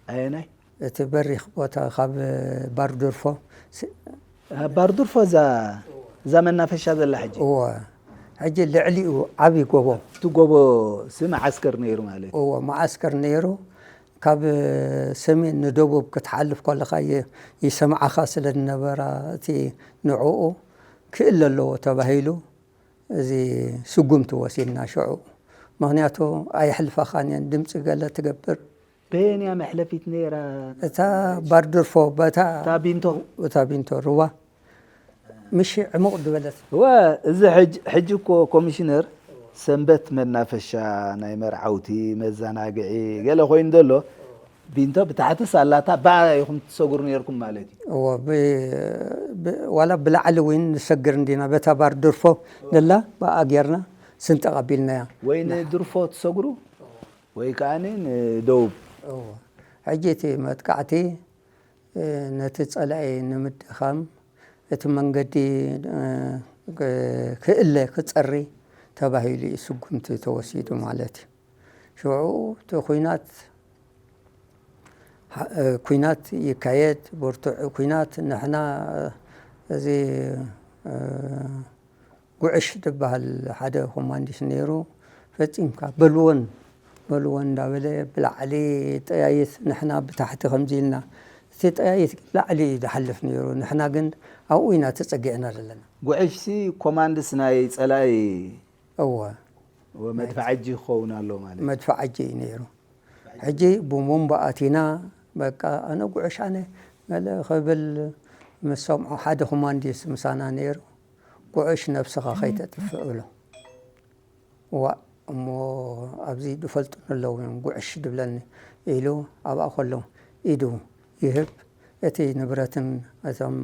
ኣየናይ እቲ በሪኽ ቦታ ካብ ባርደርፎ ስ- ባርዱርፎ እዛ እዛ መናፈሻ ዘላ ሕጂ እወ ሕጂ ልዕሊኡ ዓብዪ ጎቦ እቲ ጎቦ ሲ መዓስከር ነይሩ ማለት እዩ። እወ መዓስከር ነይሩ። ካብ ሰሜን ንደቡብ ክትሓልፍ ከለኻ የ- ይሰምዓኻ ስለ ዝነበራ እቲ ንዕኡ ክእል ኣለዎ ተባሂሉ እዚ ስጉምቲ ወሲድና ሽዑ። ምኽንያቱ ኣየሕልፋኻን እየን ድምፂ ገለ ትገብር። በየንያ መሕለፊት ነይራ እታ ባርድርፎ በታ እታ ቢንቶ እታ ቢንቶ ሩባ ምሽ ዕሙቕ ዝበለት እወ እዚ ሕጅ- ሕጂ እኮ ኮሚሽነር ሰንበት መናፈሻ ናይ መርዓውቲ መዘናግዒ ገለ ኮይኑ ዘሎ ቢንቶ ብታሕቲ ሳላታ ብኣ ኢኹም ትሰጉሩ ነርኩም ማለት እዩ። እዎ ብ- ብ- ዋላ ብላዕሊ እውን ንሰግር እንዲና በታ ባርድርፎ ደላ ብኣ ጌርና ስንጠቕ ኣቢልናያ። ወይ ንድርፎ ትሰጉሩ ወይ ከዓ ንደቡብ እዎ። ሕጂ እቲ መጥቃዕቲ እ፣ ነቲ ጸላኢ ንምድኻም እቲ መንገዲ እ፣ ክ- ክእለ ክጸሪ ተባሂሉ እዩ ስጉምቲ ተወሲዱ ማለት እዩ። ሽዑ እቲ ኲናት ሓ- እ፣ ኲናት ይካየድ ብርቱዕ ኲናት ንሕና እዚ እ፣ ጉዕሽ ዝበሃል ሓደ ኮማንዲስ ነይሩ። ፈጺምካ በልዎን በልዎን እንዳበለ ብላዕሊ ጠያይት ንሕና ብታሕቲ ከምዚ ኢልና እቲ ጠያይት ላዕሊ እዩ ዝሓልፍ ነይሩ። ንሕና ግን ኣብኡ ኢና ተጸጊዕና ዘለና። ጉዕሽሲ ኮማንድስ ናይ ጸላኢ እወ መድፍዓጂ ክኸውን ኣሎ ማለት እዩ። መድፍዓጂ እዩ ነይሩ። ሕጂ ብሞምቦ ኣቲና በቃ ኣነ ጉዕሽ ኣነ ገለ ክብል ምስ ሰምዖ ሓደ ኮማንዲስ ምሳና ነይሩ። ጉዕሽ ነብስኻ ከይተጥፍእ እብሎ። ዋእ እሞ ኣብዚ ዝፈልጡኒ ኣለዉ እዮም ጉዕሽ ድብለኒ ኢሉ ኣብኣ ከሎ ኢዱ ይህብ። እቲ ንብረትን እቶም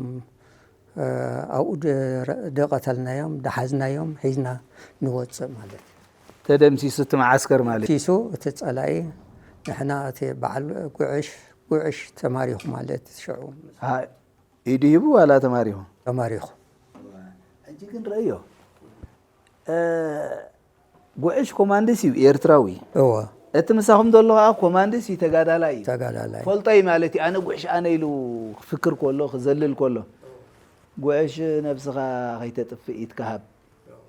ኣብኡ ደቐተልናዮም ደሓዝናዮም ሒዝና ንወፅእ ማለት እዩ። ተደምሲሱ እቲ መዓስከር ማለት እዩ። ቲሱ እቲ ፀላኢ ንሕና እቲ በዓል ጉዕሽ ጉዕሽ ተማሪኹ ማለት ሽዑ ኢዱ ሂቡ ዋላ ተማሪኹ? ተማሪኹ። ሕጂ ግን ረእዮ ጉዕሽ ኮማንድስ እዩ ኤርትራዊ። እወ። እቲ ምሳኹም ዘሎ ከዓ ኮማንድስ እዩ ተጋዳላይ እዩ። ተጋዳላይ። ፈልጦ እዩ ማለት እዩ። ኣነ ጉዕሽ ኣነ ኢሉ ክፍክር ከሎ ክዘልል ከሎ ጉዕሽ ነብስኻ ከይተጥፍእ ኢትካ ሃብ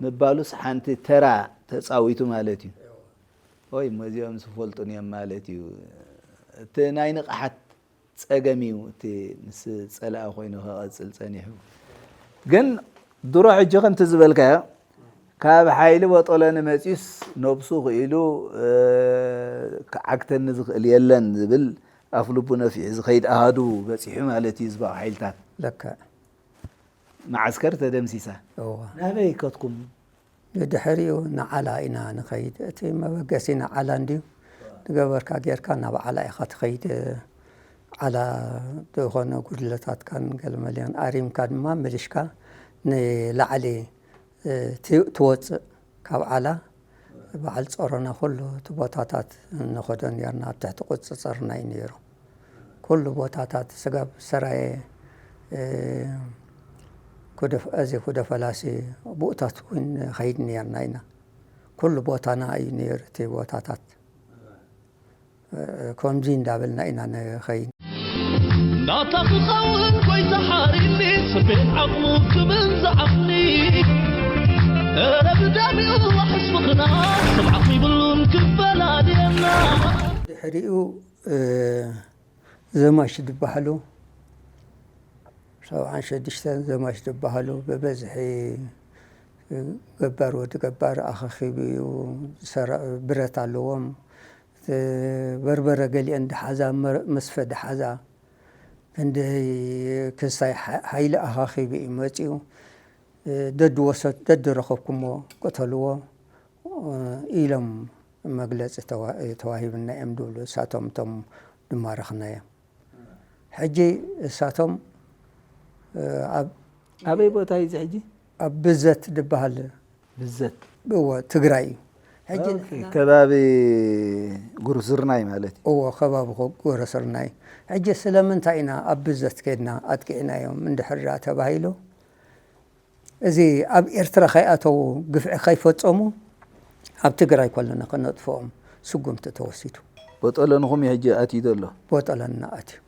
ምባሉስ ሓንቲ ተራ ተፃዊቱ ማለት እዩ። ወይ እሞ እዚኦም ዝፈልጡን እዮም ማለት እዩ። እቲ ናይ ንቕሓት ጸገም እዩ እቲ ምስ ጸላኢ ኮይኑ ከቐጽል ጸኒሑ። ግን ድሮ ሕጂ ከምቲ ዝበልካዮ ካብ ሓይሊ ቦጦሎኒ መጺኡስ ነብሱ ክኢሉ ክዓግተኒ ዝኽእል የለን ዝብል ኣፍ ልቡ ነፊሑ ዝኸይድ ኣሃዱ በጺሑ ማለት እዩ ህዝባዊ ሓይልታት። ለክዕ። መዓስከር ተደምሲሳ። እዋ። ናበይ ከትኩም? ንድሕሪኡ ንዓላ ኢና ንኸይድ። እቲ መበገሲ ንዓላ እንድዩ ዝገበርካ ጌርካ ናብ ዓላ ኢኻ ትኸይድ። ዓላ ዝኾነ ጉድለታትካን ገለመለዮን ኣሪምካ ድማ ምልሽካ ንላዕሊ እ፣ ት- ትወፅእ ካብ ዓላ በዓል ጾሮና ኩሉ እቲ ቦታታት ንኸዶ ነርና ኣብ ትሕቲ ቁፅፅርና እዩ ነይሩ። ኩሉ ቦታታት ስጋብ ሰራየ እ፣ ኩደ- እዚ ኩደ ፈላሲ ብኡታት እውን ኸይድ ነርና ኢና። ኩሉ ቦታና እዩ ነይሩ እቲ ቦታታት። ከምዚ እንዳበልና ኢና ንኸይድ። ናታ ክኸውን ጎይታ ሓሪኒ ስቤት ዓቕሙ ክብል ዝዓቕኒ እረ ብደሚኡ ዋሕስ ምኽና ስብዓኽ ይብሉን ክፈላልየና ድሕሪኡ ዘማች ዝበሃሉ ሰብዓን ሸዱሽተን ዘማች ዝበሃሉ ብበዝሒ ገባር ወዲ ገባር ኣኻኺቡ እዩ ዝሰራ-፣ ብረት ኣለዎም። በርበረ ገሊአን ድሓዛ፣ መ-፣ መስፈ ድሓዛ፣ ክንደይ ክስታይ ሓ-፣ ሓይሊ ኣኻኺቡ እዩ መፂኡ። ደድ ወሰድ-፣ ደድ ረኸብኩሞ ቅተልዎ ኢሎም መግለፂ ተዋ-፣ ተዋሂብና እዮም ዝብሉ እሳቶም እቶም ድማረኽናዮም። ሕጂ እሳቶም ኣብ ኣበይ ቦታ እዩ እዚ ሕጂ? ኣብ ብዘት ዝበሃል ብዘት እዎ ትግራይ እዩ። ሕጂ ኦኬ፣ ንሕና ከባቢ ጉርዝርናይ ማለት እዩ። እዎ ከባቢ ጎ-፣ ጎረስርናይ። ሕጂ ስለምንታይ ኢና ኣብ ብዘት ከድና ኣጥቂዕናዮም እንድሕር ደኣ ተባሂሉ፣ እዚ ኣብ ኤርትራ ከይኣተዉ ግፍዒ ከይፈጸሙ ኣብ ትግራይ ከለና ከነጥፍኦም ስጉምቲ ተወሲዱ። ቦጠለንኹም እዩ ሕጂ ኣትዩ ዘሎ። ቦጠለንና ኣትዩ።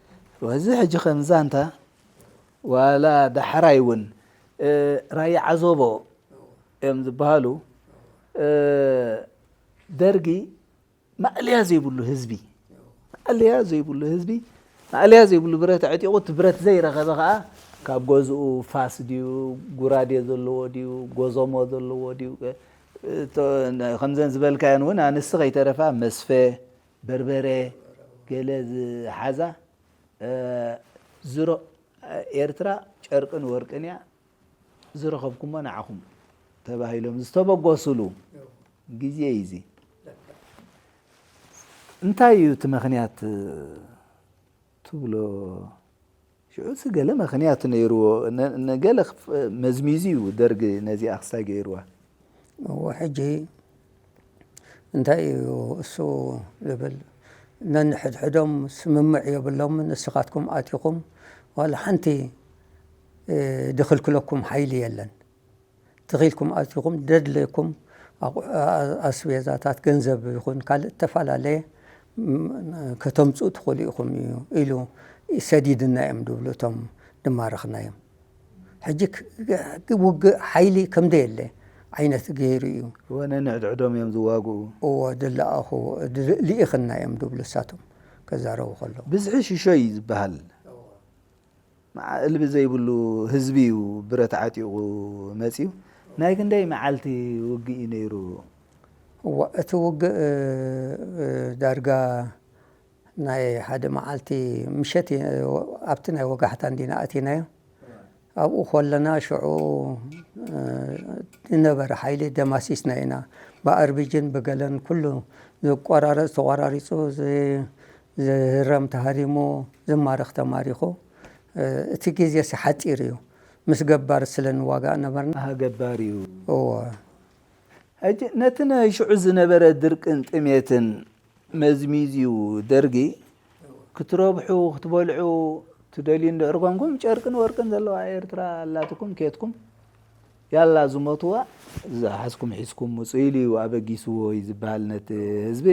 እዚ ሕጂ ከም ዛንታ ዋላ ዳሕራይ እውን፣ እ፣ ራያ ዓዘቦ እዮም ዝበሃሉ፣ እ፣ ደርጊ ማእለያ ዘይብሉ ህዝቢ፣ ማእለያ ዘይብሉ ህዝቢ፣ ማእለያ ዘይብሉ ብረት ኣዕጢቑ፣ እቲ ብረት ዘይረኸበ ኸዓ ካብ ገዝኡ ፋስ ድዩ፣ ጉራዴ ዘለዎ ድዩ፣ ጎዞሞ ዘለዎ ድዩ፣ እቶ-፣ ከምዘን ዝበልካየን እውን ኣንስቲ ከይተረፋ መስፈ፣ በርበረ፣ ገለ ዝሓዛ፣ እ፣ ዝሮ-፣ ኤርትራ ጨርቅን ወርቅን እያ፣ ዝረኸብኩሞ ንዓኹም ተባሂሎም ዝተበገሱሉ ግዜ እዩ እዚ። እንታይ እዩ እቲ ምኽንያት ትብሎ? ሽዑ ሲ ገለ ምኽንያት ነይርዎ፣ ነ-፣ ነገለ ክፍ-፣ መዝሚዙ እዩ ደርግ ነዚኣ ክሳይ ገይርዋ። እዎ፣ ሕጂ እንታይ እዩ እሱ ዝብል? ነንሕድሕዶም ስምምዕ የብሎምን። ንስኻትኩም ኣቲኹም ዋላ ሓንቲ፣ እ፣ ድኽልክለኩም ሓይሊ የለን። ትኺልኩም ኣቲኹም ደድለይኩም ኣቑ-፣ ኣ-፣ ኣስቤዛታት፣ ገንዘብ ይኹን ካልእ እተፈላለየ፣ ም-፣ ከተምጽኡ ትኽእሉ ኢኹም እዩ ኢሉ ሰዲድና እዮም ድብሉ እቶም ድማረኽናዮም። ሕጂ ክ-፣ ክ-፣ ውግእ ሓይሊ ከም ደየለ ዓይነት ገይሩ እዩ። እወ፣ ነንሕድሕዶም እዮም ዝዋግኡ። እዎ፣ ድለኣኹ፣ ድ-፣ ልኢኽና እዮም ድብሉ እሳቶም ከዛረቡ ከለዉ። ብዝሒ ሽሾ እዩ ዝበሃል። መዓ-፣ እልቢ ዘይብሉ ህዝቢ እዩ ብረት ዓጢቑ መጺኡ። ናይ ክንደይ መዓልቲ ውግእ እዩ ነይሩ? እዋ፣ እቲ ውግእ፣ እ፣ ዳርጋ ናይ ሓደ መዓልቲ ምሸት እ-፣ ኣብቲ ናይ ወጋሕታ እንዲና ኣቲናዮ። ኣብኡ ከለና ሽዑ፣ እ፣ ዝነበረ ሓይሊ ደማሲስና ኢና። ብኣርቢጅን ብገለን ኩሉ ዝቆራረጽ ተቆራሪጹ፣ ዝ-፣ ዝህረም ተሃሪሙ፣ ዝማረኽ ተማሪኹ። እ፣ እቲ ግዜሲ ሓጺር እዩ። ምስ ገባር ስለ ንዋጋእ ነበርና። ኣሃ፣ ገባር እዩ። እወ። ሕጂ ነቲ ናይ ሽዑ ዝነበረ ድርቅን ጥሜትን መዝሚዝዩ ደርጊ፣ ክትረብሑ፣ ክትበልዑ ትደልዩ እንድሕር ኮንኩም፣ ጨርቅን ወርቅን ዘለዋ ኤርትራ ኣላትኩም፣ ኬትኩም፣ ያላ ዝሞትዋ ዝሓዝኩም ሒዝኩም ምጹ ኢሉ እዩ ኣበጊስዎ እዩ ዝበሃል ነቲ ህዝቢ።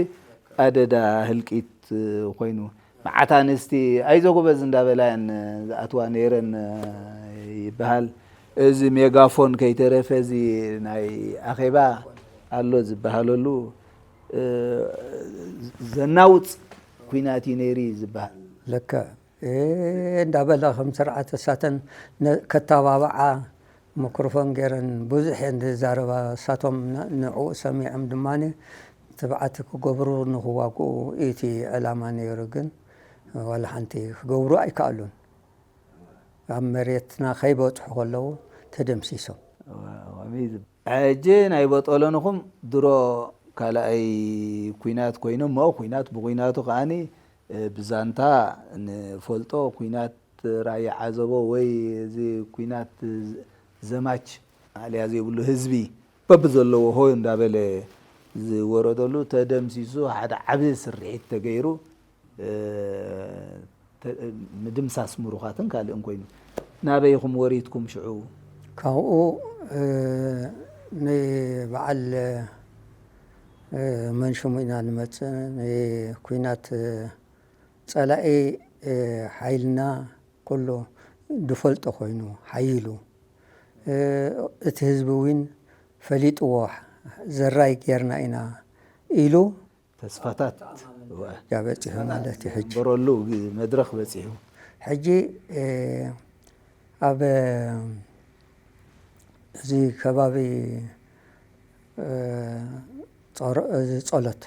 ኣደዳ ህልቂት ኮይኑ፣ መዓት ኣንስቲ ኣይዞ ጎበዝ እንዳበላ እየን ዝኣትዋ ነይረን ይበሃል። እዚ ሜጋፎን ከይተረፈ፣ እዚ ናይ ኣኼባ ኣሎ ዝበሃለሉ፣ እ፣ ዘናውጽ ኲናት እዩ ነይሩ እዩ ዝበሃል። ልክዕ። እ፣ እንዳበላ ከም ስርዓት እሳተን ነ-፣ ከተባብዓ፣ ማይክሮፎን ገይረን ብዙሕ እየን ዝዛረባ። እሳቶም ን-፣ ንዕኡ ሰሚዖም ድማ ትብዓት ክገብሩ ንኽዋግኡ እቲ ዕላማ ነይሩ። ግን ዋላ ሓንቲ ክገብሩ ኣይከኣሉን። ኣብ መሬትና ከይበጽሑ ከለዉ ተደምሲሶም። ሕጂ ናይ ቦጦሎንኹም ድሮ ካልኣይ ኲናት ኮይኖም፣ እሞ ኲናት ብኲናቱ ከኣኒ፣ እ፣ ብዛንታ ንፈልጦ ኲናት ራያ ዓዘቦ ወይ እዚ ኲናት ዘማች ማእለያ ዘይብሉ ህዝቢ በብዘለዎ ሆ እንዳበለ ዝወረደሉ ተደምሲሱ ሓደ ዓቢ ስርሒት ተገይሩ፣ እ፣ ተ-፣ ምድምሳስ ምሩኻትን ካልእን ኮይኑ። ናበይ ኢኹም ወሪድኩም ሽዑ? ካብኡ፣ እ፣ ንበዓል፣ እ፣ መንሽሙ ኢና ንመጽእ። ንኲናት፣ እ፣ ጸላኢ፣ እ፣ ሓይልና ኩሉ ዝፈልጦ ኮይኑ ሓይሉ፣ እ፣ እቲ ህዝቢ እውን ፈሊጥዎ፣ ዘራይ ጌርና ኢና ኢሉ ተስፋታት እወ። ያ በጺሑ ማለት እዩ። ሕጂ ዘንበረሉ መድረኽ በጺሑ። ሕጂ፣ እ፣ ኣብ እዚ ከባቢ እ፣ ጸሮ-፣ እዚ ጸሎት፣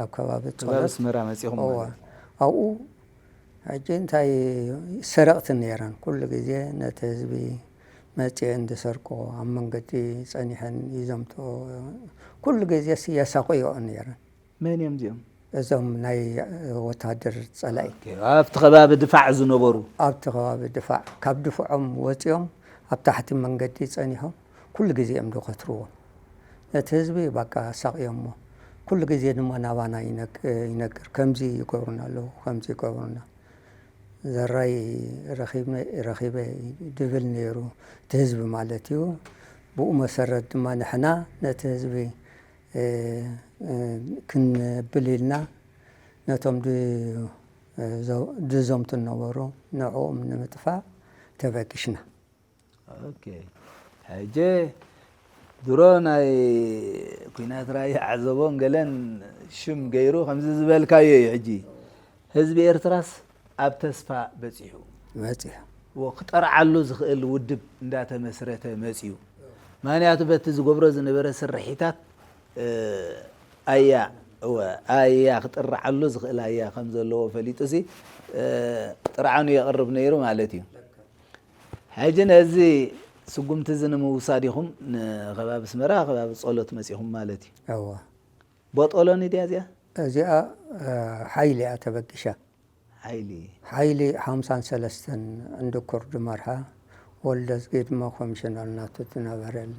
ኣብ ከባቢ ከባቢ ጸሎት፣ ኣስመራ መጺኹም እወ፣ ማለት እዩ። ኣብኡ ሕጂ እንታይ፣ ሰረቕቲ ነይረን። ኩሉ ግዜ ነቲ ህዝቢ መጺኤን ዝሰርቆ፣ ኣብ መንገዲ ጸኒሐን ይዘምቶ፣ ኩሉ ግዜ ሲ-፣ የሳቕዮኦ ነይረን። መን እዮም እዚኦም? እዞም ናይ ወታደር ጸላኢ። ኦኬ፣ ኣብቲ ከባቢ ድፋዕ ዝነበሩ? ኣብቲ ከባቢ ድፋዕ፣ ካብ ድፍዖም ወጺኦም ኣብ ታሕቲ መንገዲ ጸኒሖም ኩሉ ግዜ እዮም ዝኸትርዎም። ነቲ ህዝቢ ባቃ ኣሳቕዮሞ። ኩሉ ግዜ ድማ ናባና ይነግ-፣ ይነግር፣ ከምዚ ይገብሩና ኣለዉ፣ ከምዚ ይገብሩና። ዘራይ ረኺብነ-፣ ረኺበ ድብል ነይሩ፣ እቲ ህዝቢ ማለት እዩ። ብኡ መሰረት ድማ ንሕና ነቲ ህዝቢ፣ እ፣ እ፣ ክንብል ኢልና ነቶም ድ-፣ እ፣ ዘ-፣ ድዘምቱ ነበሩ፣ ንዕኦም ንምጥፋእ ተበጊስና። ኦኬ። ሕጂ ድሮ ናይ ኲናት ራያ ዓዘቦን ገለን ሽም ገይሩ ከምዚ ዝበልካዮ እዩ። ሕጂ ህዝቢ ኤርትራስ ኣብ ተስፋ በጺሑ። በጺሑ። ወ-፣ ክጠርዓሉ ዝኽእል ውድብ እንዳተመስረተ መጺኡ። ምኽንያቱ በቲ ዝገብሮ ዝነበረ ስርሒታት፣ እ፣ ኣያ፣ እወ፣ ኣያ ክጥርዓሉ ዝኽእል ኣያ ከም ዘለዎ ፈሊጡሲ፣ እ፣ ጥርዓኑ የቕርብ ነይሩ ማለት እዩ። ሕጂ ነዚ ስጉምቲ እዚ ንምውሳድ ኢኹም ንከባቢ ኣስመራ፣ ከባቢ ጸሎት መጺኹም ማለት እዩ። እወ። ቦጦሎኒ ድያ እዚኣ? እዚኣ፣ እ፣ ሓይሊ እያ ተበጊሻ። ሓይሊ። ሓይሊ ሓምሳን ሰለስተን እንድኩር ድመርሓ፣ ወልደዝጊ ድማ ኮሚሽነር ናቱ ዝነበረ ኣሎ።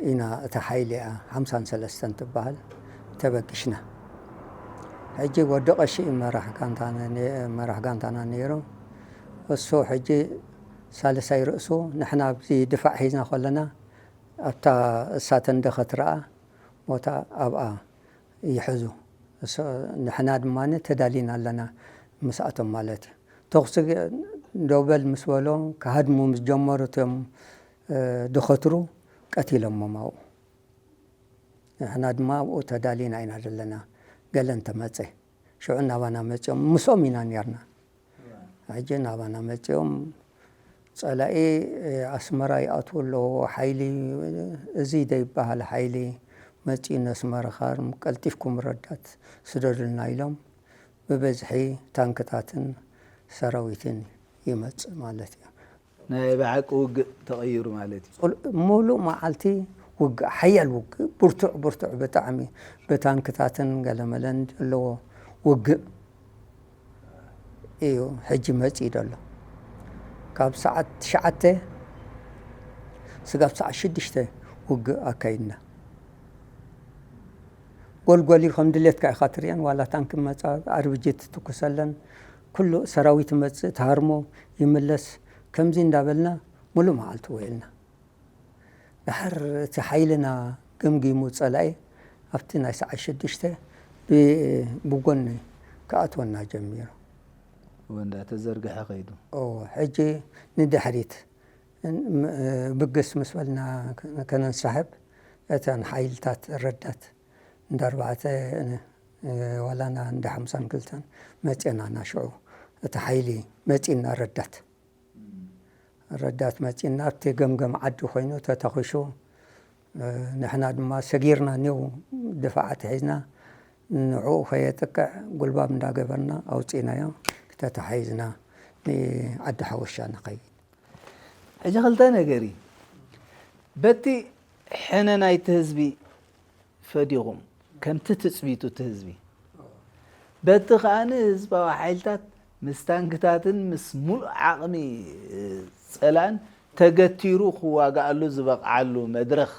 ኢና እታ ሓይሊ እያ ሓምሳን ሰለስተን ትበሃል ተበጊሽና። ሕጂ ወዲ ቀሺ እዩ መራሕ ጋንታና ነ-፣ መራሕ ጋንታና ነይሩ። እሱ ሕጂ ሳልሳይ ርእሱ፣ ንሕና ኣብዚ ድፋዕ ሒዝና ከለና ኣብታ እሳተን ደኸትረኣ ቦታ ኣብኣ ይሕዙ። እስ-፣ ንሕና ድማ ተዳሊና ኣለና ምስኣቶም ማለት እዩ። ተኹሲ ግ-፣ ደው በል ምስ በሎ፣ ክሃድሙ ምስ ጀመሩ እቶም፣ እ፣ ድኸትሩ ቀቲሎሞም ኣብኡ። ንሕና ድማ ኣብኡ ተዳሊና ኢና ዘለና። ገለ እንተመጸ፣ ሽዑ ናባና መጺኦም፣ ምስኦም ኢና ኔርና። ሕጂ ናባና መጺኦም፣ ጸላኢ፣ እ፣ ኣስመራ ይኣትዉ ኣለዎ፣ ሓይሊ፣ እዚ ዘይበሃል ሓይሊ መጺኡ ነስመራኻ፣ ቀልጢፍኩም ረዳት ስደዱልና ኢሎም፣ ብበዝሒ ታንክታትን ሰራዊትን ይመጽእ ማለት እዩ። ናይ ብሓቂ ውግእ ተቐይሩ ማለት እዩ። ቁል-፣ ሙሉእ መዓልቲ ውግእ፣ ሓያል ውግእ፣ ብርቱዕ፣ ብርቱዕ ብጣዕሚ፣ ብታንክታትን ገለመለን ዘለዎ ውግእ እዩ ሕጂ መጺኡ ዘሎ። ካብ ሰዓት ትሽዓተ ስጋብ ሰዓት ሽዱሽተ ውግእ ኣካይድና። ጎልጎል እዩ፣ ከም ድሌትካ ኢኻ ትሪአን፣ ዋላ ታንክ መጻ፣ ኣርቢጂ ትትኩሰለን፣ ኩሉ ሰራዊት ይመጽእ፣ ተሃርሞ ይምለስ፣ ከምዚ እንዳበልና ሙሉእ መዓልቲ ውዒልና። ድሓር እቲ ሓይልና ገምጊሙ ጸላኢ ኣብቲ ናይ ሰዓት ሽዱሽተ ብ-፣ ብጎኒ ክኣትወና ጀሚሩ። እወ፣ እንዳተዘርግሐ ከይዱ። እወ፣ ሕጂ ንድሕሪት ን-፣ ም-፣ ብግስ ምስ በልና ከ-፣ ከነንሳሕብ፣ እተን ሓይልታት ረዳት እንዳ ኣርባዕተ፣ እ፣ ዋላና እንዳ ሓምሳን ክልተን መጼናና ሽዑ። እቲ ሓይሊ መጺና ረዳት። ረዳት መጺና ኣብቲ ገምገም ዓዲ ኮይኑ ተተኺሱ፣ እ፣ ንሕና ድማ ሰጊርና ኔው ድፋዓት ሒዝና ንዕኡ ከየጥቅዕ ጉልባብ እንዳገበርና ኣውጺእናዮ። ተታሒዝና ንዓዲ ሓወሻ ንኸይድ። ሕጂ ክልተ ነገር እዩ። በቲ ሕነ ናይቲ ህዝቢ ፈዲኹም፣ ከምቲ ትጽቢቱ እቲ ህዝቢ። በቲ ከኣ ህዝባዊ ሓይልታት ምስ ታንክታትን ምስ ሙሉእ ዓቕሚ ጸላእን ተገቲሩ ክዋግኣሉ ዝበቕዓሉ መድረኽ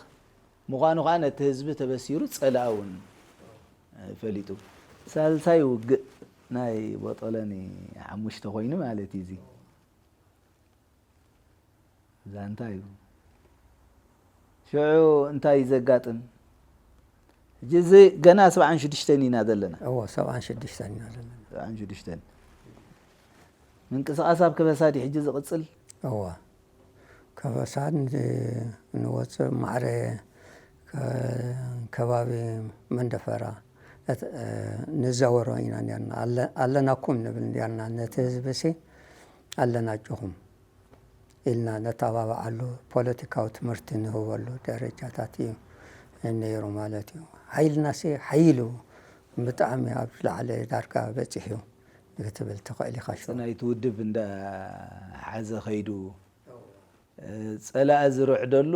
ምዃኑ ከኣ ነቲ ህዝቢ ተበሲሩ ጸላእ እውን ፈሊጡ። ሳልሳይ ውግእ ናይ ቦጦሎኒ ሓሙሽተ ኮይኑ ማለት እዩ እዚ። ዛንታ እዩ። ሽዑ እንታይ እዩ ዘጋጥም? ሕጂ እዚ ገና ሰብዓን ሽዱሽተን ኢና ዘለና። እወ፣ ሰብዓን ሽዱሽተን ኢና ዘለና። ሰብዓን ሽዱሽተን። ምንቅስቓስ ኣብ ከበሳ ድዩ ሕጂ ዝቕጽል? እወ። ከበሳ ን-፣ ንወጽእ ማዕረ ከ-፣ ከባቢ መንደፈራ እት-፣ ንዛወሮ ኢና ኔርና። ኣለ-፣ ኣለናኩም ንብል ኔርና። ነቲ ህዝቢ ሲ ኣለና ኣጆኹም። ኢልና ነተባብዓሉ ፖለቲካዊ ትምህርቲ ንህበሉ ደረጃታት እዩ ነይሩ ማለት እዩ። ሓይልናሲ ሓይሉ ብጣዕሚ ኣብ ላዕሊ ዳርጋ በፂሑ ክትብል ትኽእል ኢኻ። ሽዑ ናይቲ ውድብ እንዳሓዘ ከይዱ፣ ጸላኢ ዝርዕደሉ፣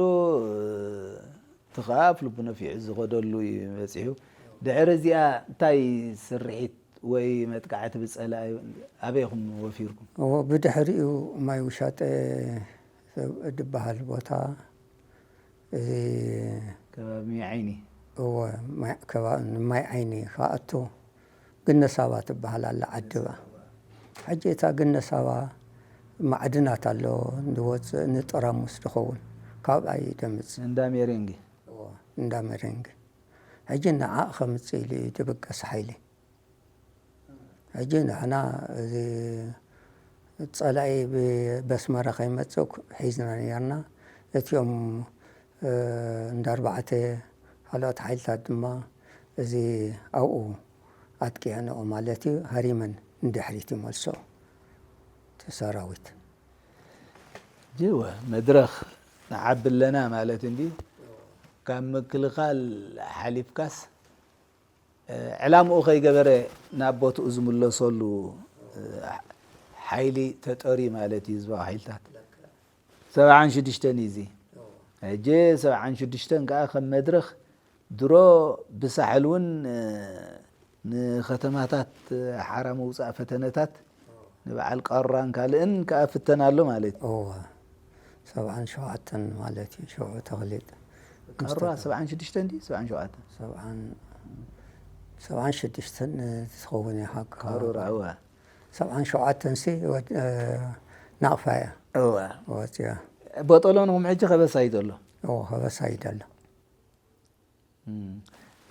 እቲ ኸኣ ኣፍልቡ ነፊዑ ዝኸደሉ እዩ በጺሑ። ድሕሪ እዚኣ እንታይ ስርሒት ወይ መጥቃዕቲ ብጸላኢ ኣበይ ኢኹም ወፊርኩም? እዎ፣ ብድሕሪኡ ማይ ውሻጠ ዝበሃል ቦታ፣ እዚ ከባቢ ማይ ዓይኒ። እዎ፣ ማይ፣ ከባ-፣ ማይ ዓይኒ ክኣቱ ግነሳባ ትበሃል ኣላ ዓድባ። ሕጂ እታ ግነሳባ ማዕድናት ኣለዎ፣ ንወፅእ ንጠራሙስ ዝኸውን ካብኣ ይደምፅ። እንዳ ሜሬንግ። እዎ፣ እንዳ መሬንግ። ሕጂ ንዓ ከምፅእ ኢሉ እዩ ድብገስ ሓይሊ። ሕጂ ንሕና እዚ ጸላኢ ብ-፣ በስመራ ከይመጽእ ክ-፣ ሒዝና ነይርና። እቲኦም፣ እ፣ እንዳ ኣርባዕተ ካልኦት ሓይልታት ድማ እዚ ኣብኡ ኣጥቂዐንኦ ማለት እዩ። ሃሪመን ንድሕሪት ይመልሶ እቲ ሰራዊት። ጅወ መድረኽ ንዓቢ ኣለና ማለት እንዲ ካብ ምክልኻል ሓሊፍካስ ዕላምኡ ከይገበረ ናብ ቦትኡ ዝምለሰሉ ሓይሊ ተጠርዩ ማለት እዩ ህዝባዊ ሓይልታት። ሰብዓን ሽዱሽተን እዩ እዚ። ሕጂ ሰብዓን ሽዱሽተን ከዓ ከም መድረኽ ድሮ ብሳሕል እውን ንከተማታት ሓራ መውፃእ ፈተነታት ንበዓል ቃራን ካልእን ከዓ ፍተን ኣሎ ማለት እዩ። እወ፣ ሰብዓን ሸውዓተን ማለት እዩ። ሽዑ ተኽሊጥ ምስ ቃራ ተተ-፣ ሰብዓን ሽዱሽተን ድዩ? ሰብዓን ሸውዓተን? ሰብዓን፣ ሰብዓን ሽዱሽተን ትኸውን እያ ሓቂ። ቃሩራ፣ እወ። ሰብዓን ሸውዓተን ሲ ወድ-፣ እ፣ ናቕፋ እያ። እወ። ወፂያ። ቦጦሎንኹም ሕጂ ከበሳ እዩ ዘሎ? እወ፣ ከበሳ እዩ ዘሎ። እም።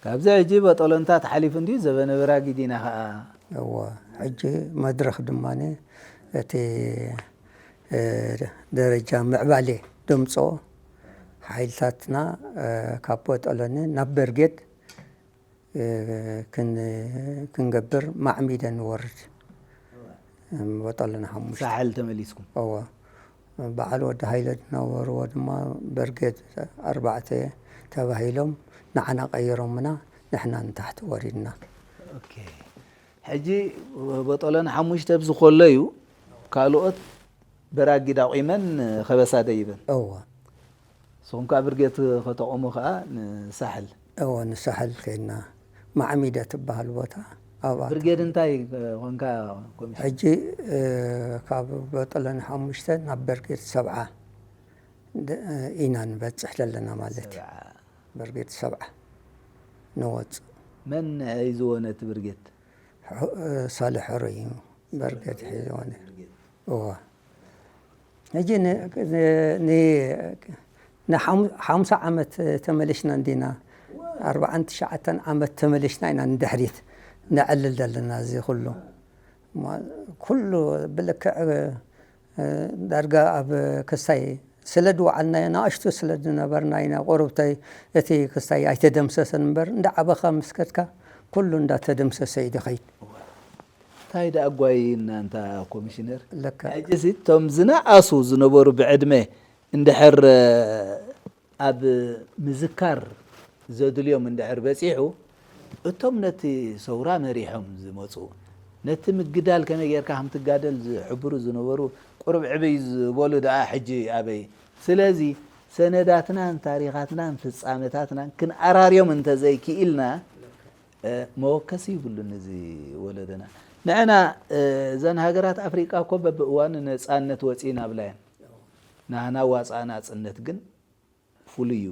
ካብዚ ሕጂ በጦሎንታት ሓሊፉ እንድዩ ዘበነ በራጊድ ኢና ኸዓ። እወ፣ ሕጂ መድረኽ ድማ እቲ፣ እ፣ ደረጃ ምዕባሌ ደምጾ ሓይልታትና፣ እ፣ ካብ በጦሎኒ ናብ በርጌድ፣ እ፣ ክን-፣ ክንገብር ማዕሚደ ንወርድ። እም፣ በጦሎኒ ሓሙሽተ። ሳሕል ተመሊስኩም? እወ። በዓል ወዲ ሃይለ ዝነበርዎ ድማ በርጌድ ኣርባዕተ ተባሂሎም ንዓና ቀይሮምና፣ ንሕና ንታሕቲ ወሪድና። ኦኬ። ሕጂ በጦሎኒ ሓሙሽተ ኣብዚ ከሎ እዩ ካልኦት በራጊድ ኣቑመን ከበሳ ደይበን። እወ። ንስኹም ከኣ ብርጌድ ከተቑሙ ከኣ ንሳሕል። እወ፣ ንሳሕል ከይድና። ማዕሚደ ትበሃል ቦታ ኣብኣ። ብርጌድ እንታይ ኮንካ ኮሚሽን? ሕጂ፣ እ፣ ካብ በጦሎኒ ሓሙሽተ ናብ በርጌድ ሰብዓ ድ-፣ ኢና ንበጽሕ ዘለና ማለት እዩ። ሰብዓ። በርጌድ ሰብዓ ንወጽእ። መን ሒዝዎ ነቲ ብርጌድ? ሑ-፣ እ፣ ሳልሕ ሕሩይ እዩ በርጌድ ሒዝዎ ነይሩ። እወ። ሕጂ ን-፣ ን-፣ ን-፣ ንሓም-፣ ሓምሳ ዓመት ተመሊሽና እንዲና፣ ኣርባዓን ትሽዓተን ዓመት ተመሊሽና ኢና ንድሕሪት ነዕልል ዘለና። እዚ ኩሉ፣ ማ-፣ ኩሉ ብልክዕ፣ እ፣ ዳርጋ ኣብ ክስታይ ስለ ዝወዓልናዮ፣ ንኣሽቱ ስለ ዝነበርና ኢና። ቁሩብተይ እቲ ክስታይ ኣይተደምሰሰን እምበር፣ እንዳዓበኻ ምስ ከድካ ኩሉ እንዳተደምሰሰ እዩ ዝኸይድ። እንታይ ደኣ ጓይ እና እንታ ኮሚሽነር? ለካ። ሕጂሲ እቶም ዝነኣሱ ዝነበሩ ብዕድመ እንድሕር ኣብ ምዝካር ዘድልዮም እንድሕር በጺሑ፣ እቶም ነቲ ሰውራ መሪሖም ዝመጹ፣ ነቲ ምግዳል ከመይ ጌርካ ከም ትጋደል ዝሕብሩ ዝነበሩ ቁሩብ ዕብይ ዝበሉ ደኣ ሕጂ ኣበይ? ስለዚ ሰነዳትናን ታሪኻትናን ፍጻመታትናን ክንኣራርዮም እንተዘይክኢልና፣ እ፣ መወከሲ ይብሉን እዚ ወለዶና። ንዕና፣ እ፣ እዘን ሃገራት ኣፍሪቃ እኮ በብእዋኑ ነጻነት ወጺእና ብላ እየን። ናህና ዋጻእ ናጽነት ግን ፍሉይ እዩ።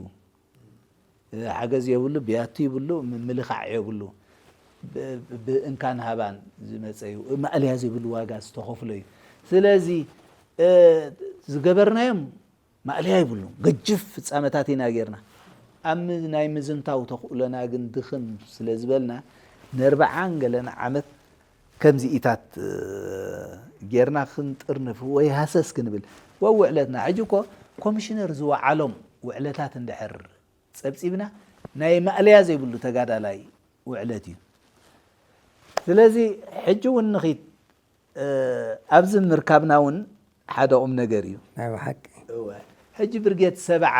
እ፣ ሓገዝ የብሉ፣ ብያቲ ይብሉ፣ ምምልኻዕ የብሉ። ብ-፣ ብ-፣ ብእንካን ሃባን ዝመጸ እዩ። ማእለያ ዘይብሉ ዋጋ ዝተኸፍሎ እዩ። ስለዚ፣ እ፣ ዝገበርናዮም ማእለያ ይብሉ። ገጅፍ ፍጻመታት ኢና ጌርና። ኣብ ም-፣ ናይ ምዝንታው ተኽእሎና ግን ድኽም ስለ ዝበልና፣ ነርብዓን ገለን ዓመት ከምዚ ኢታት፣ እ፣ ጌርና ክንጥርንፍ ወይ ሃሰስ ክንብል። ወውዕለትና፣ ሕጂ እኮ ኮሚሽነር ዝወዓሎም ውዕለታት እንድሕር ጸብጺብና፣ ናይ ማእለያ ዘይብሉ ተጋዳላይ ውዕለት እዩ። ስለዚ፣ ሕጂ እውን ንኺድ፣ እ፣ ኣብዚ ምርካብና እውን ሓደ ቁም ነገር እዩ። ናይ ብሓቂ እወ። ሕጂ ብርጌድ ሰብዓ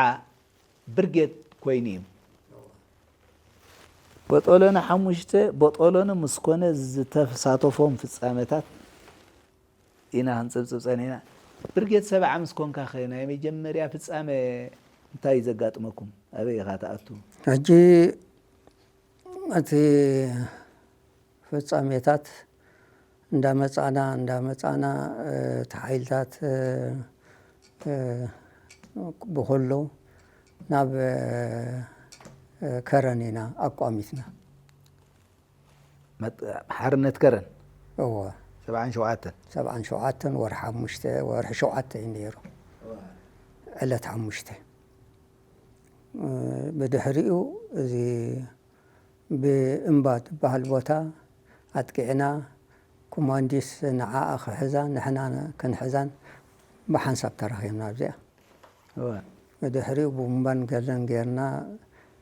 ብርጌድ ኮይኑ እዩ። ቦጦሎኒ ሓሙሽተ፣ ቦጦሎኒ ምስ ኮነ ዝተሳተፎም ፍጻመታት ኢና ክንጽብጽብ ጸኒሕና። ብርጌድ ሰብዓ ምስ ኮንካ ኸ ናይ መጀመርያ ፍጻመ እንታይ እዩ ዘጋጥመኩም? ኣበይ ኢኻ ትኣቱ? ሕጂ እቲ ፍጻሜታት እንዳመጻና እንዳመጻና እቲ ሓይልታት ብኩሉ ናብ ከረን ኢና ኣቋሚትና። ሓርነት ከረን እዎ ሰብዓን ሸውዓተን ሰብዓን ሸውዓተን ወርሒ ሓሙሽተ ወርሒ ሸውዓተ እዩ ነይሩ ዕለት ሓሙሽተ ብድሕሪኡ እዚ ብእምባ ዝበሃል ቦታ ኣጥቂዕና ኮማንዲስ ንዓኣ ክሕዛ ንሕና ክንሕዛን ብሓንሳብ ተራኺብና ኣብዚኣ። ብድሕሪኡ ቡምባን ገለን ጌርና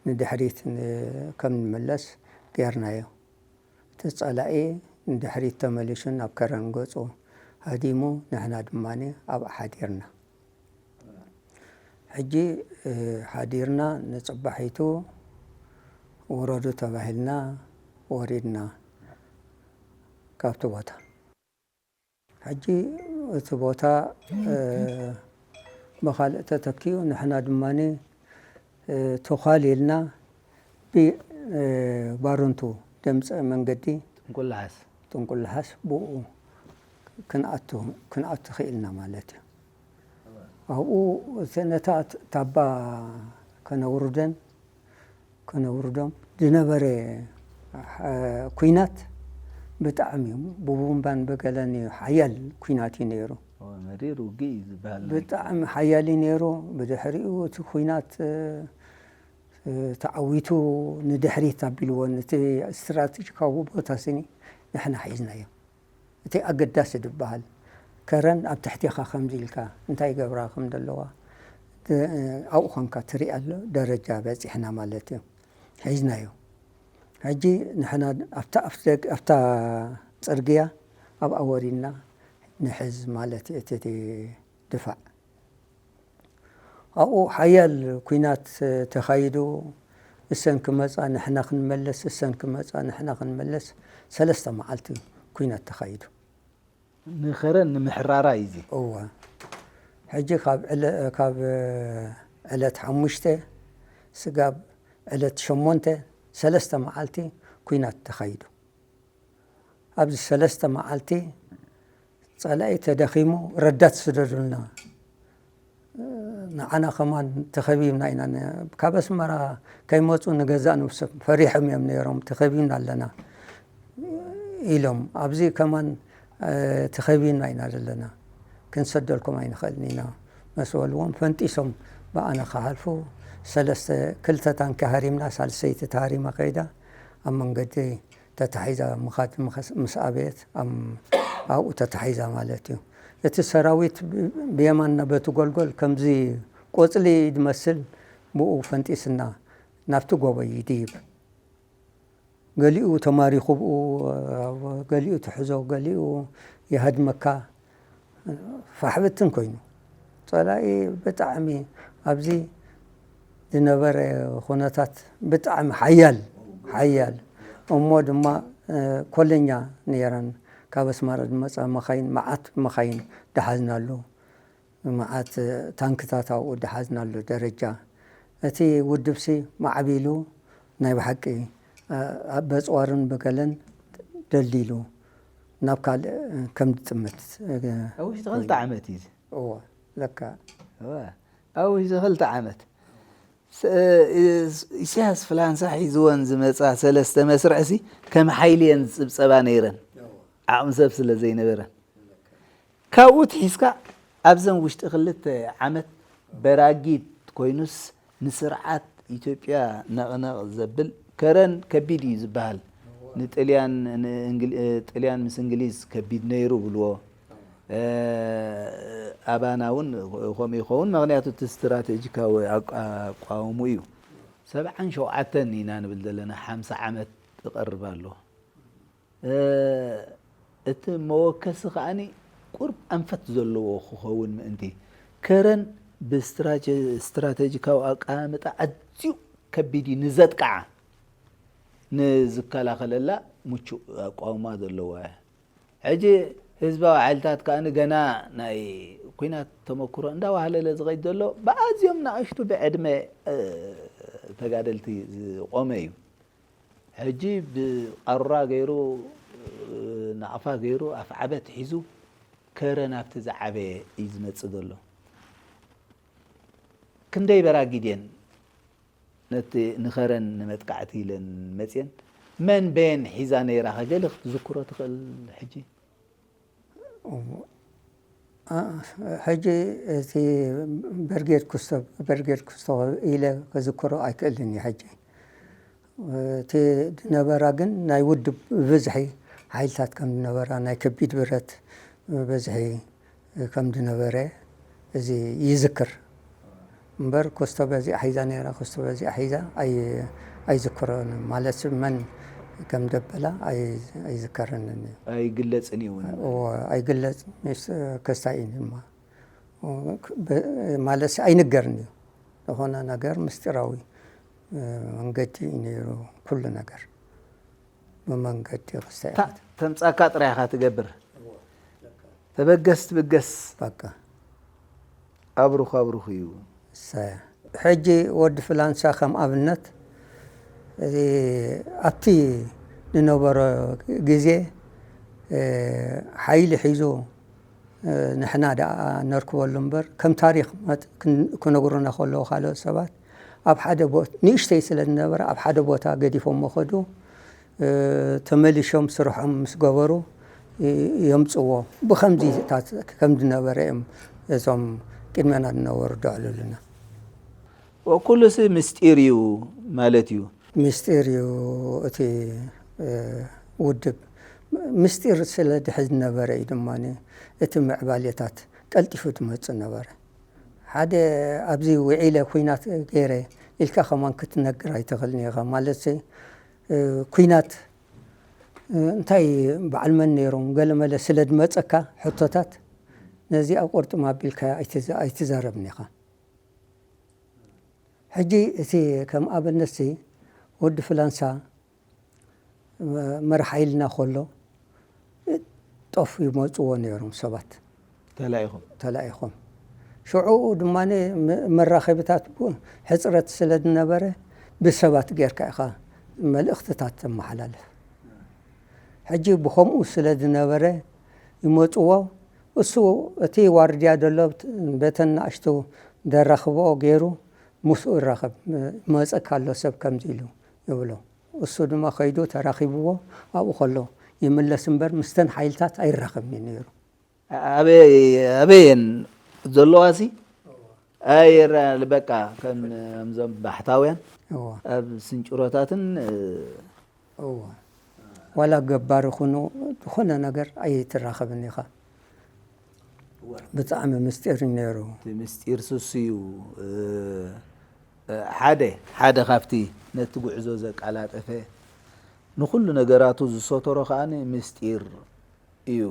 ንድሕሪት ከም ንመለስ ጌርናዮ። እቲ ጸላኢ ንድሕሪት ተመሊሱ ናብ ከረን ገጹ ሃዲሙ ንሕና ድማ ኣብኣ ሓዲርና። ሕጂ ሓዲርና ንጽባሒቱ ውረዱ ተባሂልና ወሪድና ካብቲ ቦታ። ሕጂ እቲ ቦታ ብኻልእ ተተኪኡ ንሕና ድማ ተዃል ኢልና ብባሩንቱ ደምፀ መንገዲ ጥንቁላሓስ ጥንቁላሓስ ብኡ ክንኣቱ ክንኣቱ ክኢልና ማለት እዩ። ኣብኡ ነታ ታባ ከነውርደን ከነውርዶም ዝነበረ ኩናት ብጣዕሚ እዩ ብቡምባን ብገለን እዩ ሓያል ኩናት እዩ ነይሩ። መሪር ውግእ እዩ ዝበሃል። ብጣዕሚ ሓያል እዩ ነይሩ። ብድሕሪኡ እቲ ኩናት ተዓዊቱ ንድሕሪት ኣቢልዎ ነቲ ስትራቴጂካዊ ቦታ ስኒ ንሕና ሒዝናዮ። እቲ ኣገዳሲ ዝበሃል ከረን ኣብ ትሕቲኻ ከምዚ ኢልካ እንታይ ይገብራ ከም ዘለዋ ኣብኡ ኮንካ ትሪኣ ኣሎ ደረጃ በፂሕና ማለት እዩ። ሒዝናዮ። ሕጂ ንሕና ኣብታ ኣፍደግ ኣብታ ፅርግያ ኣብኣ ወሪድና ንሕዝ ማለት እዩ እቲ ድፋዕ። ኣብኡ ሓያል ኲናት ተኻይዱ። እሰን ክመፃ ንሕና ክንመለስ፣ እሰን ክመፃ ንሕና ክንመለስ ሰለስተ መዓልቲ ኲናት ተኻይዱ። ንኸረን ንምሕራራ እዩ እዚ። እወ። ሕጂ ካብ ዕለ- ካብ ዕለት ሓሙሽተ ስጋብ ዕለት ሸሞንተ ሰለስተ መዓልቲ ኲናት ተኻይዱ። ኣብዚ ሰለስተ መዓልቲ ፀላኢ ተደኺሙ ረዳት ስደዱልና። ንዓና ከማን ተኸቢብና ኢና። ካብ ኣስመራ ከይመፁ ንገዛእ ነብሶም ፈሪሖም እዮም ነይሮም። ተኸቢብና ኣለና ኢሎም። ኣብዚ ከማን ተኸቢብና ኢና ዘለና። ክንሰደልኩም ኣይንኽእልን ኢና መስ በልዎም ፈንጢሶም ብኣና ክሓልፉ ሰለስተ ክልተ ታንኪ ሃሪምና ሳልሰይቲ ተሃሪማ ከይዳ ኣብ መንገዲ ተታሒዛ ምኻድ ምስ ኣበየት ኣብኡ ተታሒዛ ማለት እዩ። እቲ ሰራዊት ብየማንና በቲ ጎልጎል ከምዚ ቆፅሊ ዝመስል ብኡ ፈንጢስና ናብቲ ጎቦ ይድይብ። ገሊኡ ተማሪኹ ብኡ፣ ገሊኡ ትሕዞ፣ ገሊኡ ይሃድመካ። ፋሕብትን ኮይኑ ፀላኢ ብጣዕሚ ኣብዚ ዝነበረ ኩነታት ብጣዕሚ ሓያል ሓያል እሞ ድማ ኮለኛ ነይረን ካብ ኣስመራ ዝመፃ መኻይን መዓት መኻይን ደሓዝናሉ። መዓት ታንክታት ኣብኡ ደሓዝናሉ ደረጃ እቲ ውድብሲ ማዕቢሉ ናይ ብሓቂ በፅዋርን ብገለን ደልዲሉ ናብ ካልእ ከም ዝጥምት ኣብ ውሽጢ ክልተ ዓመት እዩ እዚ። እዎ ለካ እወ፣ ኣብ ውሽጢ ክልተ ዓመት ኢሳያስ ፍላንሳ ሒዝወን ዝመፃ ሰለስተ መስርዕሲ ከም ሓይሊ እየን ዝፅብፀባ ነይረን ዓቕሚ ሰብ ስለ ዘይነበረን። ካብኡ ትሒዝካ ኣብዘን ውሽጢ ክልተ ዓመት በራጊድ ኮይኑስ ንስርዓት ኢትዮጵያ ነቕነቕ ዘብል ከረን ከቢድ እዩ ዝበሃል። ንጥልያን ጥልያን ምስ እንግሊዝ ከቢድ ነይሩ ብልዎ። ኣባና እውን ከምኡ ይኸውን፣ ምክንያቱ እቲ ስትራቴጂካዊ ኣቋውሙ እዩ። ሰብዓን ሸውዓተን ኢና ንብል ዘለና፣ ሓምሳ ዓመት ይቐርብ ኣሎ። እቲ መወከሲ ከዓኒ ቁርብ ኣንፈት ዘለዎ ክኸውን ምእንቲ፣ ከረን ብስትራቴ-፣ ስትራቴጂካዊ ኣቀማምጣ ኣዝዩ ከቢድ እዩ ንዘጥቅዓ፣ ንዝከላኸለላ ምቹእ ኣቋውማ ዘለዋ እያ። ሕጂ ህዝባዊ ሓይልታት ከኣ ገና ናይ ኲናት ተመክሮ እንዳዋህለለ ዝኸይድ ዘሎ፣ ብኣዝዮም ንኣሽቱ ብዕድመ፣ እ፣ ተጋደልቲ ዝቖመ እዩ። ሕጂ ብቃሩራ ገይሩ፣ እ፣ ናቕፋ ገይሩ፣ ኣፍዓበት ሒዙ፣ ከረን ኣብቲ ዝዓበየ እዩ ዝመጽእ ዘሎ። ክንደይ በራጊድ እየን ነቲ ንኸረን ንመጥቃዕቲ ኢለን መጽየን፣ መን በየን ሒዛ ነይራ ከ ገለ ክትዝክሮ ትኽእል ሕጂ? እዎ። አ-፣ ሕጂ እቲ በርጌድ ኩስቶ፣ በርጌድ ኩስቶ ኢለ ክዝክሮ ኣይክእልን እየ ሕጂ። እቲ ዝነበራ ግን ናይ ውድብ ብዝሒ ሓይልታት ከም ዝነበራ፣ ናይ ከቢድ ብረት ብዝሒ ከም ዝነበረ እዚ ይዝክር። እምበር ኮስቶ በዚኣ ሒዛ ነይራ፣ ኮስቶ በዚኣ ሒዛ ኣይ-፣ ኣይዝክሮን። ማለት መን ከም ደበላ ኣይ-፣ ኣይዝከረንን እዩ። ኣይግለጽን እዩ እውን። እዎ፣ ኣይግለጽን። ምስ-፣ ክስታይ እዩ ድማ። ብ-፣ ማለት ኣይንገርን እዩ። ዝኾነ ነገር ምስጢራዊ መንገዲ እዩ ነይሩ ኩሉ ነገር። ብመንገዲ ክስታይ እታ ተምጻካ ጥራይ ኢኻ ትገብር። ተበገስ ትብገስ። በቃ። ኣብሩኽ ኣብሩኽ እዩ። እሰ-፣ ሕጂ ወዲ ፍላንሳ ከም ኣብነት፣ እ፣ ኣብቲ ዝነበሮ ግዜ፣ እ፣ ሓይሊ ሒዙ፣ እ፣ ንሕና ደኣ ነርክበሉ እምበር፣ ከም ታሪኽ መጥ-፣ ክን-፣ ክነግሩና ከለዉ ካልኦት ሰባት፣ ኣብ ሓደ ቦ-፣ ንእሽተይ ስለ ዝነበረ፣ ኣብ ሓደ ቦታ ገዲፎሞ ኸዱ። እ፣ ተመሊሾም ስርሖም ምስ ገበሩ፣ እ፣ የምጽዎ። ብኸምዚታት ከም ዝነበረ እዮም እዞም ቅድመና ዝነበሩ ዘዕልሉና። ወኩሉሲ ምስጢር እዩ ማለት እዩ። ምስጢር እዩ እቲ፣ እ፣ ውድብ። ምስጢር ስለ ድሕዝ ነበረ እዩ ድማ እቲ ምዕባሌታት ቀልጢፉ ዝመጽእ ነበረ። ሓደ ኣብዚ ውዒለ ኲናት ገይረ ኢልካ ከማን ክትነግር ኣይትኽእልን ኢኻ። ማለትሲ፣ እ፣ ኲናት፣ እ፣ እንታይ በዓል መን ነይሮም ገለመለ ስለ ዝመጸካ ሕቶታት፣ ነዚ ኣብ ቁርጥም ኣቢልካ ኣይትዘ-፣ ኣይትዛረብን ኢኻ። ሕጂ እቲ ከም ኣብነትሲ ወዲ ፍላንሳ መ-፣ መራሕ ሓይልና ከሎ ጦፍ ይመጽዎ ነይሮም ሰባት። ተላኢኹም። ተላኢኹም። ሽዑኡ ድማ መ-፣ መራኸቢታት ቡ-፣ ሕጽረት ስለ ዝነበረ ብሰባት ጌርካ ኢኻ መልእኽትታት ተመሓላልፍ። ሕጂ ብኸምኡ ስለ ዝነበረ ይመጽዎ። እሱ እቲ ዋርድያ ዘሎ በተን ንኣሽቱ ዘራኽቦ ገይሩ ምስኡ ይራኸብ። መጸካ ኣሎ ሰብ ከምዚ ኢሉ ይብሎ። እሱ ድማ ከይዱ ተራኺብዎ ኣብኡ ከሎ ይምለስ እምበር ምስተን ሓይልታት ኣይራኸብን እዩ ነይሩ። ኣበይ፣ ኣበየን ዘለዋ ሲ ኣይራ-፣ በቃ ከም፣ ከምዞም ባሕታውያን እዎ። ኣብ ስንጭሮታትን፣ እ፣ እዎ። ዋላ ገባር ይኹኑ ዝኾነ ነገር ኣይትራኸብን ኢኻ። ብጣዕሚ ምስጢር እዩ ነይሩ። እቲ ምስጢር ስሱ እዩ። እ፣ እ፣ ሓደ፣ ሓደ ካብቲ ነቲ ጉዕዞ ዘቀላጠፈ፣ ንኹሉ ነገራቱ ዝሰተሮ ከኣ ምስጢር እዩ።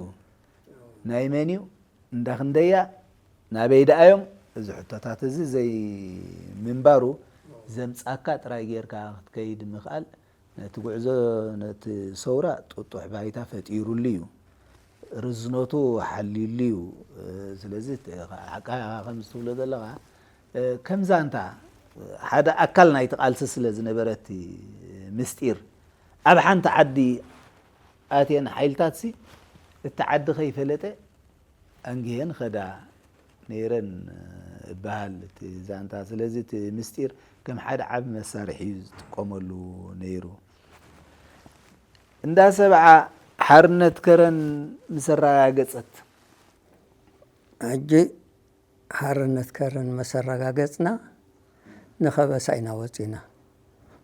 ናይ መን እዩ? እንዳ ክንደያ? ናበይ ደኣ እዮም? እዚ ሕቶታት እዚ ዘይምንባሩ፣ ዘምጻካ ጥራይ ጌርካ ክትከይድ ምኽኣል፣ ነቲ ጉዕዞ፣ ነቲ ሰውራ ጥጡሕ ባይታ ፈጢሩሉ እዩ። ርዝነቱ ሓልዩሉ እዩ። ስለዚ፣ ሓቃ ከምዚ ትብሎ ዘለኻ፣ ከም ዛንታ፣ ሓደ ኣካል ናይቲ ቃልሲ ስለ ዝነበረ፣ እቲ ምስጢር፣ ኣብ ሓንቲ ዓዲ ኣትየን ሓይልታትሲ፣ እቲ ዓዲ ከይፈለጠ ኣንጊሀን ኸዳ ነይረን እበሃል እቲ ዛንታ። ስለዚ እቲ ምስጢር ከም ሓደ ዓቢ መሳርሒ እዩ ዝጥቀመሉ ነይሩ። እንዳ ሰብዓ ሓርነት ከረን ምስ ኣረጋገጸት፣ ሕጂ ሓርነት ከረን ምስ ኣረጋገጽና፣ ንኸበሳ ኢና ወጺና።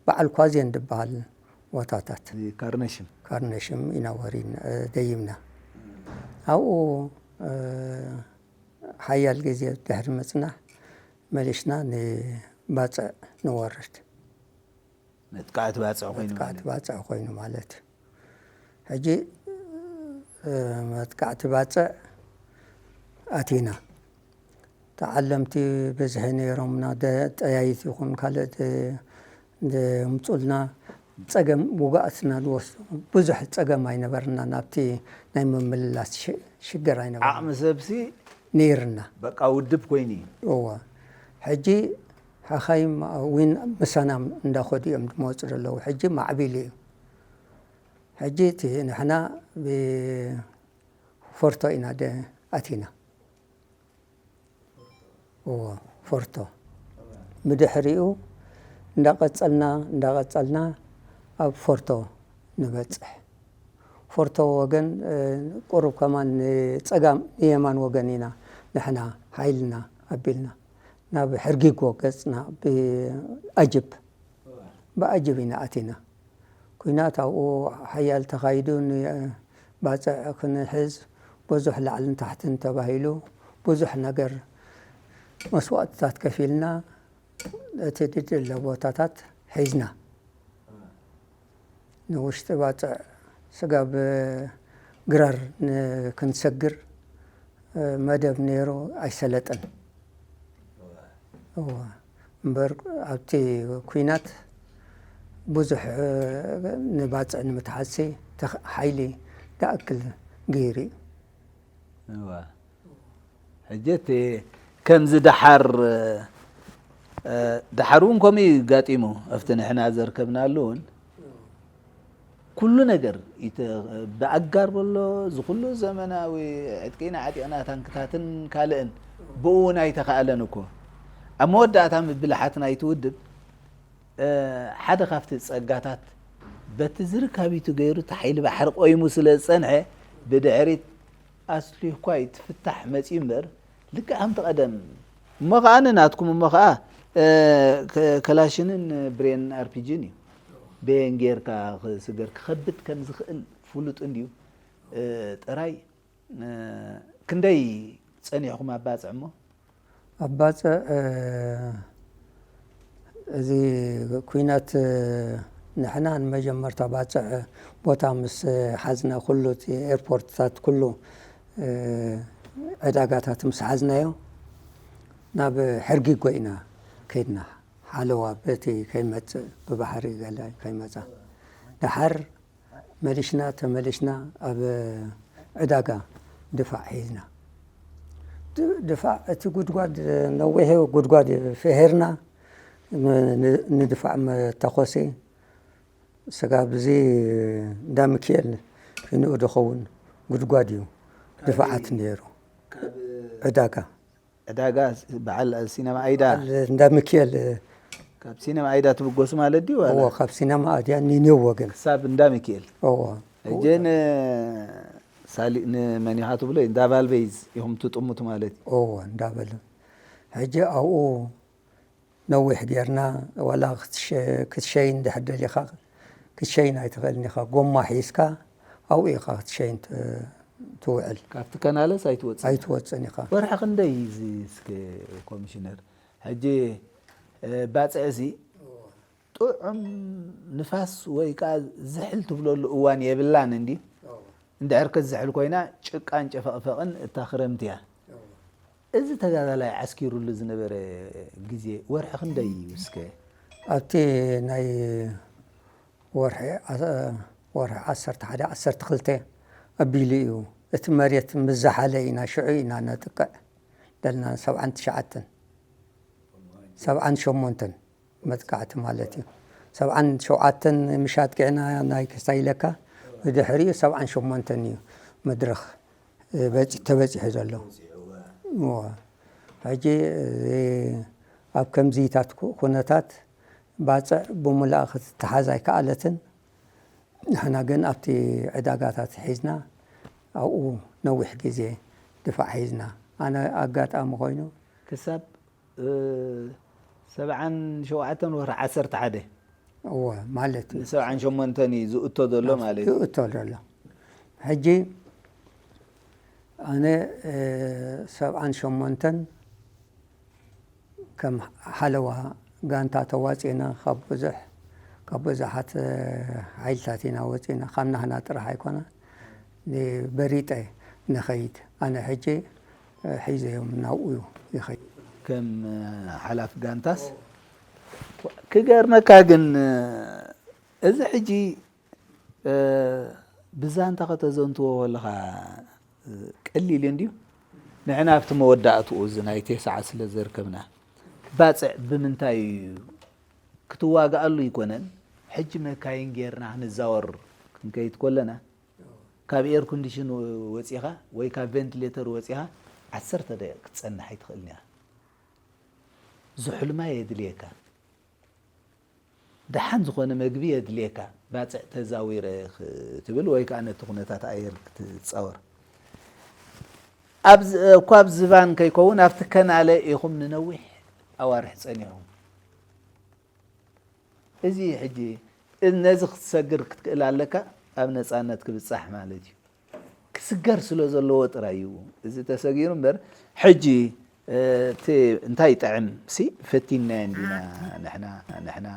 በዓል ኳዜን ዝበሃል ቦታታት። ካርነሽም። ካርነሽም ኢና ወሪድና፣ እ፣ ደይብና። ኣብኡ፣ እ፣ ሓያል ግዜ ድሕሪ ምጽናሕ፣ መሊስና ንባጽዕ ንወርድ። መጥቃዕቲ ባጽዕ ኮይኑ መጥቃዕቲ ማለት። ባጽዕ ኮይኑ ማለት እዩ። ሕጂ፣ እ፣ መጥቃዕቲ ባጽዕ ኣቲና። ተዓለምቲ ብዝሒ ነይሮምና፣ ደ-፣ ጠያይት ይኹን ካልእ ደ-፣ ደምጹልና። ጸገም ውግኣትና ዝወስዱ ብዙሕ ጸገም ኣይነበርና፣ ናብቲ ናይ ምምልላስ ሽ-፣ ሽግር ኣይነበርና። ዓቕሚ ሰብሲ ነይርና። በቃ ውድብ ኮይኑ እዩ። እወ። ሕጂ ሓኻይም እውን ምሳና እንዳኸዱ እዮም ዝመፁ ዘለዉ። ሕጂ ማዕቢሉ እዩ። ሕጂ እቲ ንሕና ብፎርቶ ኢና ደ-፣ ኣቲና። እዎ፣ ፎርቶ። ብድሕሪኡ እንዳቐጸልና፣ እንዳቐጸልና ኣብ ፎርቶ ንበጽሕ። ፎርቶ ወገን፣ እ፣ ቁሩብ ከማን ንጸጋም ንየማን ወገን ኢና ንሕና ሓይልና ኣቢልና። ናብ ሕርጊጎ ገጽና ብኣጅብ፣ ብኣጅብ ኢና ኣቲና። ኲናት ኣብኡ ሓያል ተኻይዱ፣ ንባጽዕ ክንሕዝ ብዙሕ ላዕልን ታሕትን ተባሂሉ፣ ብዙሕ ነገር መስዋእትታት ከፊልና፣ እቲ ድድለ ቦታታት ሒዝና። ንውሽጢ ባጽዕ ስጋብ ግራር ን-፣ ክንሰግር መደብ ነይሩ፣ ኣይሰለጠን። እዋ። እምበር ኣብቲ ኲናት ብዙሕ ንባጽዕ ንምትሓዝሲ ተኽ-፣ ሓይሊ ደኣክል ገይሩ እዩ። እዋ። ሕጂ እቲ ከምዚ ደሓር፣ እ፣ ደሓር እውን ከምኡ እዩ ጋጢሙ። ኣብቲ ንሕና ዘርከብናሉ እውን ኩሉ ነገር ይተ-፣ ብኣጋር በሎ፣ እዚ ኩሉ ዘመናዊ ዕጥቂና ዓጢቕና፣ ታንክታትን ካልእን ብኡ እውን ኣይተኻእለን እኮ። ኣብ መወዳእታ ምብልሓት ናይቲ ውድብ፣ እ፣ ሓደ ካብቲ ጸጋታት በቲ ዝርካቢቱ ገይሩ እቲ ሓይሊ ባሕሪ ቆይሙ ስለ ዝጸንሐ፣ ብድሕሪት ኣስሊኳ እዩ እቲ ፍታሕ መጺኡ እምበር፣ ልክዕ ከምቲ ቀደም። እሞ ኸኣ ንናትኩም እሞ ኸኣ፣ እ፣ ከ-፣ ከላሽንን ብሬን ኣር ፒ ጂን እዩ። በየን ጌርካ ክስገር ክኸብድ ከም ዝኽእል ፍሉጥ እንድዩ። እ፣ ጥራይ፣ እ፣ ክንደይ ጸኒሕኩም ኣብ ባጽዕ እሞ? ኣብ ባጽዕ፣ እ፣ እዚ ኲናት፣ እ፣ ንሕና ንመጀመርታ ባጽዕ ቦታ ምስ ሓዝና፣ ኩሉ እቲ ኤርፖርትታት፣ ኩሉ፣ እ፣ ዕዳጋታት ምስ ሓዝናዮ፣ ናብ ሕርጊጎ ኢና ከይድና። ሓለዋ በቲ ከይመጽእ፣ ብባሕሪ ገለ ከይመጻ። ደሓር መሊሽና ተመሊሽና ኣብ ዕዳጋ ድፋዕ ሒዝና። ድ-፣ ድፋዕ እቲ ጉድጓድ ነዊሕ ጉድጓድ ፈሄርና ን-፣ ን-፣ ንድፋዕ መተኮሲ። ስጋብ እዚ እንዳ ሚኪኤል ፊንኡ ዝኸውን ጉድጓድ እዩ ድፋዓት ነይሩ። ዕዳጋ። ዕዳጋ በዓል ሲነማ ኣይዳ። በዓል እንዳ ሚኪኤል። ካብ ሲነማ ኣይዳ ትብገሱ ማለት ድዩ ዋላ? እዎ፣ ካብ ሲነማ ኣድያ ኒኒው ወገን። ክሳብ እንዳ ሚኪኤል። እዎ። ሕጂ ን-፣ ሳሊ-፣ ንመን ኢኻ ትብሎ? እንዳ ቫልቬዝ ኢኹም ትጥምቱ ማለት እዩ? እዎ፣ እንዳ ቫልቬዝ። ሕጂ ኣብኡ ነዊሕ ጌርና፣ ዋላ ክትሸ-፣ ክትሸይን ድሕር ደሊኻ፣ ክትሸይን ኣይትኽእልን ኢኻ። ጎማ ሒዝካ ኣብኡ ኢኻ ክትሸይን ት-፣ ትውዕል። ካብቲ ከናለስ ኣይትወጽእን? ኣይትወጽእን ኢኻ። ወርሒ ክንደይ እዩ እዚ እስከ ኮሚሽነር? ሕጂ፣ እ፣ ባጽዕ እዚ ጥዑም ንፋስ ወይ ከኣ ዝሕል ትብለሉ እዋን የብላን እንዲ። እዎ። እንድሕር ከዝሕል ኮይና ጭቃን ጨፈቕፈቕን እታ ክረምቲ እያ። እዎ። እዚ ተጋዳላይ ዓስኪሩሉ ዝነበረ ግዜ ወርሒ ክንደይ እዩ እስከ? ኣብቲ ናይ ወርሒ ዓ-፣ ወርሒ ዓሰርተ ሓደ፣ ዓሰርተ ክልተ ኣቢሉ እዩ። እቲ መሬት ምስ ዝሓለ ኢና፣ ሽዑ ኢና ነጥቅዕ ደልና፣ ሰብዓን ትሽዓተን፣ ሰብዓን ሸሞንተን መጥቃዕቲ ማለት እዩ። ሰብዓን ሸውዓተን ምሽ ኣጥቂዕና ናይ ክስታይ ኢለካ፣ ብድሕሪኡ ሰብዓን ሸሞንተን እዩ መድረኽ በጺ-፣ ተበጺሑ ዘሎ። እዎ። ሕጂ፣ እ፣ ኣብ ከምዚታት ኩ-፣ ኩነታት ባጽዕ ብምሉኣ ክትተሓዝ ኣይከኣለትን። ንሕና ግን ኣብቲ ዕዳጋታት ሒዝና ኣብኡ ነዊሕ ግዜ ድፋዕ ሒዝና። ኣነ ኣጋጣሚ ኮይኑ ክሳብ፣ እ፣ ሰብዓን ሸውዓተን ወርሒ ዓሰርተ ሓደ። እወ፣ ማለት እዩ። ንሰብዓን ሸሞንተን እዩ ዝእቶ ዘሎ ማለት እዩ። ዝእቶ ዘሎ። ሕጂ ኣነ፣ እ፣ ሰብዓን ሸሞንተን ከም ሓለዋ ጋንታ ተዋጺእና፣ ካብ ብዙሕ፣ ካብ ብዙሓት፣ እ፣ ሓይልታት ኢና ወጺእና። ካብ ናህና ጥራሕ ኣይኮነ፣ ንበሪጠ ንኸይድ። ኣነ ሕጂ ሒዘዮም ናብኡ ይኸይድ። ከም ሓላፊ ጋንታስ ክገርመካ ግን እዚ ሕጂ ብዛንታ ከተዘንትዎ ከለኻ ቀሊል እንድዩ። ንሕና ኣብቲ መወዳእትኡ እዚ ናይ ቴስዓ ስለ ዘርከብና ባፅዕ ብምንታይ እዩ ክትዋግኣሉ ይኮነን። ሕጂ መካይን ጌርና ክንዛወር ክንከይድ ኮለና ካብ ኤር ኮንዲሽን ወፂኻ ወይ ካብ ቬንቲሌተር ወፂኻ ዓሰርተ ደቂቕ ክትፀንሕ ኣይትኽእልን ኢኻ። ዝሑልማ የድልየካ። ደሓን ዝኾነ መግቢ የድልየካ። ባፅዕ ተዛዊረ ክትብል ወይ ከዓ ነቲ ኩነታት ኣየር ክትፃወር እኳ ኣብ ዝባን ከይከውን ኣብቲ ከናለ ኢኹም ንነዊሕ ኣዋርሕ ፀኒኹም። እዚ ሕጂ ነዚ ክትሰግር ክትክእል ኣለካ ኣብ ነፃነት ክብፃሕ ማለት እዩ። ክስገር ስለ ዘለዎ ጥራይ እዩ እዚ ተሰጊሩ እምበር ሕጂ እቲ እንታይ ይጥዕም ሲ ፈቲንናዮ እንዲና ንሕና ንሕና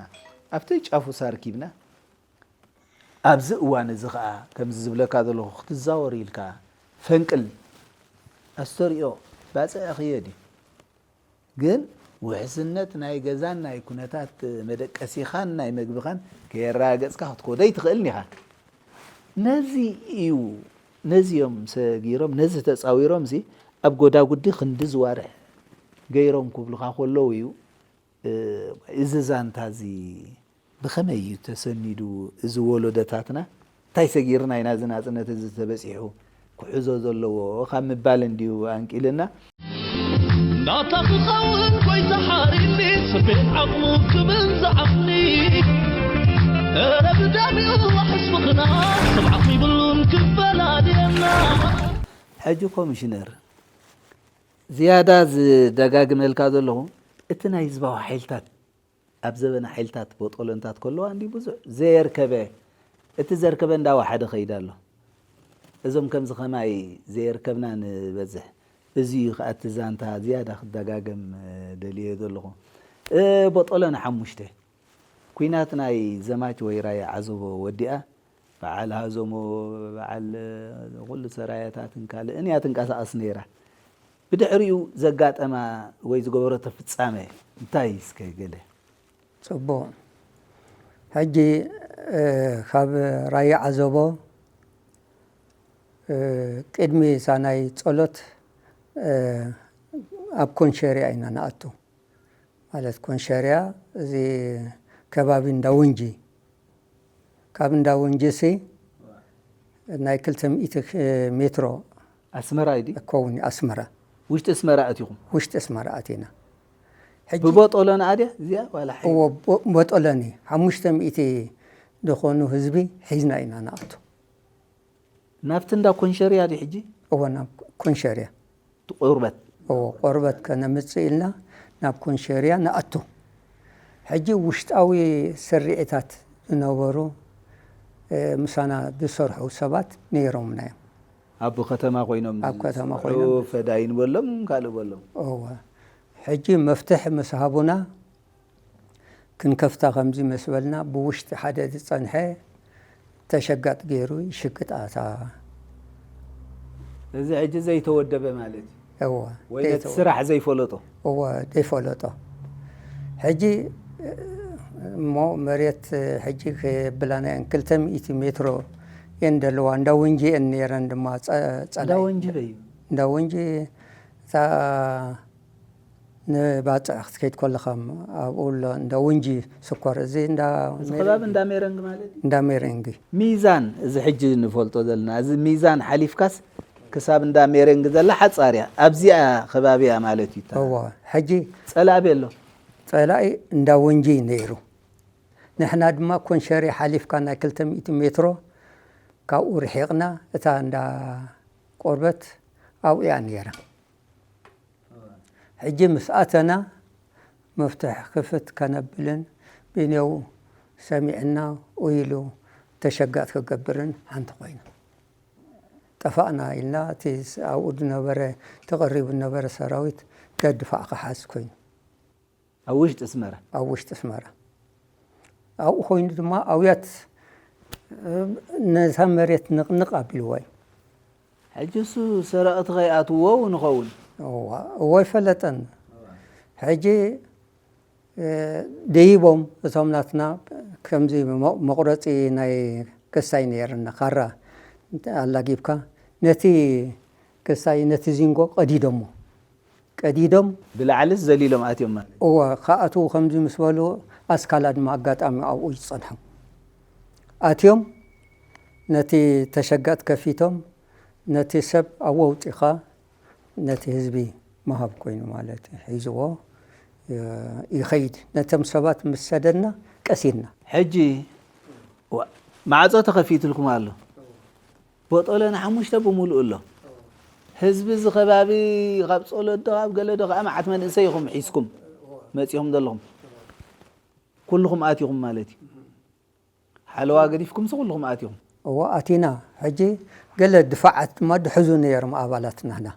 ኣብቲ ጫፉ ሳርኪብና ኣብዚ እዋን እዚ ከዓ ከምዚ ዝብለካ ዘለኹ ክትዛወር ኢልካ ፈንቅል ኣስተሪኦ ባፅዕ ክየድ እዩ። ግን ውሕስነት ናይ ገዛን ናይ ኩነታት መደቀሲኻን ናይ መግብኻን ከየረጋገፅካ ክትኮዶ ኣይትኽእልን ኢኻ። ነዚ እዩ ነዚ እዮም ሰጊሮም ነዚ ተፃዊሮም ሲ ኣብ ጎዳጉዲ ክንዲ ዝዋርሕ ገይሮም ክብሉኻ ከለዉ እዩ እዚ ዛንታ እዚ ብኸመይ እዩ ተሰኒዱ እዚ ወለዶታትና እንታይ ሰጊርና ኢና እዚ ናፅነት እዚ ተበፂሑ ክሕዞ ዘለዎ ካብ ምባል እንድዩ ኣንቂልና። ናታ ክኸውን ጎይታ ሓሪኒ ስቤት ዓቕሙ ክብል ዝዓቕኒ እረ ብደሚኡ ዋሕስ ምኽና ስብዓት ይብሉን ክፈላልየና። ሕጂ ኮሚሽነር ዝያዳ ዝደጋግመልካ ዘለኹ እቲ ናይ ህዝባዊ ሓይልታት ኣብ ዘበነ ሓይልታት ቦጦሎንታት ከለዋ እንዲ ብዙሕ ዘየርከበ እቲ ዘርከበ እንዳወሓደ ከይዳ ኣሎ። እዞም ከምዚ ከማይ ዘየርከብና ንበዝሕ። እዚ እዩ ከዓ እቲ ዛንታ ዝያዳ ክደጋገም ደልየ ዘለኹ። ቦጦሎኒ ሓሙሽተ ኩናት ናይ ዘማች ወይ ራያ ዓዘቦ ወዲኣ በዓል ሃዘሞ በዓል ኩሉ ሰራያታትን ካልእን እያ ትንቀሳቐስ ነይራ። ብድሕሪኡ ዘጋጠማ ወይ ዝገበረቶ ፍጻመ እንታይ እስከ ገለ? ፅቡቕ። ሕጂ ካብ ራያ ዓዘቦ ቅድሚ እዛ ናይ ጸሎት ኣብ ኮንሸርያ ኢና ንኣቱ። ማለት ኮንሸርያ እዚ ከባቢ እንዳ ወንጂ ካብ እንዳ ወንጂ ሲ ናይ ክልተ ሚእቲ ሜትሮ ኣስመራ እዩ ድዩ? ከውን ኣስመራ ውሽጢ ኣስመራ ኣቲኹም? ውሽጢ ኣስመራ ኣቲና። ሕጂ ብቦጦሎን ኣድያ እዚኣ ዋላ ሓይ እዎ ቦ- ቦጦሎኒ ሓሙሽተ ሚእቲ ዝኾኑ ህዝቢ ሒዝና ኢና ንኣቱ። ናብቲ እንዳ ኮንሸርያ ድዩ ሕጂ? እዎ ናብ ኮንሸርያ ቁርበት እዎ ቆርበት ከነምጽእ ኢልና ናብ ኮንሸርያ ንኣቱ። ሕጂ ውሽጣዊ ስርዒታት ዝነበሩ ምሳና ዝሰርሑ ሰባት ነይሮምና እዮም። ኣብ ከተማ ኮይኖም ኣብ ከተማ ኮይኖም ፈዳይን በሎም ካልእ በሎም። እወ ሕጂ መፍትሕ ምስ ሃቡና ክንከፍታ ከምዚ ምስ በልና ብውሽጢ ሓደ ዝጸንሐ ተሸጋጥ ገይሩ ይሽግጥ ኣታ። እዚ ሕጂ ዘይተወደበ ማለት እዩ። እወ ወይ ነቲ ዘይተወ- ስራሕ ዘይፈለጦ። እወ ዘይፈለጦ። ሕጂ እሞ መሬት ሕጂ ክብላና እየን ክልተ ሚእቲ ሜትሮ እየን ዘለዋ እንዳ ወንጂ እየን ነይረን ድማ ጸ- ጸላኢ። እንዳ ወንጂ በዩ። እንዳ ወንጂ እታ ንባጽዕ ክትከይድ ከለኻ ኣብኡ ኣሎ እንዳ ወንጂ ስኳር እዚ እንዳ እዚ ከባቢ እንዳ ሜረንግ ማለት እዩ። እንዳ ሜረንጊ ሚዛን እዚ ሕጂ ንፈልጦ ዘለና እዚ ሚዛን ሓሊፍካስ ክሳብ እንዳ ሜረንጊ ዘላ ሓጻር እያ ኣብዚኣ ከባቢ እያ ማለት እዩ። እታ እዋ ሕጂ ጸላኢ ኣበይ ኣሎ? ጸላኢ እንዳ ወንጂ ነይሩ። ንሕና ድማ ኮንሸሪ ሓሊፍካ ናይ ክልተ ሚእቲ ሜትሮ ካብኡ ርሒቕና እታ እንዳ ቆርበት ኣብኡ እያ ነይራ። ሕጂ ምስ ኣተና መፍትሕ ክፍት ከነብልን ቢንዮው ሰሚዕና ኡይሉ ተሸጋጥ ክገብርን ሓንቲ ኮይና ጠፋእና ኢልና እቲ ኣብኡ ዝነበረ ተቐሪቡ ዝነበረ ሰራዊት ደድፋዕ ክሓዝ ኮይኑ ኣብ ውሽጢ ኣስመራ ኣብ ውሽጢ ኣስመራ ኣብኡ ኮይኑ ድማ ኣውያት ነታ መሬት ንቕንቕ ኣቢልዋ እዩ። ሕጂ እሱ ሰረቕቲ ከይኣትዎ እውን ይኸውን። እዋ፣ እዎ ኣይፈለጠን። ሕጂ፣ እ፣ ደይቦም እቶም ናትና ከምዚ መ-፣ መቑረጺ ናይ ክሳይ ነይርና፣ ካራ ኣላጊብካ ነቲ ክሳይ፣ ነቲ ዚንጎ ቀዲዶሞ። ቀዲዶም። ብላዕልስ ዘሊሎም ኣትዮም ማለት። እወ፣ ክኣትዉ ከምዚ ምስ በሉ፣ ኣስካላ ድማ ኣጋጣሚ ኣብኡ ይጸንሖም። ኣትዮም፣ ነቲ ተሸጋጥ ከፊቶም፣ ነቲ ሰብ ኣብኡ ኣውጺኻ፣ ነቲ ህዝቢ ምሃብ ኮይኑ ማለት እዩ። ሒዝዎ፣ እ፣ ይኸይድ። ነቶም ሰባት ምስ ሰደድና፣ ቀሲድና። ሕጂ፣ ዋ-፣ ማዕጾ ተኸፊትልኩም ኣሎ። ቦጦለ ንሓሙሽተ ብምሉኡ ኣሎ። ህዝቢ እዚ ከባቢ ካብ ጸሎት ዶ ካብ ገለ ዶ ከዓ መዓት መንእሰይ ኢኹም ሒዝኩም መጺኹም ዘለኹም። ኩልኹም ኣቲኹም ማለት እዩ። ሓለዋ ገዲፍኩምሲ ኩልኹም ኣቲኹም። እዎ፣ ኣቲና። ሕጂ ገለ ድፋዓት ድማ ድሕዙ ነይሮም ኣባላት ናህና።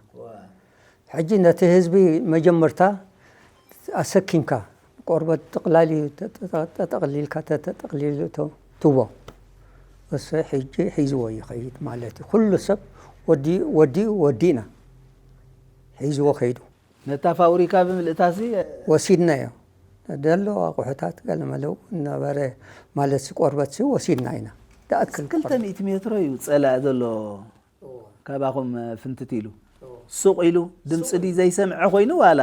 ሕጂ ነቲ ህዝቢ መጀመርታ ኣሰኪምካ፣ ቆርበት ጥቕላሊ ተጠ-፣ ተጠቕሊልካ፣ ተጠቕሊሉ ተ-፣ ትቦ። እሱ ሕጂ ሒዝዎ ይኸይድ ማለት እዩ። ኩሉ ሰብ ወዲ-፣ ወዲኡ፣ ወዲእና። ሒዝዎ ከይዱ። ነታ ፋብሪካ ብምልእታሲ ወሲድናዮ። ደሎ ኣቑሑታት ገለመለው ነበረ፣ ማለትሲ ቆርበትሲ ወሲድና ኢና። ደኣክል ክልተ ሚእቲ ሜትሮ እዩ ጸላእ ዘሎ። ካባኹም ፍንትት ኢሉ፣ ሱቕ ኢሉ፣ ድምፂ ድዩ ዘይሰምዐ ኮይኑ ዋላ?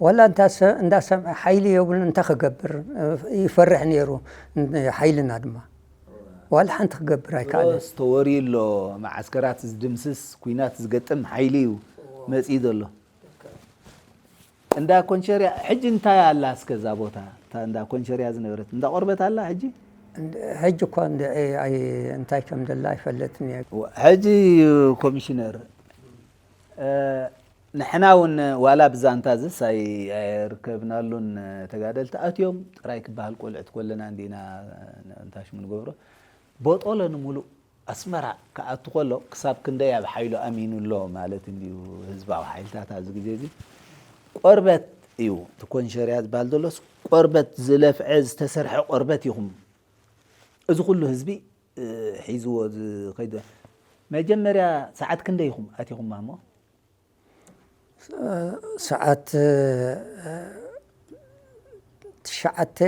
ዋላ እንታ ሰ-፣ እንዳሰምዐ ሓይሊ የብሉን፣ እንታይ ክገብር? ይፈርሕ ነይሩ ሓይልና ድማ። ዋላ ሓንቲ ክገብር ኣይከኣለን። ድሮስ ተወርዩ ኣሎ፣ መዓስከራት ዝድምስስ፣ ኲናት ዝገጥም ሓይሊ እዩ መፂኡ ዘሎ። እንዳ ኮንሸርያ ሕጂ እንታይ ኣላ እስከ እዛ ቦታ? እታ እንዳ ኮንሸርያ ዝነበረት እንዳ ቆርበት ኣላ ሕጂ? እንድ-፣ ሕጂ እኳ እንድዒ ኣይ-፣ እንታይ ከም ደላ ኣይፈልጥን እየ። ወ-፣ ሕጂ ኮሚሽነር፣ እ፣ ንሕና እውን ዋላ ብዛንታ ዝስ ኣይ-፣ ኣይርከብናሉን ተጋደልቲ ኣትዮም ጥራይ ክበሃል ቆልዕት ኮለና እንዲና እንታሽሙ ንገብሮ። ቦጦለ ንምሉእ ኣስመራ ክኣቱ ከሎ ክሳብ ክንደይ ኣብ ሓይሉ ኣሚኑ ኣሎ ማለት እንድዩ ህዝባዊ ሓይልታት ኣብዚ ግዜ እዚ። ቆርበት እዩ እቲ ኮንሸርያ ዝበሃል ዘሎስ ቆርበት ዝለፍዐ ዝተሰርሐ ቆርበት ኢኹም። እዚ ኩሉ ህዝቢ፣ እ፣ ሒዝዎ ዝኸይድ። መጀመርያ ሰዓት ክንደይ ኢኹም ኣቲኹም ማሞ? ሰዓት፣ እ፣ ትሽዓተ፣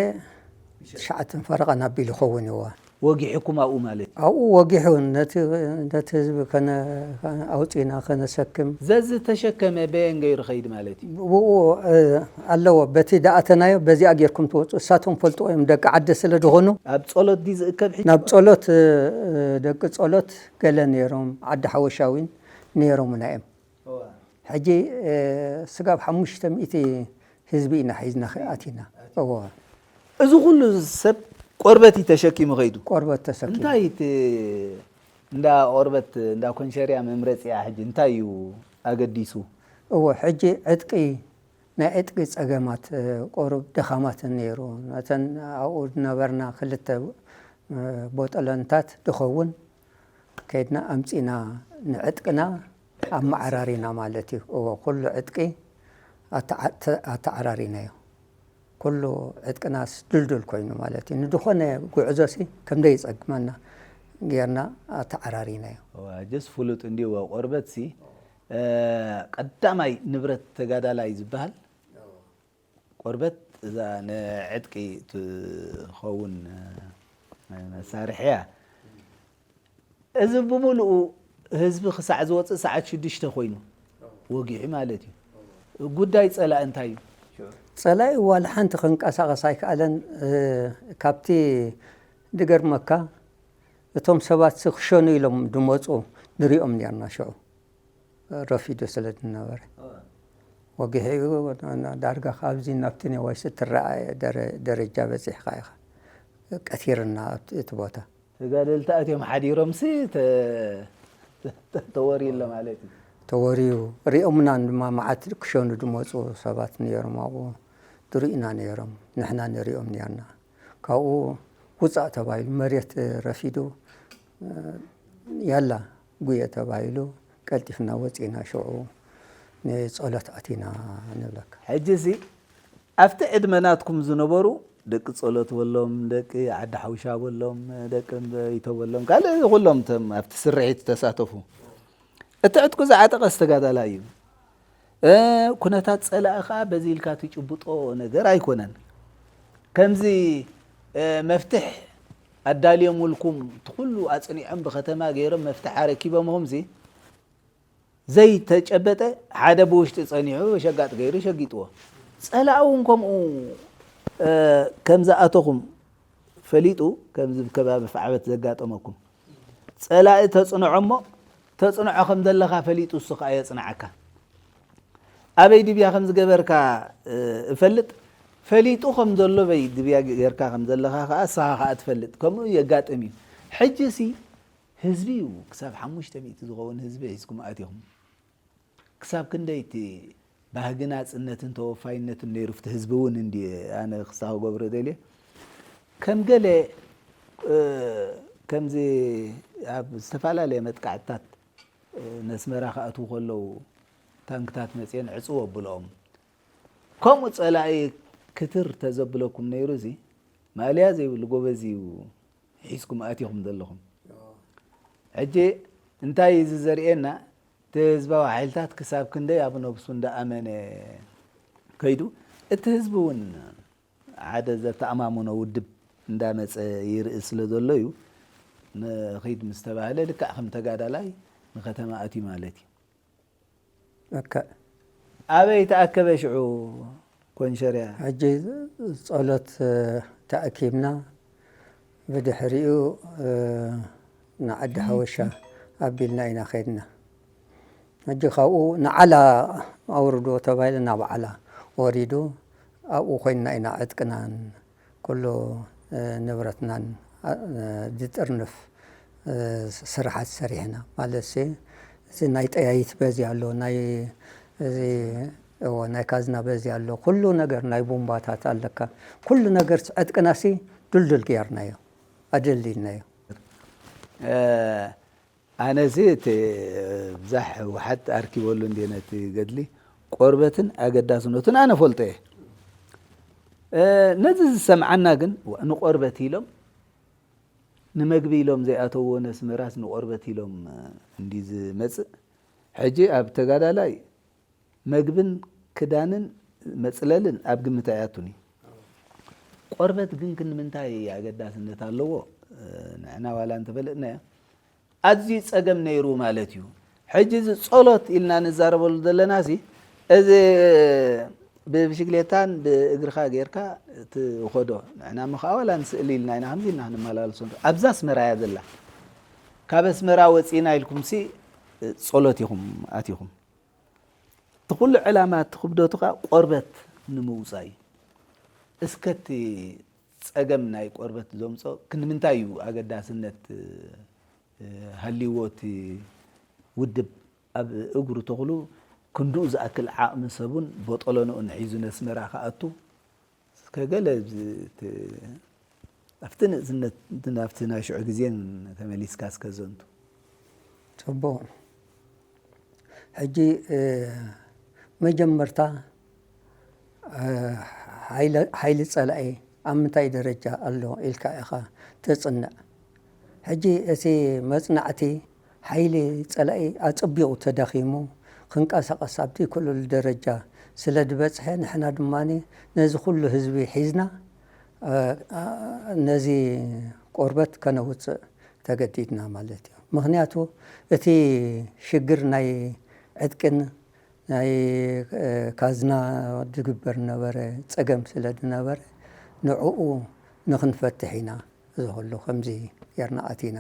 ትሽዓተን ፈረቓን ኣቢሉ ይኸውን እዋ። ወጊሕኩም ኣብኡ ማለት እዩ? ኣብኡ ወጊሑ ነቲ፣ ነቲ ህዝቢ ከነ-፣ ኣውፂና ከነሰክም። ዘዝተሸከመ በየን ገይሩ ኸይድ ማለት እዩ? ብኡ፣ እ፣ ኣለዎ። በቲ ደኣተናዮ በዚኣ ጌርኩም ትወፁ። እሳቶም ፈልጥዎ እዮም፣ ደቂ ዓዲ ስለ ዝኾኑ። ኣብ ጸሎት ድዩ ዝእከብ ሕጂ? ናብ ጸሎት፣ እ፣ ደቂ ጸሎት ገለ ነይሮም፣ ዓዲ ሓወሻዊን ነይሮምና እዮም። እዋ። ሕጂ፣ እ፣ ስጋብ ሓሙሽተ ሚእቲ ህዝቢ ኢና ሒዝና ከ-፣ ኣቲና። እዎ። እዚ ኩሉ ሰብ ቆርበት እዩ ተሸኪሙ ከይዱ። ቆርበት ተሰኪሙ። እንታይ እቲ እንዳ ቆርበት፣ እንዳ ኮንሸርያ መምረፂኣ ሕጂ እንታይ እዩ ኣገዲሱ? እዎ፣ ሕጂ ዕጥቂ፣ ናይ ዕጥቂ ጸገማት፣ እ፣ ቁሩብ ደኻማት ነይሩ። ነተን ኣብኡ ዝነበርና ክልተ፣ እ፣ ቦጠለንታት ድኸውን ከይድና ኣምጺና ንዕጥቅና ኣመዓራሪና ማለት እዩ። እዎ፣ ኩሉ ዕጥቂ ኣተዓ-፣ ተ-፣ ኣተዓራሪናዮ። ኩሉ ዕጥቅናስ ድልዱል ኮይኑ ማለት እዩ። ንድኾነ ጉዕዞሲ ከም ደይጸግመና ጌርና ኣተዓራሪናዮ። እዋ፣ ጀስ ፍሉጥ እንድዩ። እዋ፣ ቆርበትሲ፣ እ፣ ቀዳማይ ንብረት ተጋዳላይ ዝበሃል ቆርበት እዛ ንዕጥቂ ትኸውን መሳርሒ እያ። እዚ ብምሉኡ ህዝቢ ክሳዕ ዝወፅእ ሰዓት ሽዱሽተ ኮይኑ ወጊሑ ማለት እዩ። ጉዳይ ፀላኢ እንታይ እዩ? ፀላኢ ዋላ ሓንቲ ክንቀሳቐስ ኣይከኣለን። እ፣ ካብቲ ድገርመካ እቶም ሰባት ክሸኑ ኢሎም ድመፁ ንሪኦም ነርና ሽዑ። ረፊዱ ስለ ዝነበረ። እወ። ወጊሑ እዩ፣ ዳርጋ ካብዚ ናብቲ ኔዋይስ እትረኣየ ደረ-፣ ደረጃ በጺሕካ ኢኻ። ቀቲርና ኣብቲ፣ እቲ ቦታ። ተጋደልቲ ኣትዮም ሓዲሮምሲ ተ-፣ ተ-፣ ተ-፣ ተወርዩ ኣሎ ማለት እዩ። ተወርዩ። ሪኦምና ድማ መዓት ክሸኑ ዝመጹ ሰባት ነይሮም ኣብኡ። ድሩኢና ነይሮም። ንሕና ንሪኦም ነርና። ካብኡ ውጻእ ተባሂሉ፣ መሬት ረፊዱ፣ ያላ ጉየ ተባሂሉ፣ ቀልጢፍና ወጺእና ሽዑ ንጸሎት ኣቲና ንብለካ። ሕጂሲ ኣብቲ ዕድመ ናትኩም ዝነበሩ ደቂ ጸሎት በሎም፣ ደቂ ዓዲ ሓውሻ በሎም፣ ደቂ እምበይቶ በሎም፣ ካልእ ኩሎም እቶም ኣብቲ ስርሒት ዝተሳተፉ፣ እቲ ዕጥቁ ዝዓጠቐስ ተጋዳላይ እዩ። ኩነታት ጸላኢ ከኣ በዚ ኢልካ ትጭብጦ ነገር ኣይኮነን። ከምዚ መፍትሕ ኣዳልዮምልኩም እቲ ኩሉ ኣጽኒዖም ብከተማ ገይሮም መፍትሕ ኣረኪቦምኹምሲ ዘይተጨበጠ ሓደ ብውሽጢ ጸኒሑ ሸጋጥ ገይሩ ሸጊጥዎ። ጸላኢ እውን ከምኡ ከም ዝኣተኹም ፈሊጡ ከምዚ ከባቢ ፍዓበት ዘጋጠመኩም ጸላኢ ተጽንዖ እሞ ተጽንዖ ከም ዘለኻ ፈሊጡ እሱ ከኣ የጽንዓካ። ኣበይ ድብያ ከም ዝገበርካ እፈልጥ፣ ፈሊጡ ከም ዘሎ በይ ድብያ ጌርካ ከም ዘለኻ ከኣ ንስኻ ከኣ ትፈልጥ። ከምኡ የጋጥም እዩ። ሕጂ ሲ ህዝቢ እዩ፣ ክሳብ ሓሙሽተ ሚእቲ ዝኸውን ህዝቢ ሒዝኩም ኣቲኹም። ክሳብ ክንደይ እቲ ባህጊ ናጽነትን ተወፋይነትን ነይሩ፣ ኣብቲ ህዝቢ እውን እንዲ ኣነ ክሳብ ክገብሮ ደልየ ከም ገለ ከምዚ ኣብ ዝተፈላለየ መጥቃዕትታት ነስመራ ክኣትዉ ከለዉ ታንክታት መፅየን ዕፅው ኣብልኦም። ከምኡ ፀላኢ ክትር ተዘብለኩም ነይሩ። እዚ ማእለያ ዘይብሉ ጎበዝ እዩ ሒዝኩም ኣቲኹም ዘለኹም። ሕጂ እንታይ እዩ እዚ ዘርእየና? እቲ ህዝባዊ ሓይልታት ክሳብ ክንደይ ኣብ ነብሱ እንዳኣመነ ከይዱ፣ እቲ ህዝቢ እውን ሓደ ዘተኣማምኖ ውድብ እንዳመፀ ይርኢ ስለ ዘሎ እዩ። ንኺድ ምስ ተባህለ ልክዕ ከም ተጋዳላይ ንከተማ ኣትዩ ማለት እዩ። እከ ኣበይ ተኣከበ ሽዑ ኮንሸርያ? ሕጂ ጸሎት ተኣኪብና ብድሕሪኡ ንዓዲ ሓወሻ ኣቢልና ኢና ከድና። ሕጂ ካብኡ ንዓላ ኣውርዶ ተባሂለ ናብ ዓላ ወሪዱ ኣብኡ ኮይንና ኢና ዕጥቅናን ኩሉ ንብረትናን ዝጥርንፍ ስርሓት ሰሪሕና። ማለት እዚ ናይ ጠያይት በዚ ኣሎ፣ ናይ እዚ እዎ ናይ ካዝና በዚ ኣሎ፣ ኩሉ ነገር ናይ ቡምባታት ኣለካ። ኩሉ ነገር ዕጥቅናሲ ድልድል ገይርናዮ፣ ኣደልዲልናዮ። ኣነሲ እቲ ብዛሕ ህወሓት ኣርኪበሉ እንድየ ነቲ ገድሊ ቆርበትን ኣገዳስነቱን ኣነ ፈልጦ እየ። ነዚ ዝሰምዓና ግን ንቆርበት ኢሎም ንመግቢ ኢሎም ዘይኣተውዎ ነስመራስ ንቆርበት ኢሎም እንዲ ዝመፅእ። ሕጂ ኣብ ተጋዳላይ መግብን ክዳንን መፅለልን ኣብ ግምት ኣይኣቱን እዩ። ቆርበት ግን ክንምንታይ ኣገዳስነት ኣለዎ? ንሕና ዋላ እንተፈለጥናዮ ኣዝዩ ጸገም ነይሩ ማለት እዩ። ሕጂ እዚ ጸሎት ኢልና ንዛረበሉ ዘለና ሲ እዚ ብብሽክሌታን ብእግርኻ ጌርካ ትኸዶ ንሕና ምኸዓ ዋላ ንስእሊ ኢልና ኢና ከምዚ ኢልና ክንመላለሶ ንርኢ። ኣብዛ ኣስመራ እያ ዘላ። ካብ ኣስመራ ወጺእና ኢልኩም ሲ ጸሎት ኢኹም ኣቲኹም። እቲ ኩሉ ዕላማ እቲ ክብደቱ ከኣ ቆርበት ንምውጻእ እዩ። እስከ እቲ ጸገም ናይ ቆርበት ዘምጾ ክንምንታይ እዩ ኣገዳስነት ሃልይዎ እቲ ውድብ ኣብ እግሩ ተኽሉ ክንድኡ ዝኣክል ዓቕሚ ሰቡን ቦጠለንኡን ሒዙ ነስመራ ክኣቱ እስከ ገለ ኣብቲ ንእስነት ናብቲ ናይ ሽዑ ግዜን ተመሊስካ እስከ ዘንቱ። ጽቡቕ። ሕጂ መጀመርታ ሓይሊ ጸላኢ ኣብ ምንታይ ደረጃ ኣሎ ኢልካ ኢኻ ትጽንዕ። ሕጂ እቲ መጽናዕቲ ሓይሊ ጸላኢ ኣጸቢቑ ተዳኺሙ ክንቀሳቐስ ኣብ ዘይክእለሉ ደረጃ ስለ ዝበጽሐ ንሕና ድማ ነዚ ኩሉ ህዝቢ ሒዝና ነዚ ቆርበት ከነውጽእ ተገዲድና ማለት እዩ። ምኽንያቱ እቲ ሽግር ናይ ዕጥቅን ናይ ካዝና ዝግበር ነበረ ጸገም ስለ ዝነበረ ንዕኡ ንኽንፈትሕ ኢና እዚ ኩሉ ከምዚ ጌርና ኣቲና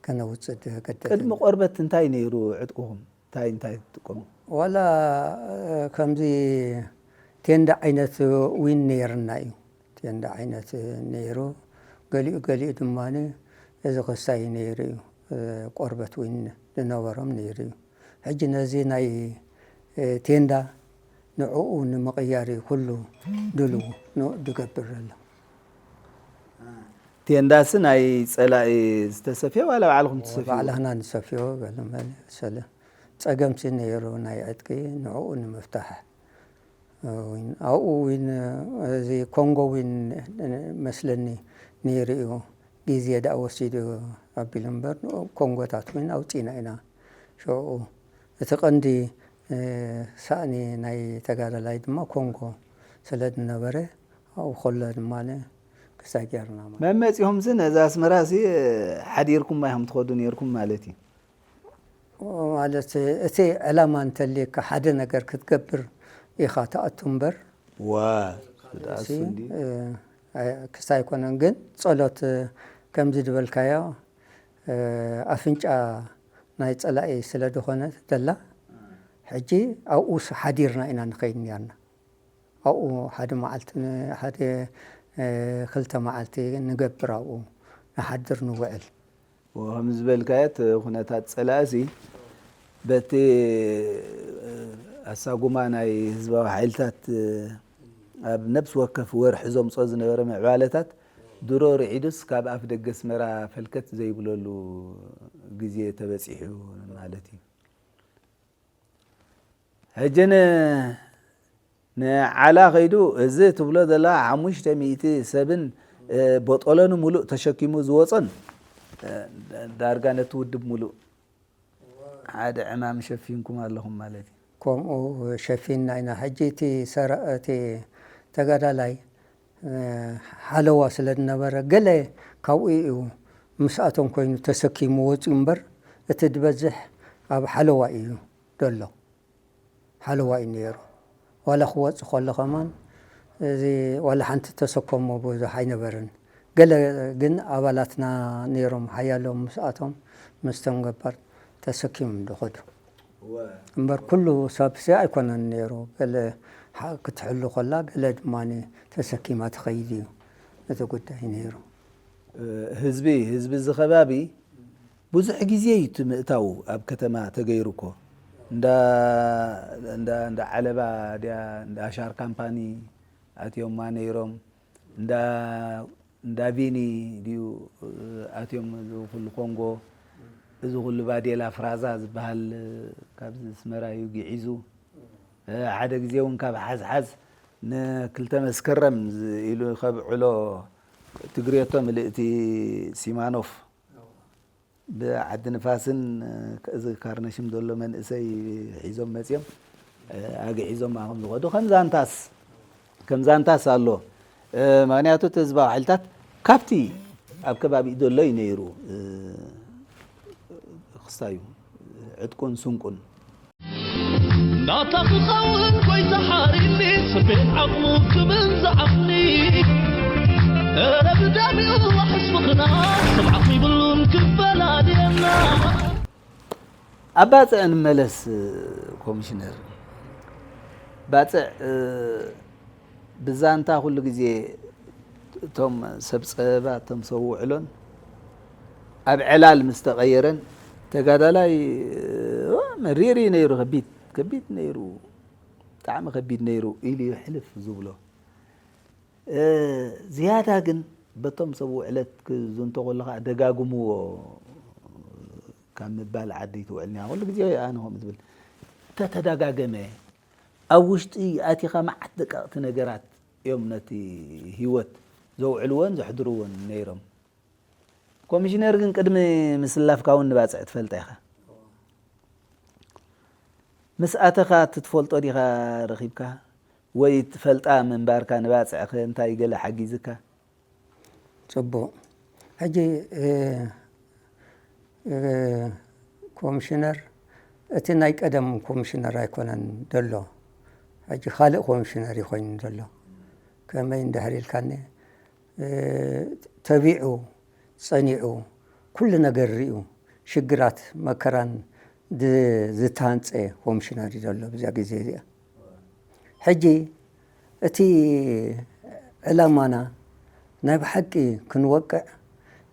ከነውጽእ ተገደድና። ቅድሚ ቆርበት እንታይ ነይሩ ዕጥቅኹም? እንታይ እንታይ ትጥቀሙ? ዋላ ከምዚ ቴንዳ ዓይነት ዊን ነይርና እዩ። ቴንዳ ዓይነት ነይሩ። ገሊኡ ገሊኡ ድማ እዚ ክሳይ ነይሩ እዩ። ቆርበት ዊን ዝነበሮም ነይሩ እዩ። ሕጂ ነዚ ናይ ቴንዳ ንዕኡ ንምቕያር እዩ ኩሉ ድልው ንኡ ዝገብር ዘሎ። ቴንዳሲ ናይ ጸላኢ ዝተሰፍየ ዋላ ባዕልኹም ትሰፍዩ? ባዕላህና ንሰፍዮ በለ ሰለ ጸገምሲ ነይሩ ናይ ዕጥቂ ንዕኡ ንምፍታሕ ዊን ኣብኡ ዊን እዚ ኮንጎ ዊን መስለኒ ነይሩ እዩ። ግዜ ደኣ ወሲዱ ኣቢሉ እምበር ንኡ ኮንጎታት ዊን ኣውጺእና ኢና። ሽዑ እቲ ቀንዲ ሳእኒ ናይ ተጋዳላይ ድማ ኮንጎ ስለ ዝነበረ ኣብኡ ከሎ ድማ ክሳይ ገይርና ማለት። መመፂኹምሲ ነዛ ኣስመራሲ ሓዲርኩም ኢኹም ትኸዱ ነይርኩም ማለት እዩ። ማለት እቲ ዕላማ እንተልየካ ሓደ ነገር ክትገብር ኢኻ ትኣቱ እምበር ዋ ክትኣሱ እንዲ ክስታይ ኣይኮነን። ግን ጸሎት ከምዚ ዝበልካዮ ኣፍንጫ ናይ ጸላኢ ስለ ዝኾነ ደላ ሕጂ ኣብኡ ሓዲርና ኢና ንኸይድ ነርና። ኣብኡ ሓደ መዓልቲ ሓደ ክልተ መዓልቲ ንገብር ኣብኡ ንሓድር ንውዕል። ከም ዝበልካዮ እቲ ኩነታት ጸላእሲ በቲ ኣሳጉማ ናይ ህዝባዊ ሓይልታት ኣብ ነብሲ ወከፍ ወርሒ ዘምፅኦ ዝነበረ ምዕባለታት ድሮ ርዒዱስ ካብ ኣፍ ደገ ኣስመራ ፈልከት ዘይብለሉ ግዜ ተበፂሑ ማለት እዩ። ሕጂ ንዓላ ከይዱ እዚ ትብሎ ዘላ ሓሙሽተ ሚእቲ ሰብን ቦጦሎኒ ሙሉእ ተሸኪሙ ዝወፀን ዳርጋ ነቲ ውድብ ሙሉእ ሓደ ዕማም ሸፊንኩም ኣለኹም ማለት እዩ። ከምኡ ሸፊንና ኢና። ሕጂ እቲ ሰራ እቲ ተጋዳላይ ሓለዋ ስለ ዝነበረ ገለ ካብኡ እዩ ምስኣቶም ኮይኑ ተሰኪሙ ወፂኡ እምበር እቲ ዝበዝሕ ኣብ ሓለዋ እዩ ዘሎ። ሓለዋ እዩ ነይሩ። ዋላ ክወፅ ከሎ ከማን እዚ ዋላ ሓንቲ ተሰከሞ ብዙሕ ኣይነበርን። ገለ ግን ኣባላትና ነይሮም ሓያሎም ምስኣቶም ምስቶም ገባር ተሰኪሞም ዝኸዱ እምበር ኩሉ ሰብሲ ኣይኮነን ነይሩ። ገለ ክትሕሉ ከላ ገለ ድማ ተሰኪማ ትኸይድ እዩ እቲ ጉዳይ ነይሩ። ህዝቢ ህዝቢ እዚ ከባቢ ብዙሕ ግዜ እዩ እቲ ምእታው ኣብ ከተማ ተገይሩ እኮ እንዳ እንዳ እንዳ ዓለባ ድያ እንዳ ሻር ካምፓኒ ኣትዮማ ነይሮም እንዳ እንዳ ቪኒ ድዩ ኣትዮም እዚ ኩሉ ኮንጎ እዚ ኩሉ ባዴላ ፍራዛ ዝበሃል ካብዚ ኣስመራ እዩ ግዒዙ ሓደ ግዜ እውን ካብ ሓዝሓዝ ንክልተ መስከረም ኢሉ ከብዕሎ ትግሬቶ ምልእቲ ሲማኖፍ ብዓዲ ንፋስን እዚ ካርነሽም ዘሎ መንእሰይ ሒዞም መፅዮም ኣግዒዞማ ከም ዝኸዱ ከም ዛንታስ ከም ዛንታስ ኣሎ። ምክንያቱ እቲ ህዝባዊ ሓይልታት ካብቲ ኣብ ከባቢኡ ዘሎ እዩ ነይሩ ክስታዩ ዕጥቁን ስንቁን። ናታ ክኸውን ጎይታ ሓሪኒ ስቤት ዓቕሙ ክብል ዝዓቕኒ እረ ብደሚኡ ዋሕስ ምኽና ስብዓት ይብሉን ክፈላልየና። ኣብ ባፅዕ ንመለስ ኮሚሽነር ባፅዕ ብዛንታ ኩሉ ግዜ እቶም ሰብ ፀበባ እቶም ሰብ ውዕሎን ኣብ ዕላል ምስ ተቐየረን ተጋዳላይ መሪር እዩ ነይሩ ከቢድ ከቢድ ነይሩ ብጣዕሚ ከቢድ ነይሩ ኢሉ እዩ ሕልፍ ዝብሎ ዝያዳ ግን በቶም ሰብ ውዕለት ክዝንቶ ከሎ ከዓ ደጋግምዎ ካብ ምባል ዓዲ ትውዕል ኒያ ኩሉ ግዜ ኣነ ከምኡ ዝብል ተተደጋገመ ኣብ ውሽጢ ኣቲኻ መዓት ደቀቕቲ ነገራት እዮም ነቲ ህይወት ዘውዕልዎን ዘሕድርዎን ነይሮም ኮሚሽነር ግን ቅድሚ ምስላፍካ እውን ንባፅዕ ትፈልጣ ኢኻ ምስ ኣተኻ እቲ ትፈልጦ ዲኻ ረኺብካ ወይ ትፈልጣ ምንባርካ ንባፅዕኸ እንታይ ገለ ሓጊዝካ? ፅቡቕ ሕጂ ኮሚሽነር እቲ ናይ ቀደም ኮሚሽነር ኣይኮነን ዘሎ ሕጂ ካልእ ኮሚሽነር እዩ ኮይኑ ዘሎ ከመይ እንድሕር ኢልካኒ ተቢዑ ጸኒዑ ኩሉ ነገር ሪኡ ሽግራት መከራን ዝተሃንፀ ኮሚሽነር እዩ ዘሎ ብዛ ግዜ እዚኣ። ሕጂ እቲ ዕላማና ናይ ብሓቂ ክንወቅዕ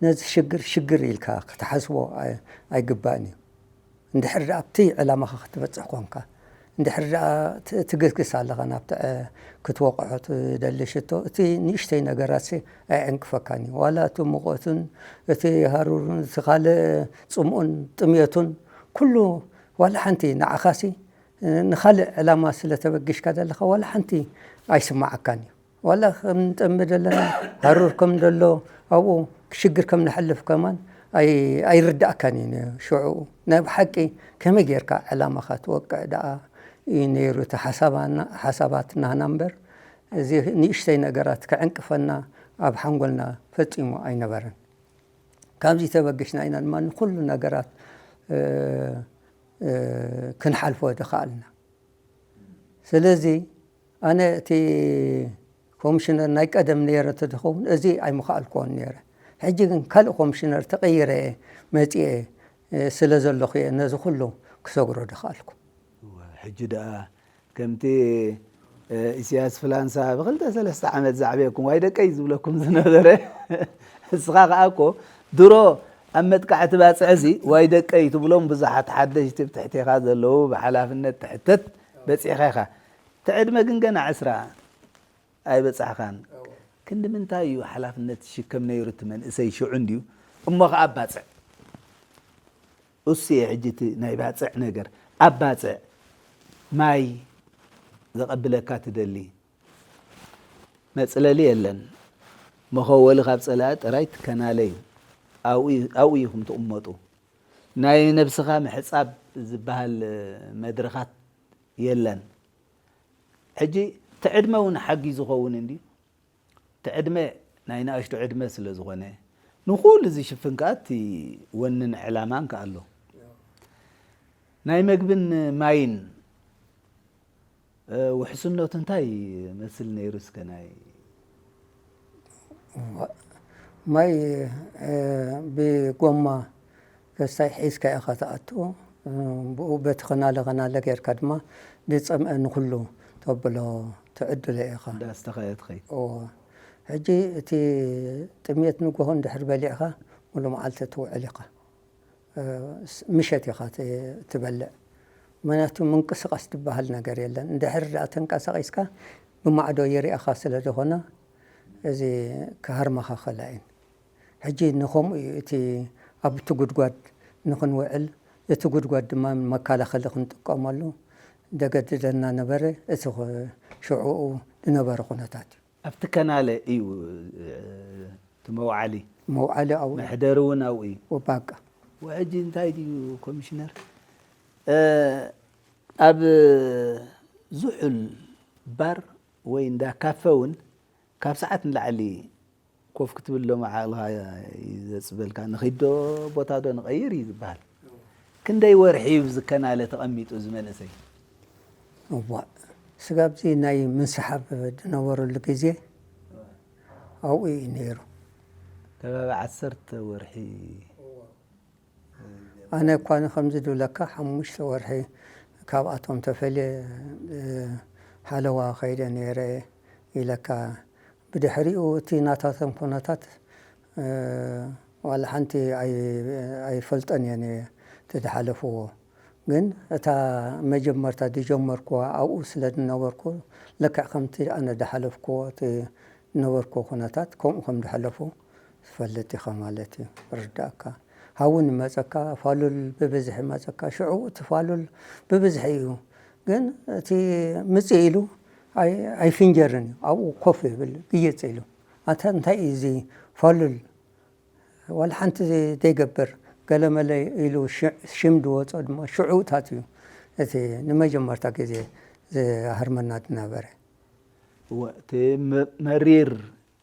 ነዚ ሽግር ሽግር ኢልካ ክትሓስቦ ኣይግባእን እዩ። እንድሕር ደኣ ኣብቲ ዕላማኻ ክትበጽሕ ኮንካ፣ እንድሕር ደኣ ትግስግስ ኣለኻ ናብቲ ክትወቕዖ ትደሊ ሽቶ፣ እቲ ንእሽተይ ነገራትሲ ኣየዕንቅፈካን እዩ። ዋላ እቲ ሙቐቱን እቲ ሃሩሩን እቲ ካልእ ጽምኡን ጥምየቱን ኩሉ ዋላ ሓንቲ ንዓኻሲ ንኻልእ ዕላማ ስለ ተበጊሽካ ዘለኻ ዋላ ሓንቲ ኣይስምዓካን እዩ። ዋላ ከም ንጠምድ ዘለና ሃሩር ከም ዘሎ ኣብኡ ሽግር ከም ነሕልፍ ከማን ኣይርዳእካን እዩ ሽዑ ናይ ብሓቂ ከመይ ጌርካ ዕላማኻ ትወቅዕ ደኣ እዩ ነይሩ እቲ ሓሳባትና ሓሳባትና እምበር እዚ ንእሽተይ ነገራት ክዕንቅፈና ኣብ ሓንጎልና ፈጺሙ ኣይነበረን። ካብዚ ተበጊስና ኢና ድማ ንኹሉ ነገራት ክንሓልፎ ዝኸኣልና። ስለዚ ኣነ እቲ ኮሚሽነር ናይ ቀደም ነይረ እንተዝኸውን እዚ ኣይምኸኣልክዎን ነይረ። ሕጂ ግን ካልእ ኮሚሽነር ተቐይረ እየ መፂኤ ስለ ዘለኹ እየ ነዚ ኩሉ ክሰግሮ ዝኸኣልኩ። ሕጂ ደኣ ከምቲ ኢስያስ ፍላንሳ ብክልተ ሰለስተ ዓመት ዛዕበየኩም ዋይ ደቀይ ዝብለኩም ዝነበረ ንስኻ ከኣ እኮ ድሮ ኣብ መጥቃዕቲ ባፅዕዚ ዋይ ደቀይ ትብሎም ብዙሓት ሓደሽቲ ብትሕቴኻ ዘለዉ ብሓላፍነት ትሕተት በፂሕኻ ኢኻ። እቲ ዕድመ ግን ገና ዕስራ ኣይበጻሕኻን። ክንዲ ምንታይ እዩ ሓላፍነት ዝሽከም ነይሩ እቲ መንእሰይ ሽዑ እንድዩ እሞ ኸዓ ባጽዕ እሱ እየ ሕጂ እቲ ናይ ባጽዕ ነገር ኣብ ባጽዕ ማይ ዘቐብለካ ትደሊ መጽለሊ የለን መኸወሊ ካብ ጸላኢ ጥራይ ትከናለ እዩ ኣብኡ ኢኹም ትቕመጡ ናይ ነብስኻ ምሕጻብ ዝበሃል መድረኻት የለን። ሕጂ እቲ ዕድመ እውን ሓጊዙ ኸውን እንድዩ። እቲ ዕድመ ናይ ንኣሽቱ ዕድመ ስለ ዝኾነ ንኹሉ ዝሽፍን ከኣ እቲ ወንን ዕላማን ከኣ ኣሎ። ናይ መግብን ማይን ውሕስነቱ እንታይ መስል ነይሩ እስከ ናይ ማይ ብጎማ ከስታይ ሒዝካ ኢኻ ትኣቱ። ብኡ በቲ ኸናለ ኸናለ ጌርካ ድማ ዝጸምአ ንኹሉ ተብሎ ትዕድሎ ኢኻ። እንዳስተኸየ ትኸይድ። እዎ። ሕጂ እቲ ጥሜት ንጎሆ እንድሕር በሊዕኻ ሙሉ መዓልቲ ትውዕል ኢኻ። ምሸት ኢኻ ትበልዕ። ምክንያቱ ምንቅስቓስ ዝበሃል ነገር የለን። እንድሕር ደኣ ተንቀሳቒስካ ብማዕዶ ይሪኣኻ ስለ ዝኾነ እዚ ክሃርመኻ ከላ እየን። ሕጂ ንኸምኡ እዩ እቲ ኣብቲ ጉድጓድ ንኽንውዕል እቲ ጉድጓድ ድማ መከላኸሊ ክንጥቀመሉ ደገድደና ነበረ። እቲ ሽዑኡ ዝነበረ ኩነታት እዩ። ኣብቲ ከናለ እዩ እቲ መውዓሊ። መውዓሊ ኣብኡ እዩ። መሕደሪ እውን ኣብኡ እዩ። ወባቃ። ወሕጂ እንታይ ድዩ ኮሚሽነር ኣብ ዝሑል ባር ወይ እንዳ ካፈ እውን ካብ ሰዓት ንላዕሊ ኮፍ ክትብል ሎሚ ዓቕልኻ እዩ ዘፅበልካ ንኺድ ዶ ቦታ ዶ ንቐይር እዩ ዝበሃል ክንደይ ወርሒ እዩ ዝከናለ ተቐሚጡ እዚ መንእሰይ እዋእ ስጋብዚ ናይ ምንስሓብ ዝነበረሉ ግዜ ኣብኡ እዩ ነይሩ ከባቢ ዓሰርተ ወርሒ ኣነ እኳ ንኸምዚ ድብለካ ሓሙሽተ ወርሒ ካብኣቶም ተፈልየ ሓለዋ ከይደ ነይረ ኢለካ ብድሕሪኡ እቲ ናታቶም ኩነታት ዋላ ሓንቲ ኣይፈልጠን እየ እቲ ዝሓለፍዎ ግን እታ መጀመርታ ዝጀመርኩዋ ኣብኡ ስለ ዝነበርኩ ልክዕ ከምቲ ኣነ ዝሓለፍክዎ እቲ ዝነበርኩዎ ኩነታት ከምኡ ከም ዝሓለፉ ትፈልጥ ኢኻ ማለት እዩ ርዳእካ ሃውን ይመፀካ ፋሉል ብብዝሒ ይመፀካ ሽዑ እቲ ፋሉል ብብዝሒ እዩ ግን እቲ ምፅእ ኢሉ ኣይፍንጀርን እዩ ኣብኡ ኮፍ ይብል ግይፅ ኢሉ ኣታ እንታይ እዩ እዚ ፋሉል ዋላ ሓንቲ ዘይገብር ገለመለ ኢሉ ሽም ዝወፆ ድማ ሽዑታት እዩ እቲ ንመጀመርታ ግዜ ዝሃርመና ዝነበረ። እቲ መሪር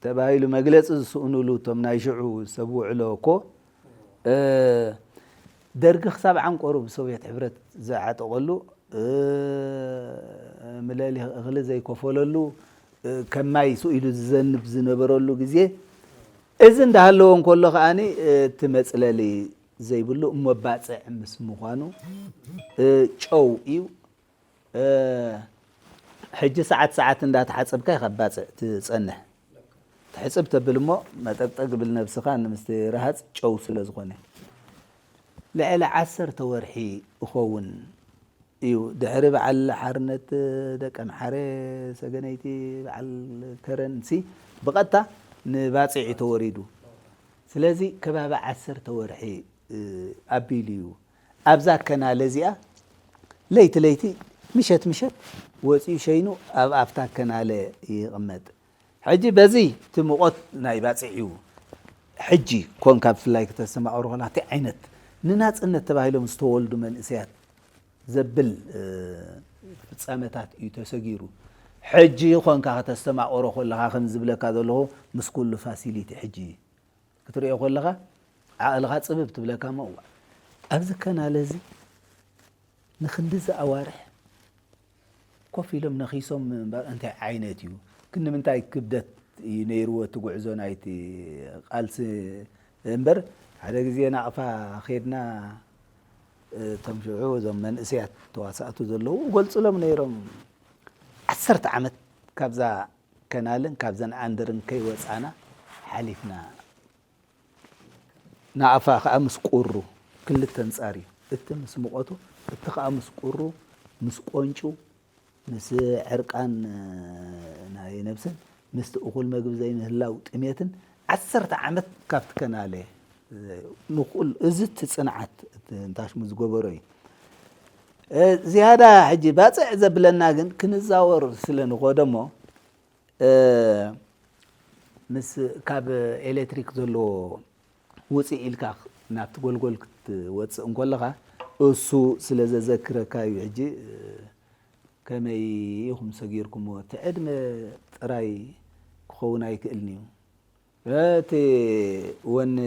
ተባሂሉ መግለፂ ዝስእኑሉ እቶም ናይ ሽዑ ሰብ ውዕሎ እኮ ደርጊ ክሳብ ዓንቆሩ ብሶቭየት ሕብረት ዝዓጠቐሉ ምለሊ እኽሊ ዘይከፈለሉ ከም ማይ ስኢሉ ዝዘንብ ዝነበረሉ ግዜ እዚ እንዳሃለወ እንከሎ ከኣ እቲ መፅለሊ ዘይብሉ እሞ ባፅዕ ምስ ምዃኑ ጨው እዩ ሕጂ ሰዓት ሰዓት እንዳተሓፀብካ ኢኻ ባፅዕ ትፀንሕ ትሕፅብ ተብል እሞ መጠቅጠቅ ብል ነብስኻ ንምስቲ ረሃፅ ጨው ስለ ዝኾነ ልዕሊ ዓሰርተ ወርሒ እኸውን እዩ ድሕሪ በዓል ሓርነት ደቀምሓረ ሰገነይቲ በዓል ከረን ሲ ብቐጥታ ንባፅዕ እዩ ተወሪዱ ስለዚ ከባቢ ዓሰርተ ወርሒ ኣቢሉ እዩ ኣብዛ ከናለ እዚኣ ለይቲ ለይቲ ምሸት ምሸት ወፂኡ ሸይኑ ኣብ ኣብታ ከናለ ይቕመጥ ሕጂ በዚ እቲ ሙቐት ናይ ባፅዕ እዩ ሕጂ ኮንካ ብፍላይ ክተስተማቕሩ ከላ እቲ ዓይነት ንናፅነት ተባሂሎም ዝተወልዱ መንእሰያት ዘብል ፍጻመታት እዩ ተሰጊሩ። ሕጂ ኾንካ ከተስተማቕሮ ከለኻ ከም ዝብለካ ዘለኹ ምስ ኩሉ ፋሲሊቲ ሕጂ ክትሪኦ ከለኻ ዓቕልኻ ጽብብ ትብለካ እሞ እዋእ ኣብዚ ከናለ እዚ ንኽንድዚ ኣዋርሕ ኮፍ ኢሎም ነኺሶም ምንባር እንታይ ዓይነት እዩ? ክንዲ ምንታይ ክብደት እዩ ነይርዎ እቲ ጉዕዞ ናይቲ ቃልሲ እምበር ሓደ ግዜ ናቕፋ ኸድና እቶም ሽዑ እዞም መንእሰያት ተዋሳእቱ ዘለዉ ገልጽሎም ነይሮም። ዓሰርተ ዓመት ካብዛ ከናልን ካብዘን ኣንደርን ከይወጻና ሓሊፍና። ናቕፋ ከኣ ምስ ቁሩ ክልተ ኣንጻር እዩ። እቲ ምስ ሙቐቱ፣ እቲ ከኣ ምስ ቁሩ፣ ምስ ቆንጩ፣ ምስ ዕርቃን ናይ ነብስን ምስቲ እኹል መግቢ ዘይምህላው ጥሜትን ዓሰርተ ዓመት ካብቲ ከናለ ንኹል እዚ እቲ ጽንዓት እቲ እንታሽሙ ዝገበሮ እዩ። ዝያዳ ሕጂ ባጽዕ ዘብለና ግን ክንዛወር ስለ ንኾደ እሞ ምስ ካብ ኤሌክትሪክ ዘለዎ ውፅእ ኢልካ ናብቲ ጎልጎል ክትወፅእ እንኮለኻ እሱ ስለ ዘዘክረካ እዩ። ሕጂ ከመይ ኢኹም ሰጊርኩምዎ? እቲ ዕድመ ጥራይ ክኸውን ኣይክእልን እዩ። እቲ ወኒ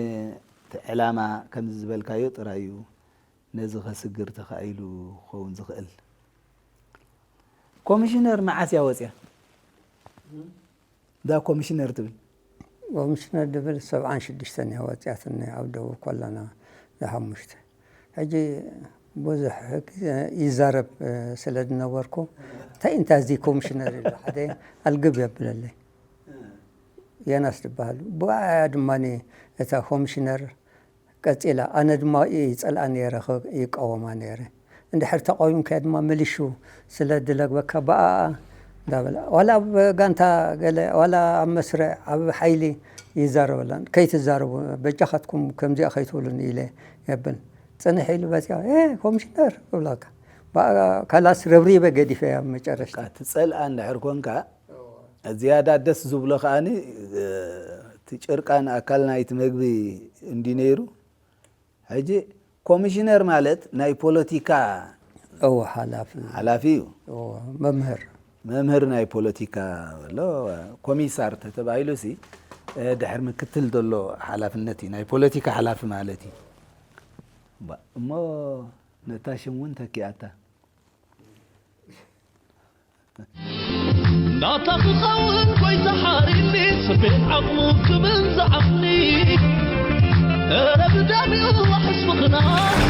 እቲ ዕላማ ከምዚ ዝበልካዮ ጥራይ እዩ ነዚ ከስግር ተኻኢሉ ክኸውን ዝኽእል። ኮሚሽነር መዓስ እያ ወፅያ? እዛ ኮሚሽነር ትብል ኮሚሽነር ድብል ሰብዓን ሽዱሽተን እያ ወፅያትኒ ኣብ ደቡብ ኮለና ዝሓሙሽተ። ሕጂ ብዙሕ ግዜ ይዛረብ ስለ ዝነበርኩ እንታይ እንታይ እዚ ኮሚሽነር ኢሉ ሓደ ኣልግብ የብለለይ። የናስ ዝበሃል ብኣያ ድማ እታ ኮሚሽነር ቀጺላ። ኣነ ድማ ይጸልኣ ነይረ፣ ይቃወማ ነይረ። እንድሕር ተቃዊምካዮ ድማ ምልሹ ስለ ድለግበካ ብኣኣ እንዳበላ ዋላ ኣብ ጋንታ ገለ ዋላ ኣብ መስርዕ ኣብ ሓይሊ ይዛረበላን ከይትዛረቡ በጃኻትኩም ከምዚኣ ከይትብሉን ኢለ የብል ጽንሕ ኢሉ በዚኣ ኮሚሽነር እብላካ። ካላስ ረብሪበ ገዲፈ ኣብ መጨረሽታ። ትጸልኣ እንድሕር ኮንካ ዝያዳ ደስ ዝብሎ ከዓኒ እቲ ጭርቃን ኣካል ናይቲ መግቢ እንዲ ነይሩ። ሕጂ ኮሚሽነር ማለት ናይ ፖለቲካ እዎ ሓላፊ ሓላፊ እዩ። እዎ መምህር መምህር ናይ ፖለቲካ ኣሎ። ኮሚሳር ተተባሂሉ ሲ ድሕር ምክትል ዘሎ ሓላፍነት እዩ ናይ ፖለቲካ ሓላፊ ማለት እዩ። እሞ ነታ ሽም እውን ተኪኣታ። ናታ ክኸውን ጎይታ ሓሪኒ ስቤት ዓቕሙ ክብል ዝዓቕኒ እረ ብዳሚኡ ሕስምኽና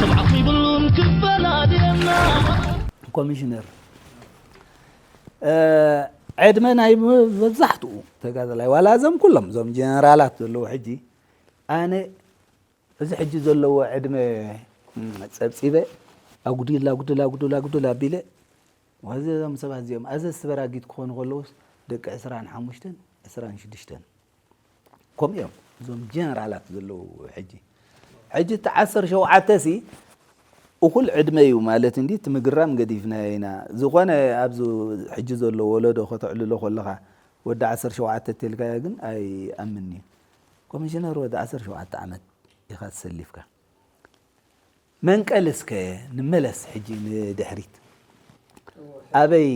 ስብዓት ይብሉን ክፈላልየና። ኮሚሽነር ዕድመ ናይ መብዛሕትኡ ተጋደላይ ዋላ እዞም ኩሎም እዞም ጀነራላት ዘለዉ ሕጂ ኣነ እዚ ሕጂ ዘለዎ ዕድመ ጸብጺበ ኣጉዲል ኣጉድል ኣጉድል ኣጉድል ኣቢለ ዋዚ እዞም ሰባት እዚኦም ኣዘዝቲ በራጊት ክኾኑ ከለውስ ደቂ ዕስራን ሓሙሽተን ዕስራን ሽዱሽተን ከምኡ እዮም እዞም ጀነራላት ዘለዉ ሕጂ ሕጂ እቲ ዓሰርተ ሸውዓተ ሲ እኹል ዕድመ እዩ ማለት እንዲ እቲ ምግራም ገዲፍናዮ ኢና። ዝኾነ ኣብዚ ሕጂ ዘሎ ወለዶ ከተዕልሎ ከለኻ ወዲ ዓሰርተ ሸውዓተ እተልካዮ ግን ኣይኣምን እዩ። ኮሚሽነር ወዲ ዓሰርተ ሸውዓተ ዓመት ኢኻ ተሰሊፍካ። መንቀል እስከ ንመለስ ሕጂ ንድሕሪት። ኣበይ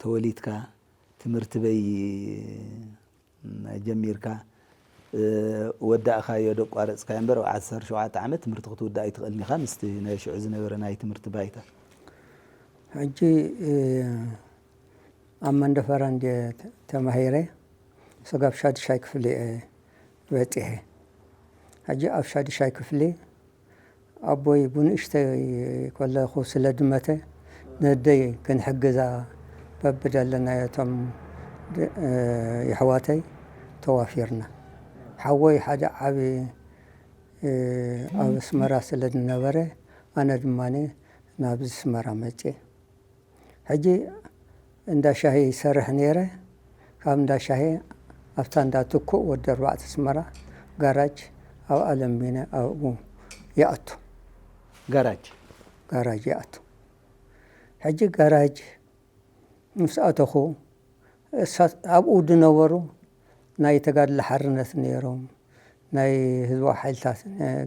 ተወሊድካ? ትምህርቲ በይ ጀሚርካ? ወዳእካዮ ዶ ኣቋረፅካዮ እምበር ኣብ ዓሰርተ ሸውዓተ ዓመት ትምህርቲ ክትውዳእ ኣይትኽእልን ኢኻ ምስቲ ናይ ሽዑ ዝነበረ ናይ ትምህርቲ ባይታ። ሕጂ ኣብ መንደፈራ እንድየ ተማሂረ። ስጋብ ሻድሻይ ክፍሊ እየ በፂሐ። ሕጂ ኣብ ሻድሻይ ክፍሊ ኣቦይ ብንእሽተይ ከለኹ ስለ ድመተ ነደይ ክንሕግዛ በብደለናዮ እቶም የሕዋተይ ተዋፊርና። ሓወይ ሓደ ዓቢ ኣብ ኣስመራ ስለ ዝነበረ ኣነ ድማ ናብዚ ኣስመራ መፅየ። ሕጂ እንዳ ሻሂ ይሰርሕ ነይረ። ካብ እንዳ ሻሂ ኣብታ እንዳ ትኩእ ወዲ ኣርባዕተ ኣስመራ ጋራጅ ኣብኣ ለሚነ ኣብኡ ይኣቱ። ጋራጅ ጋራጅ ይኣቱ። ሕጂ ጋራጅ ምስ ኣተኹ ኣብኡ ዝነበሩ ናይ ተጋድሎ ሓርነት ነይሮም፣ ናይ ህዝባዊ ሓይልታት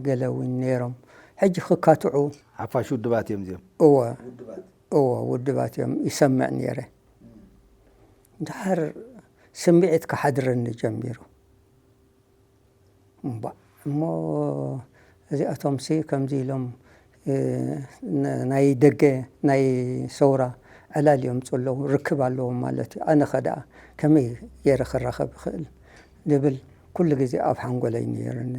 ገለ እውን ነይሮም። ሕጂ ክካትዑ ሓፋሽ ውድባት እዮም እዚኦም። እወ። እዎ፣ ውድባት እዮም ይሰምዕ ነይረ። ድሓር ስምዒት ክሓድረኒ ጀሚሩ። እምባእ፣ እሞ እዚኣቶምሲ ከምዚ ኢሎም፣ እ፣ ን-፣ ናይ ደገ ናይ ሰውራ ዕላል እዮም ዘለዉ፣ ርክብ ኣለዎም ማለት እዩ። ኣነኸ ደኣ ከመይ ገይረ ክራኸብ ይኽእል? ዝብል ኩሉ ግዜ ኣብ ሓንጎለይ ነይሩኒ።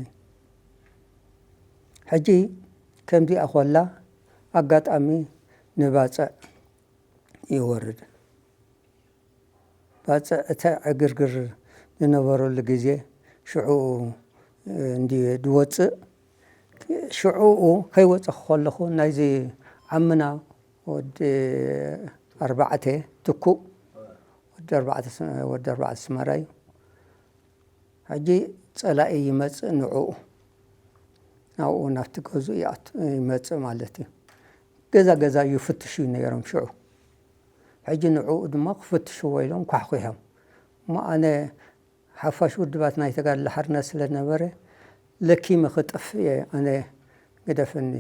ሕጂ ከምዚኣ ኮላ ኣጋጣሚ ንባጽዕ ይወርድ። ባጽዕ እቲ ዕግርግር ዝነበረሉ ግዜ ሽዑ እንድየ ዝወጽእ። ሽዑኡ ከይወጸኹ ከለኹ ናይዚ ዓምና ወዲ ኣርባዕተ ትኩእ፣ ወዲ ኣርባዕተ ስ-፣ ወዲ ኣርባዕተ ኣስመራ እዩ። ሕጂ ጸላኢ ይመጽእ ንዕኡ፣ ናብኡ ናብቲ ገዝኡ ይኣቱ፣ ይመጽእ ማለት እዩ። ገዛ ገዛ ይፍትሹ ነይሮም ሽዑ። ሕጂ ንዕኡ ድማ ክፍትሽዎ ኢሎም ኳሕኲሖም። እሞ ኣነ ሓፋሽ ውድባት ናይ ተጋድሎ ሓርነት ስለ ነበረ ለኪመ ክጠፍእ እየ ኣነ፣ ግደፍኒ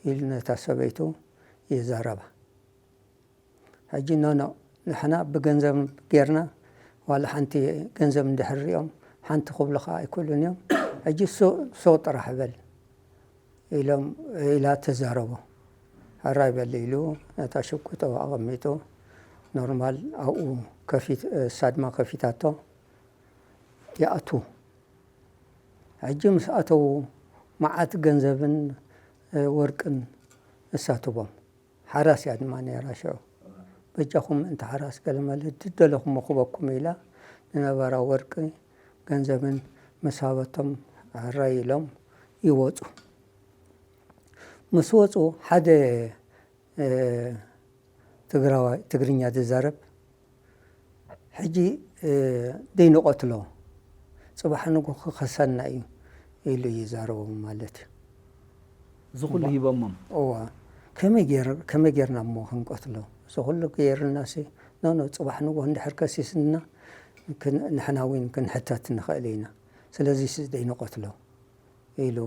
ኢሉ ነታ ሰበይቱ ይዛረባ። ሕጂ ኖኖ፣ ንሕና ብገንዘብ ጌርና ዋላ ሓንቲ ገንዘብ እንድሕር ሪኦም ሓንቲ ክብሉኻ ኣይክእሉን እዮም። ሕጂ ሱቕ ሱቕ ጥራሕ በል ኢሎም፣ ኢላ ተዛረቦ። ሕራይ በል ኢሉ ነታ ሽጉጥ ኣብኡ ኣቐሚጡ፣ ኖርማል ኣብኡ ከፊት-፣ እሳ ድማ ከፊታቶ ይኣትዉ። ሕጂ ምስ ኣተዉ መዓት ገንዘብን፣ እ፣ ወርቅን እሳ ትቦም። ሓራስ እያ ድማ ነይራ ሽዑ። በጃኹም ምእንቲ ሓራስ ገለመለ ድደለኹሞ ክበኩም ኢላ ንነበራ ወርቂ ገንዘብን ምስ ሃበቶም ሕራይ ኢሎም ይወጹ። ምስ ወጹ ሓደ፣ እ፣ ትግራዋይ፣ ትግርኛ ዝዛረብ፣ ሕጂ፣ እ፣ ደይንቐትሎ፣ ጽባሕ ንግሆ ክኸሰና እዩ ኢሉ ይዛረቦም ማለት እዩ። እዚ ኩሉ ሂቦሞም? እዋ። ከመይ ጌር-፣ ከመይ ጌርና እሞ ክንቀትሎ? እዚ ኩሉ ጌርናሲ፣ ኖ፣ ኖ፣ ጽባሕ ንግሆ እንድሕር ከሲስና፣ ክን-፣ ንሕና እውን ክንሕተት ንኽእል ኢና። ስለዚሲ ደይንቐትሎ ኢሉ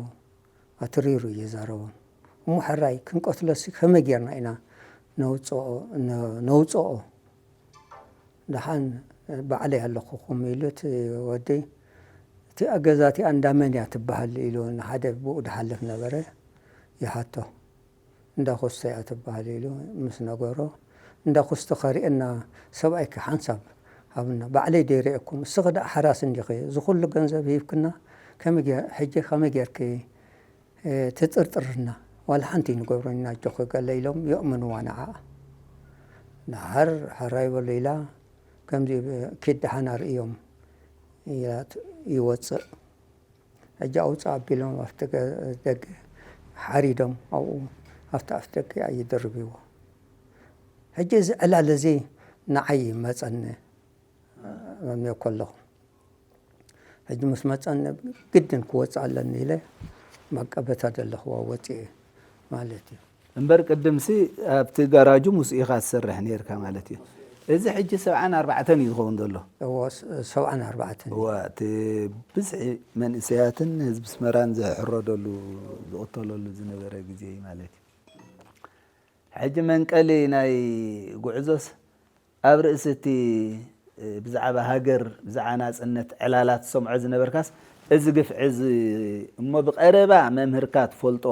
ኣትሪሩ እዩ ይዛረቦም። እሞ ሕራይ ክንቀትሎሲ ከመይ ጌርና ኢና ነውጽኦ-፣ ነ-፣ ነውጽኦ? ደሓን ባዕለይ ኣለኹኹም ኢሉ እቲ ወዲ፣ እቲኣ ገዛ እቲኣ እንዳ መን እያ ትበሃል ኢሉ ንሓደ ብኡ ድሓልፍ ነበረ ይሓቶ። እንዳ ኩስተ እያ ትበሃል ኢሉ ምስ ነገሮ፣ እንዳ ኩስተ ከርእየና ሰብኣይኪ ሓንሳብ ሃብና፣ ባዕለይ ደይርእየኩም፣ እስኺ ደኣ ሓራስ እንዲኺ፣ እዚ ኩሉ ገንዘብ ሂብክና፣ ከመይ ገ-፣ ሕጂ ከመይ ጌርኪ እ፣ ትጥርጥርና፣ ዋላ ሓንቲ ኣይንገብሮን ኢና ኣጆኺ ገለ ኢሎም የእምንዋ ንዓኣ። ደሓር ሕራይ በሉ ኢላ፣ ከምዚ ብ-፣ ኪድ ደሓን ኣርእዮም ኢላ ት-፣ ይወፅእ። ሕጂ ኣውፅእ ኣቢሎም ኣብቲ ገ-፣ ደገ ሓሪዶም ኣብኡ ኣብቲ ኣፍ ደገ ይድርብዎ። ሕጂ እዚ ዕላል እዚ ንዓይ ይመፀኒ፣ ኣምዮ ከለኹ። ሕጂ ምስ መፀኒ ግድን ክወፅእ ኣለኒ ኢለ በቃ በታ ዘለኽዋ ወፂኤ ማለት እዩ። እምበር ቅድምሲ ኣብቲ ጋራጁ ምስኡ ኢኻ ትሰርሕ ነይርካ ማለት እዩ። እዚ ሕጂ ሰብዓን ኣርባዕተን እዩ ዝኸውን ዘሎ። እዎ፣ ስ-፣ ሰብዓን ኣርባዕተን እዩ። እዋ፣ እቲ ብዝሒ መንእሰያትን ህዝቢ ኣስመራን ዝሕረደሉ፣ ዝቕተለሉ ዝነበረ ግዜ እዩ ማለት እዩ። ሕጂ መንቀሊ ናይ ጉዕዞስ ኣብ ርእሲ እቲ፣ እ፣ ብዛዕባ ሃገር፣ ብዛዕባ ናጽነት ዕላላት ትሰምዖ ዝነበርካስ፣ እዚ ግፍዒ እዚ እሞ ብቐረባ መምህርካ ትፈልጦ፣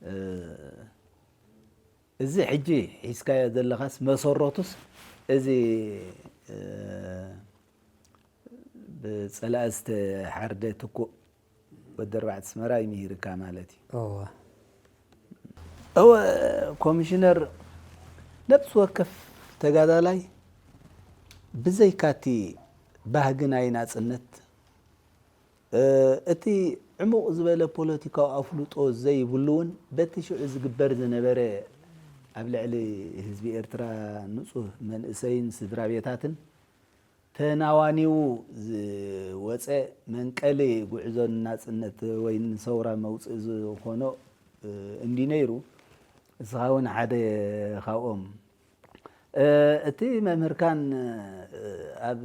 እ፣ እዚ ሕጂ ሒዝካዮ ዘለኻስ መሰረቱስ እዚ፣ እ፣ ብጸላኢ ዝተሓርደ ትኩእ ወዲ ኣርባዕተ ኣስመራ እዩ ምሂርካ ማለት እዩ። እወ። እወ፣ ኮሚሽነር፣ ነብሲ ወከፍ ተጋዳላይ ብዘይካቲ ባህጊ ናይ ናጽነት፣ እ፣ እቲ ዕሙቕ ዝበለ ፖለቲካዊ ኣፍልጦ ዘይብሉ እውን በቲ ሽዑ ዝግበር ዝነበረ ኣብ ልዕሊ ህዝቢ ኤርትራ ንጹህ መንእሰይን ስድራ ቤታትን ተናዋኒዉ ዝወፀ መንቀሊ ጉዕዞ ንናፅነት ወይ ንሰውራ መውፅኢ ዝኾኖ፣ እ፣ እንዲ ነይሩ፣ እስኻ እውን ሓደ ካብኦም። እ፣ እቲ መምህርካን፣ እ፣ ኣብ፣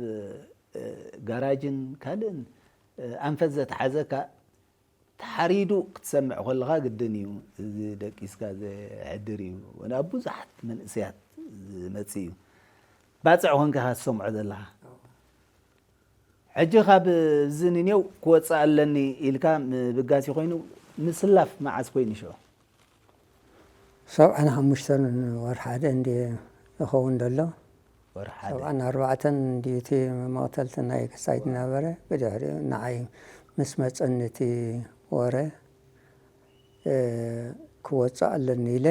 እ፣ ጋራጅን ካልእን፣ እ፣ ኣንፈት ዘትሓዘካ ተሓሪዱ ክትሰምዕ ከለኻ ግድን እዩ። እዚ ደቂስካ ዘሕድር እዩ። ናብ ብዙሓት መንእሰያት ዝመጽእ እዩ። ባጽዕ ኮንካ ኢኻ ትሰምዖ ዘለኻ። ሕጂ ካብ እዚ ንኔው ክወጽእ ኣለኒ ኢልካ ምብጋስ ኮይኑ ምስላፍ መዓስ ኮይኑ ሽዑ? ሰብዓን ሓሙሽተን ወር ሓደ እንዲ ዝኸውን ዘሎ። ወርሓደ ሰብዓን ኣርባዕተን እንዲ እቲ መቕተልቲ ናይ ክሳይ ዝነበረ። ብድሕሪኡ ንዓይ ምስ መጸኒ እቲ ወረ ክወፅእ ኣለኒ ኢለ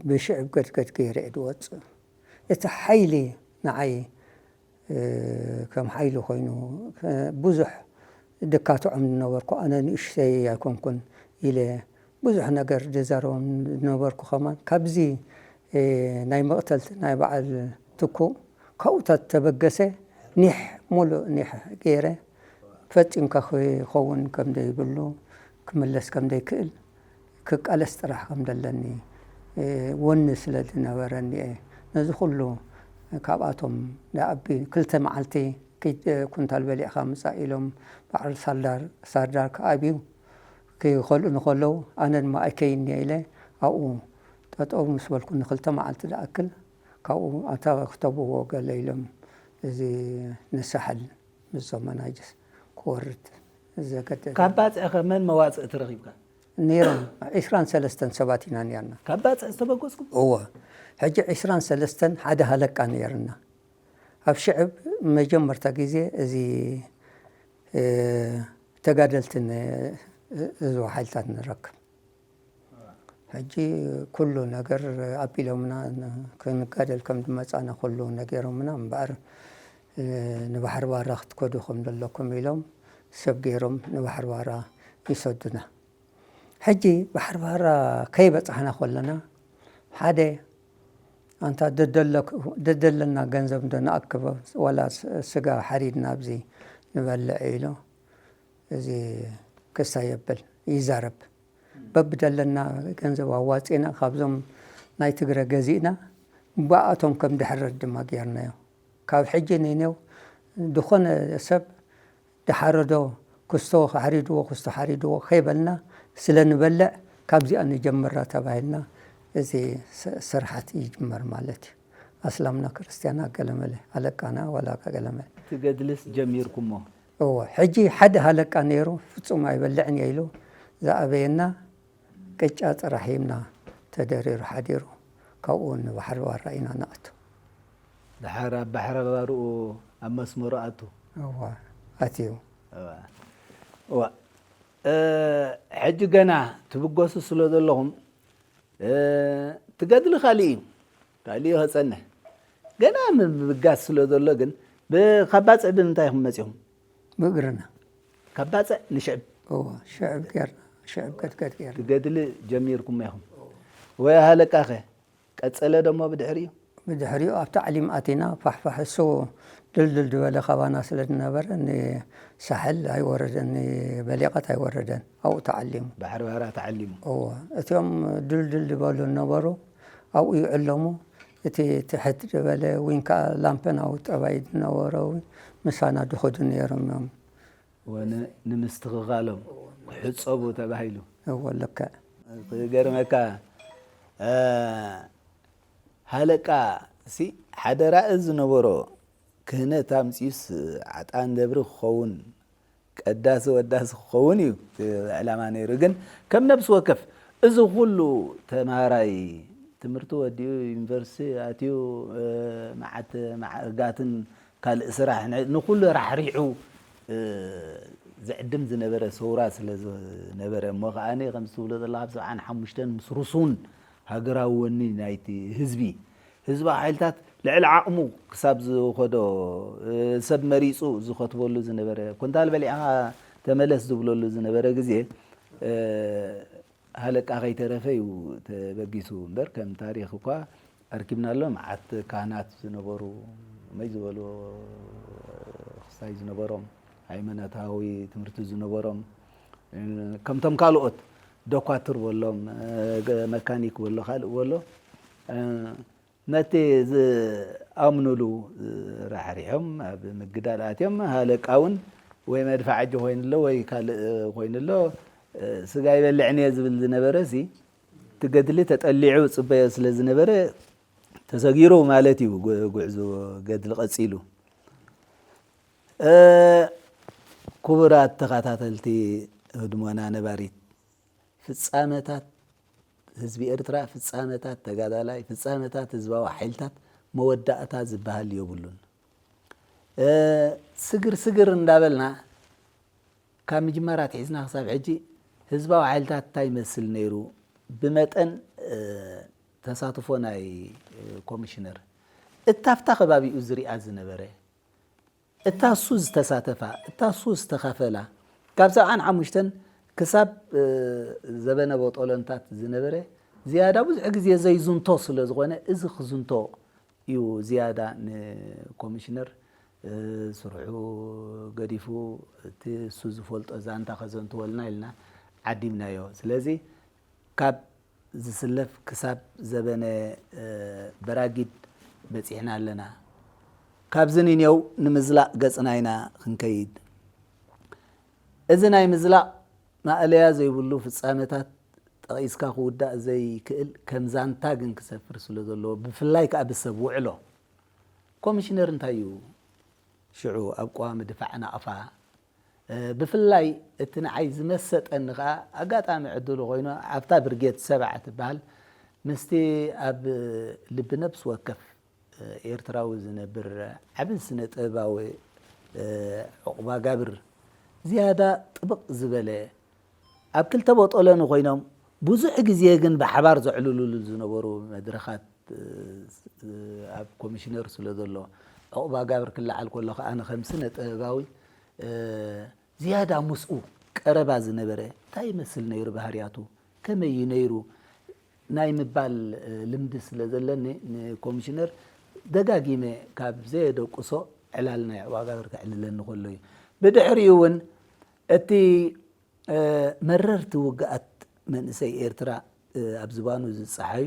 ብሽዕብ ገድገድ ገይረ እየ ዝወፅእ። እቲ ሓይሊ ንዓይ ከም ሓይሊ ኮይኑ ብዙሕ ድካትዖም ዝነበርኩ ኣነ ንእሽተይ ኣይኮንኩን ኢለ ብዙሕ ነገር ዝዛረቦም ዝነበርኩ ከማን ካብዚ ናይ መቕተልቲ ናይ በዓል ትኩእ ካብኡ ተበገሰ ኒሕ ሙሉእ ኒሕ ገይረ ፈፂምካ ክኸውን ከም ዘይብሉ ክምለስ ከም ዘይክእል ክቃለስ ጥራሕ ከም ዘለኒ ወኒ ስለ ዝነበረኒ እየ ነዚ ኩሉ ካብኣቶም ንኣቢ ክልተ መዓልቲ ኪድ ኩንታል በሊዕካ ምፃእ ኢሎም በዓል ሳርዳር ሳርዳር ክኣብዩ ክኸልኡ ንከለዉ ኣነ ድማ ኣይከይን እየ ኢለ ኣብኡ ጠጠው ምስ በልኩ ንክልተ መዓልቲ ዝኣክል ካብኡ ኣታ ክተብዎ ገለ ኢሎም እዚ ንሳሕል ምስ ዞመናይስ ክወርድ ዘገደደ ካብ ባፅዕኸ መን መዋፅእቲ ረኺብካ? ነይሮም ዕስራን ሰለስተን ሰባት ኢና ነርና። ካብ ባፅዕ ዝተበገስኩም? እወ ሕጂ ዕስራን ሰለስተን ሓደ ሃለቃ ነይርና። ኣብ ሽዕብ መጀመርታ ግዜ እዚ ተጋደልትን ህዝባዊ ሓይልታት ንረክብ። ሕጂ ኩሉ ነገር ኣቢሎምና ክንጋደል ከም ዝመፃና ኩሉ ነጊሮምና እምበኣር ንባሕሪ ባራ ክትከዱ ከም ዘለኩም ኢሎም ሰብ ገይሮም ንባሕሪ ባራ ይሰዱና። ሕጂ ባሕሪ ባራ ከይበፃሕና ከለና ሓደ ኣንታ ደደለና ገንዘብ እንዶ ንኣክበ ዋላ ስጋ ሓሪድና ኣብዚ ንበልዕ ኢሎ እዚ ክስታይ የብል ይዛረብ። በብደለና ገንዘብ ኣዋፂእና ካብዞም ናይ ትግረ ገዚእና ብኣቶም ከም ድሕረድ ድማ ገይርናዮ። ካብ ሕጂ ንኔው ዝኾነ ሰብ ድሓረዶ ክስቶ ሓሪድዎ ክስቶ ሓሪድዎ ከይበልና ስለ ንበልዕ ካብዚኣ ንጀምራ ተባሂልና እዚ ስርሓት ይጅመር ማለት እዩ። ኣስላምና ክርስትያና ገለመለ ኣለቃና ዋላ ገለመለ ትገድልስ ጀሚርኩሞ? እወ ሕጂ ሓደ ሃለቃ ነይሩ ፍጹም ኣይበልዕን እየ ኢሉ ዝኣበየና ቅጫ ጥራሕ ሂብና ተደሪሩ ሓዲሩ ካብኡ ንባሕሪ ዋራ ኢና ንኣቱ። ድሓር ኣብ ባሕሪ ባርኡ ኣብ መስመሩ ኣቱ። እወ ኣትዩ። እዋ ሕጂ ገና ትብገሱ ስለ ዘለኹም ትገድሊ ካሊእ እዩ። ካሊእ ከፀንሕ ገና ምብጋስ ስለ ዘሎ ግን ካብ ባፅዕ ብምንታይ ኢኹም መፂኹም? ብእግርና ካብ ባፅዕ ንሽዕብ እዎ ሽዕብ ጌርና ሽዕብ ገድገድ ጌርና ትገድሊ ጀሚርኩም ኢኹም ወይ ሃለቃኸ ቀፀለ ደሞ ብድሕሪኡ? ብድሕሪኡ ኣብ ታዕሊም ኣቲና ፋሕፋሕ እሱ ድልድል ዝበለ ካባና ስለ ዝነበረ ንሳሕል ኣይወረደን ንበሊቐት ኣይወረደን ኣብኡ ተዓሊሙ። ባሕሪ ባራ ተዓሊሙ። እዎ እቲኦም ድልድል ዝበሉ ነበሩ ኣብኡ ይዕለሙ። እቲ ትሕት ዝበለ ዊን ከዓ ላምፐናዊ ጠባይ ዝነበሮ እውን ምሳና ድኸዱ ነይሮም እዮም። ወንምስትኽኻሎም ክሕፀቡ ተባሂሉ። እዎ ልክዕ። ክገርመካ ሃለቃ ሲ ሓደ ራኢ ዝነበሮ ክህነት ኣምፂኡስ ዓጣን ደብሪ ክኸውን ቀዳሲ ወዳሲ ክኸውን እዩ ዕላማ ነይሩ። ግን ከም ነብሲ ወከፍ እዚ ኩሉ ተምሃራይ ትምህርቲ ወዲኡ ዩኒቨርሲቲ ኣትዩ መዓት ማዕርጋትን ካልእ ስራሕ ንኩሉ ራሕሪሑ ዝዕድም ዝነበረ ሰውራ ስለ ዝነበረ እሞ ከዓኒ ከምዚ ትብሎ ዘለካ ኣብ ሰብዓን ሓሙሽተን ምስ ርሱን ሃገራዊ ወኒ ናይቲ ህዝቢ ህዝባዊ ሓይልታት ልዕሊ ዓቕሙ ክሳብ ዝኸዶ ሰብ መሪፁ ዝኸትበሉ ዝነበረ ኮንታል በሊዕኻ ተመለስ ዝብለሉ ዝነበረ ግዜ ሃለቃ ከይተረፈ እዩ ተበጊሱ እምበር ከም ታሪክ እኳ ኣርኪብና ኣሎ። መዓት ካህናት ዝነበሩ መይ ዝበሉ ክስታይ ዝነበሮም ሃይማኖታዊ ትምህርቲ ዝነበሮም ከምቶም ካልኦት ደኳትር በሎም መካኒክ በሎ ካልእ በሎ ነቲ ዝኣምኑሉ ራሕሪሖም ኣብ ምግዳል ኣትዮም ሃለቃ እውን ወይ መድፍዓ እጅ ኮይኑ ኣሎ ወይ ካልእ ኮይኑ ኣሎ፣ ስጋ ይበልዕን እየ ዝብል ዝነበረ ሲ፣ እቲ ገድሊ ተጠሊዑ ጽበዮ ስለ ዝነበረ ተሰጊሩ ማለት እዩ። ጉ- ጉዕዞ ገድሊ ቀጺሉ። ክቡራት ተኸታተልቲ ህድሞና ነባሪት፣ ፍጻመታት ህዝቢ ኤርትራ፣ ፍጻመታት ተጋዳላይ፣ ፍጻመታት ህዝባዊ ሓይልታት መወዳእታ ዝበሃል የብሉን። ስግር ስግር እንዳበልና ካብ ምጅማር ኣትሒዝና ክሳብ ሕጂ ህዝባዊ ሓይልታት እንታይ ይመስል ነይሩ? ብመጠን ተሳትፎ ናይ ኮሚሽነር፣ እታ ኣብታ ከባቢኡ ዝሪኣ ዝነበረ፣ እታ እሱ ዝተሳተፋ፣ እታ እሱ ዝተኻፈላ፣ ካብ ሰብዓን ሓሙሽተን ክሳብ ዘበነ ቦጦሎንታት ዝነበረ ዝያዳ ብዙሕ ግዜ ዘይዝንቶ ስለ ዝኾነ፣ እዚ ክዝንቶ እዩ ዝያዳ ንኮሚሽነር ስርሑ ገዲፉ፣ እቲ እሱ ዝፈልጦ ዛንታ ከዘንትወልና ኢልና ዓዲምናዮ። ስለዚ ካብ ዝስለፍ ክሳብ ዘበነ በራጊድ በጺሕና ኣለና። ካብዚ ንኔው ንምዝላቕ ገጽና ኢና ክንከይድ። እዚ ናይ ምዝላቕ ማእለያ ዘይብሉ ፍጻመታት ጠቒስካ ክውዳእ ዘይክእል ከም ዛንታ ግን ክሰፍር ስለ ዘለዎ፣ ብፍላይ ከኣ ብሰብ ውዕሎ። ኮሚሽነር እንታይ እዩ ሽዑ ኣብ ቀዋሚ ድፋዕ ናቕፋ? ብፍላይ እቲ ንዓይ ዝመሰጠኒ ከኣ ኣጋጣሚ ዕድሉ ኮይኑ ኣብታ ብርጌድ ሰብዓ ትበሃል ምስቲ ኣብ ልቢ ነብሲ ወከፍ ኤርትራዊ ዝነብር ዓቢ ስነ ጥበባዊ ዑቕባጋብር ዝያዳ ጥብቕ ዝበለ ኣብ ክልተ ቦጦሎኒ ኮይኖም ብዙሕ ግዜ ግን ብሓባር ዘዕልሉሉ ዝነበሩ መድረኻት ኣብ ኮሚሽነር ስለ ዘሎ ዑቕባጋብር ክለዓል ከሎ ከኣ ንከም ስነ ጥበባዊ ዝያዳ ምስኡ ቀረባ ዝነበረ እንታይ ይመስል ነይሩ ባህርያቱ ከመይ እዩ ነይሩ ናይ ምባል ልምዲ ስለ ዘለኒ ንኮሚሽነር ደጋጊመ ካብ ዘየደቁሶ ዕላል ናይ ዑቕባጋብር ከዕልለኒ ከሎ እዩ። ብድሕሪኡ እውን እቲ መረርቲ ውግኣት መንእሰይ ኤርትራ ኣብ ዝባኑ ዝጸሓዩ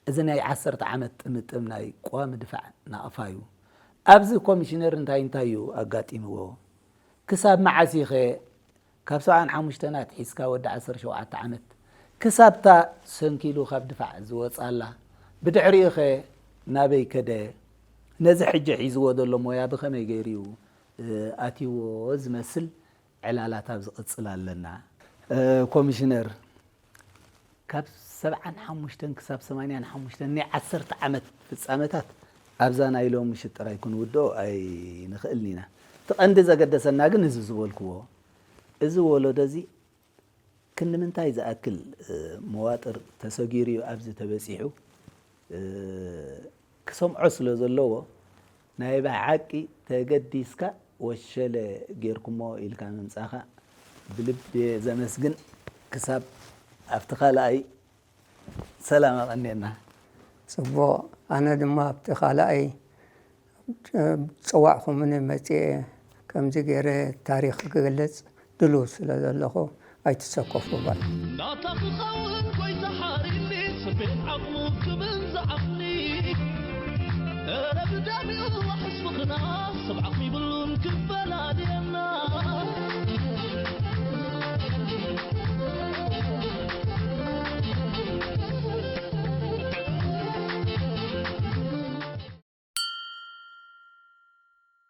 እዚ ናይ ዓሰርተ ዓመት ጥምጥም ናይ ቀዋሚ ድፋዕ ናቕፋ እዩ። ኣብዚ ኮሚሽነር እንታይ እንታይ እዩ ኣጋጢምዎ? ክሳብ መዓስ ኢኸ ካብ ሰብዓን ሓሙሽተን ኣትሒዝካ ወዲ ዓሰርተ ሸውዓተ ዓመት ክሳብታ ሰንኪሉ ካብ ድፋዕ ዝወጻላ? ብድሕሪኡ ኸ ናበይ ከደ? ነዚ ሕጂ ሒዝዎ ዘሎ ሞያ ብኸመይ ገይሩ እዩ ኣትይዎ ዝመስል ዕላላት ኣብዚ ቅጽል ኣለና። ኮሚሽነር፣ ካብ ሰብዓን ሓሙሽተን ክሳብ ሰማንያን ሓሙሽተን ናይ ዓሰርተ ዓመት ፍጻመታት ኣብዛ ናይ ሎሚ ምሽት ጥራይ ክንውድኦ ኣይንኽእልን ኢና። እቲ ቀንዲ ዘገደሰና ግን እዚ ዝበልክዎ፣ እዚ ወለዶ እዚ ክንምንታይ ዝኣክል መዋጥር ተሰጊሩ እዩ ኣብዚ ተበጺሑ ክሰምዖ ስለ ዘለዎ ናይ ብሓቂ ተገዲስካ ወሸለ ጌርኩሞ ኢልካ ምምጻኻ ብልቢ እየ ዘመስግን። ክሳብ ኣብቲ ካልኣይ ሰላም ኣቐንየና። ጽቡቕ፣ ኣነ ድማ ኣብቲ ካልኣይ ጸዋዕኹምኒ መጽየ ከምዚ ገይረ ታሪኽ ክገልጽ ድሉው ስለ ዘለኹ ኣይትሰከፉ በል። ናታ ክኸውን ጎይታ ሓሪኒ ስቤት ዓቕሙ ክብል ዝዓቕኒ እረ ብደሚኡ ዋሕስ ምኽና ሰብ ዓቕሚ ይብሉን ክፈላልየና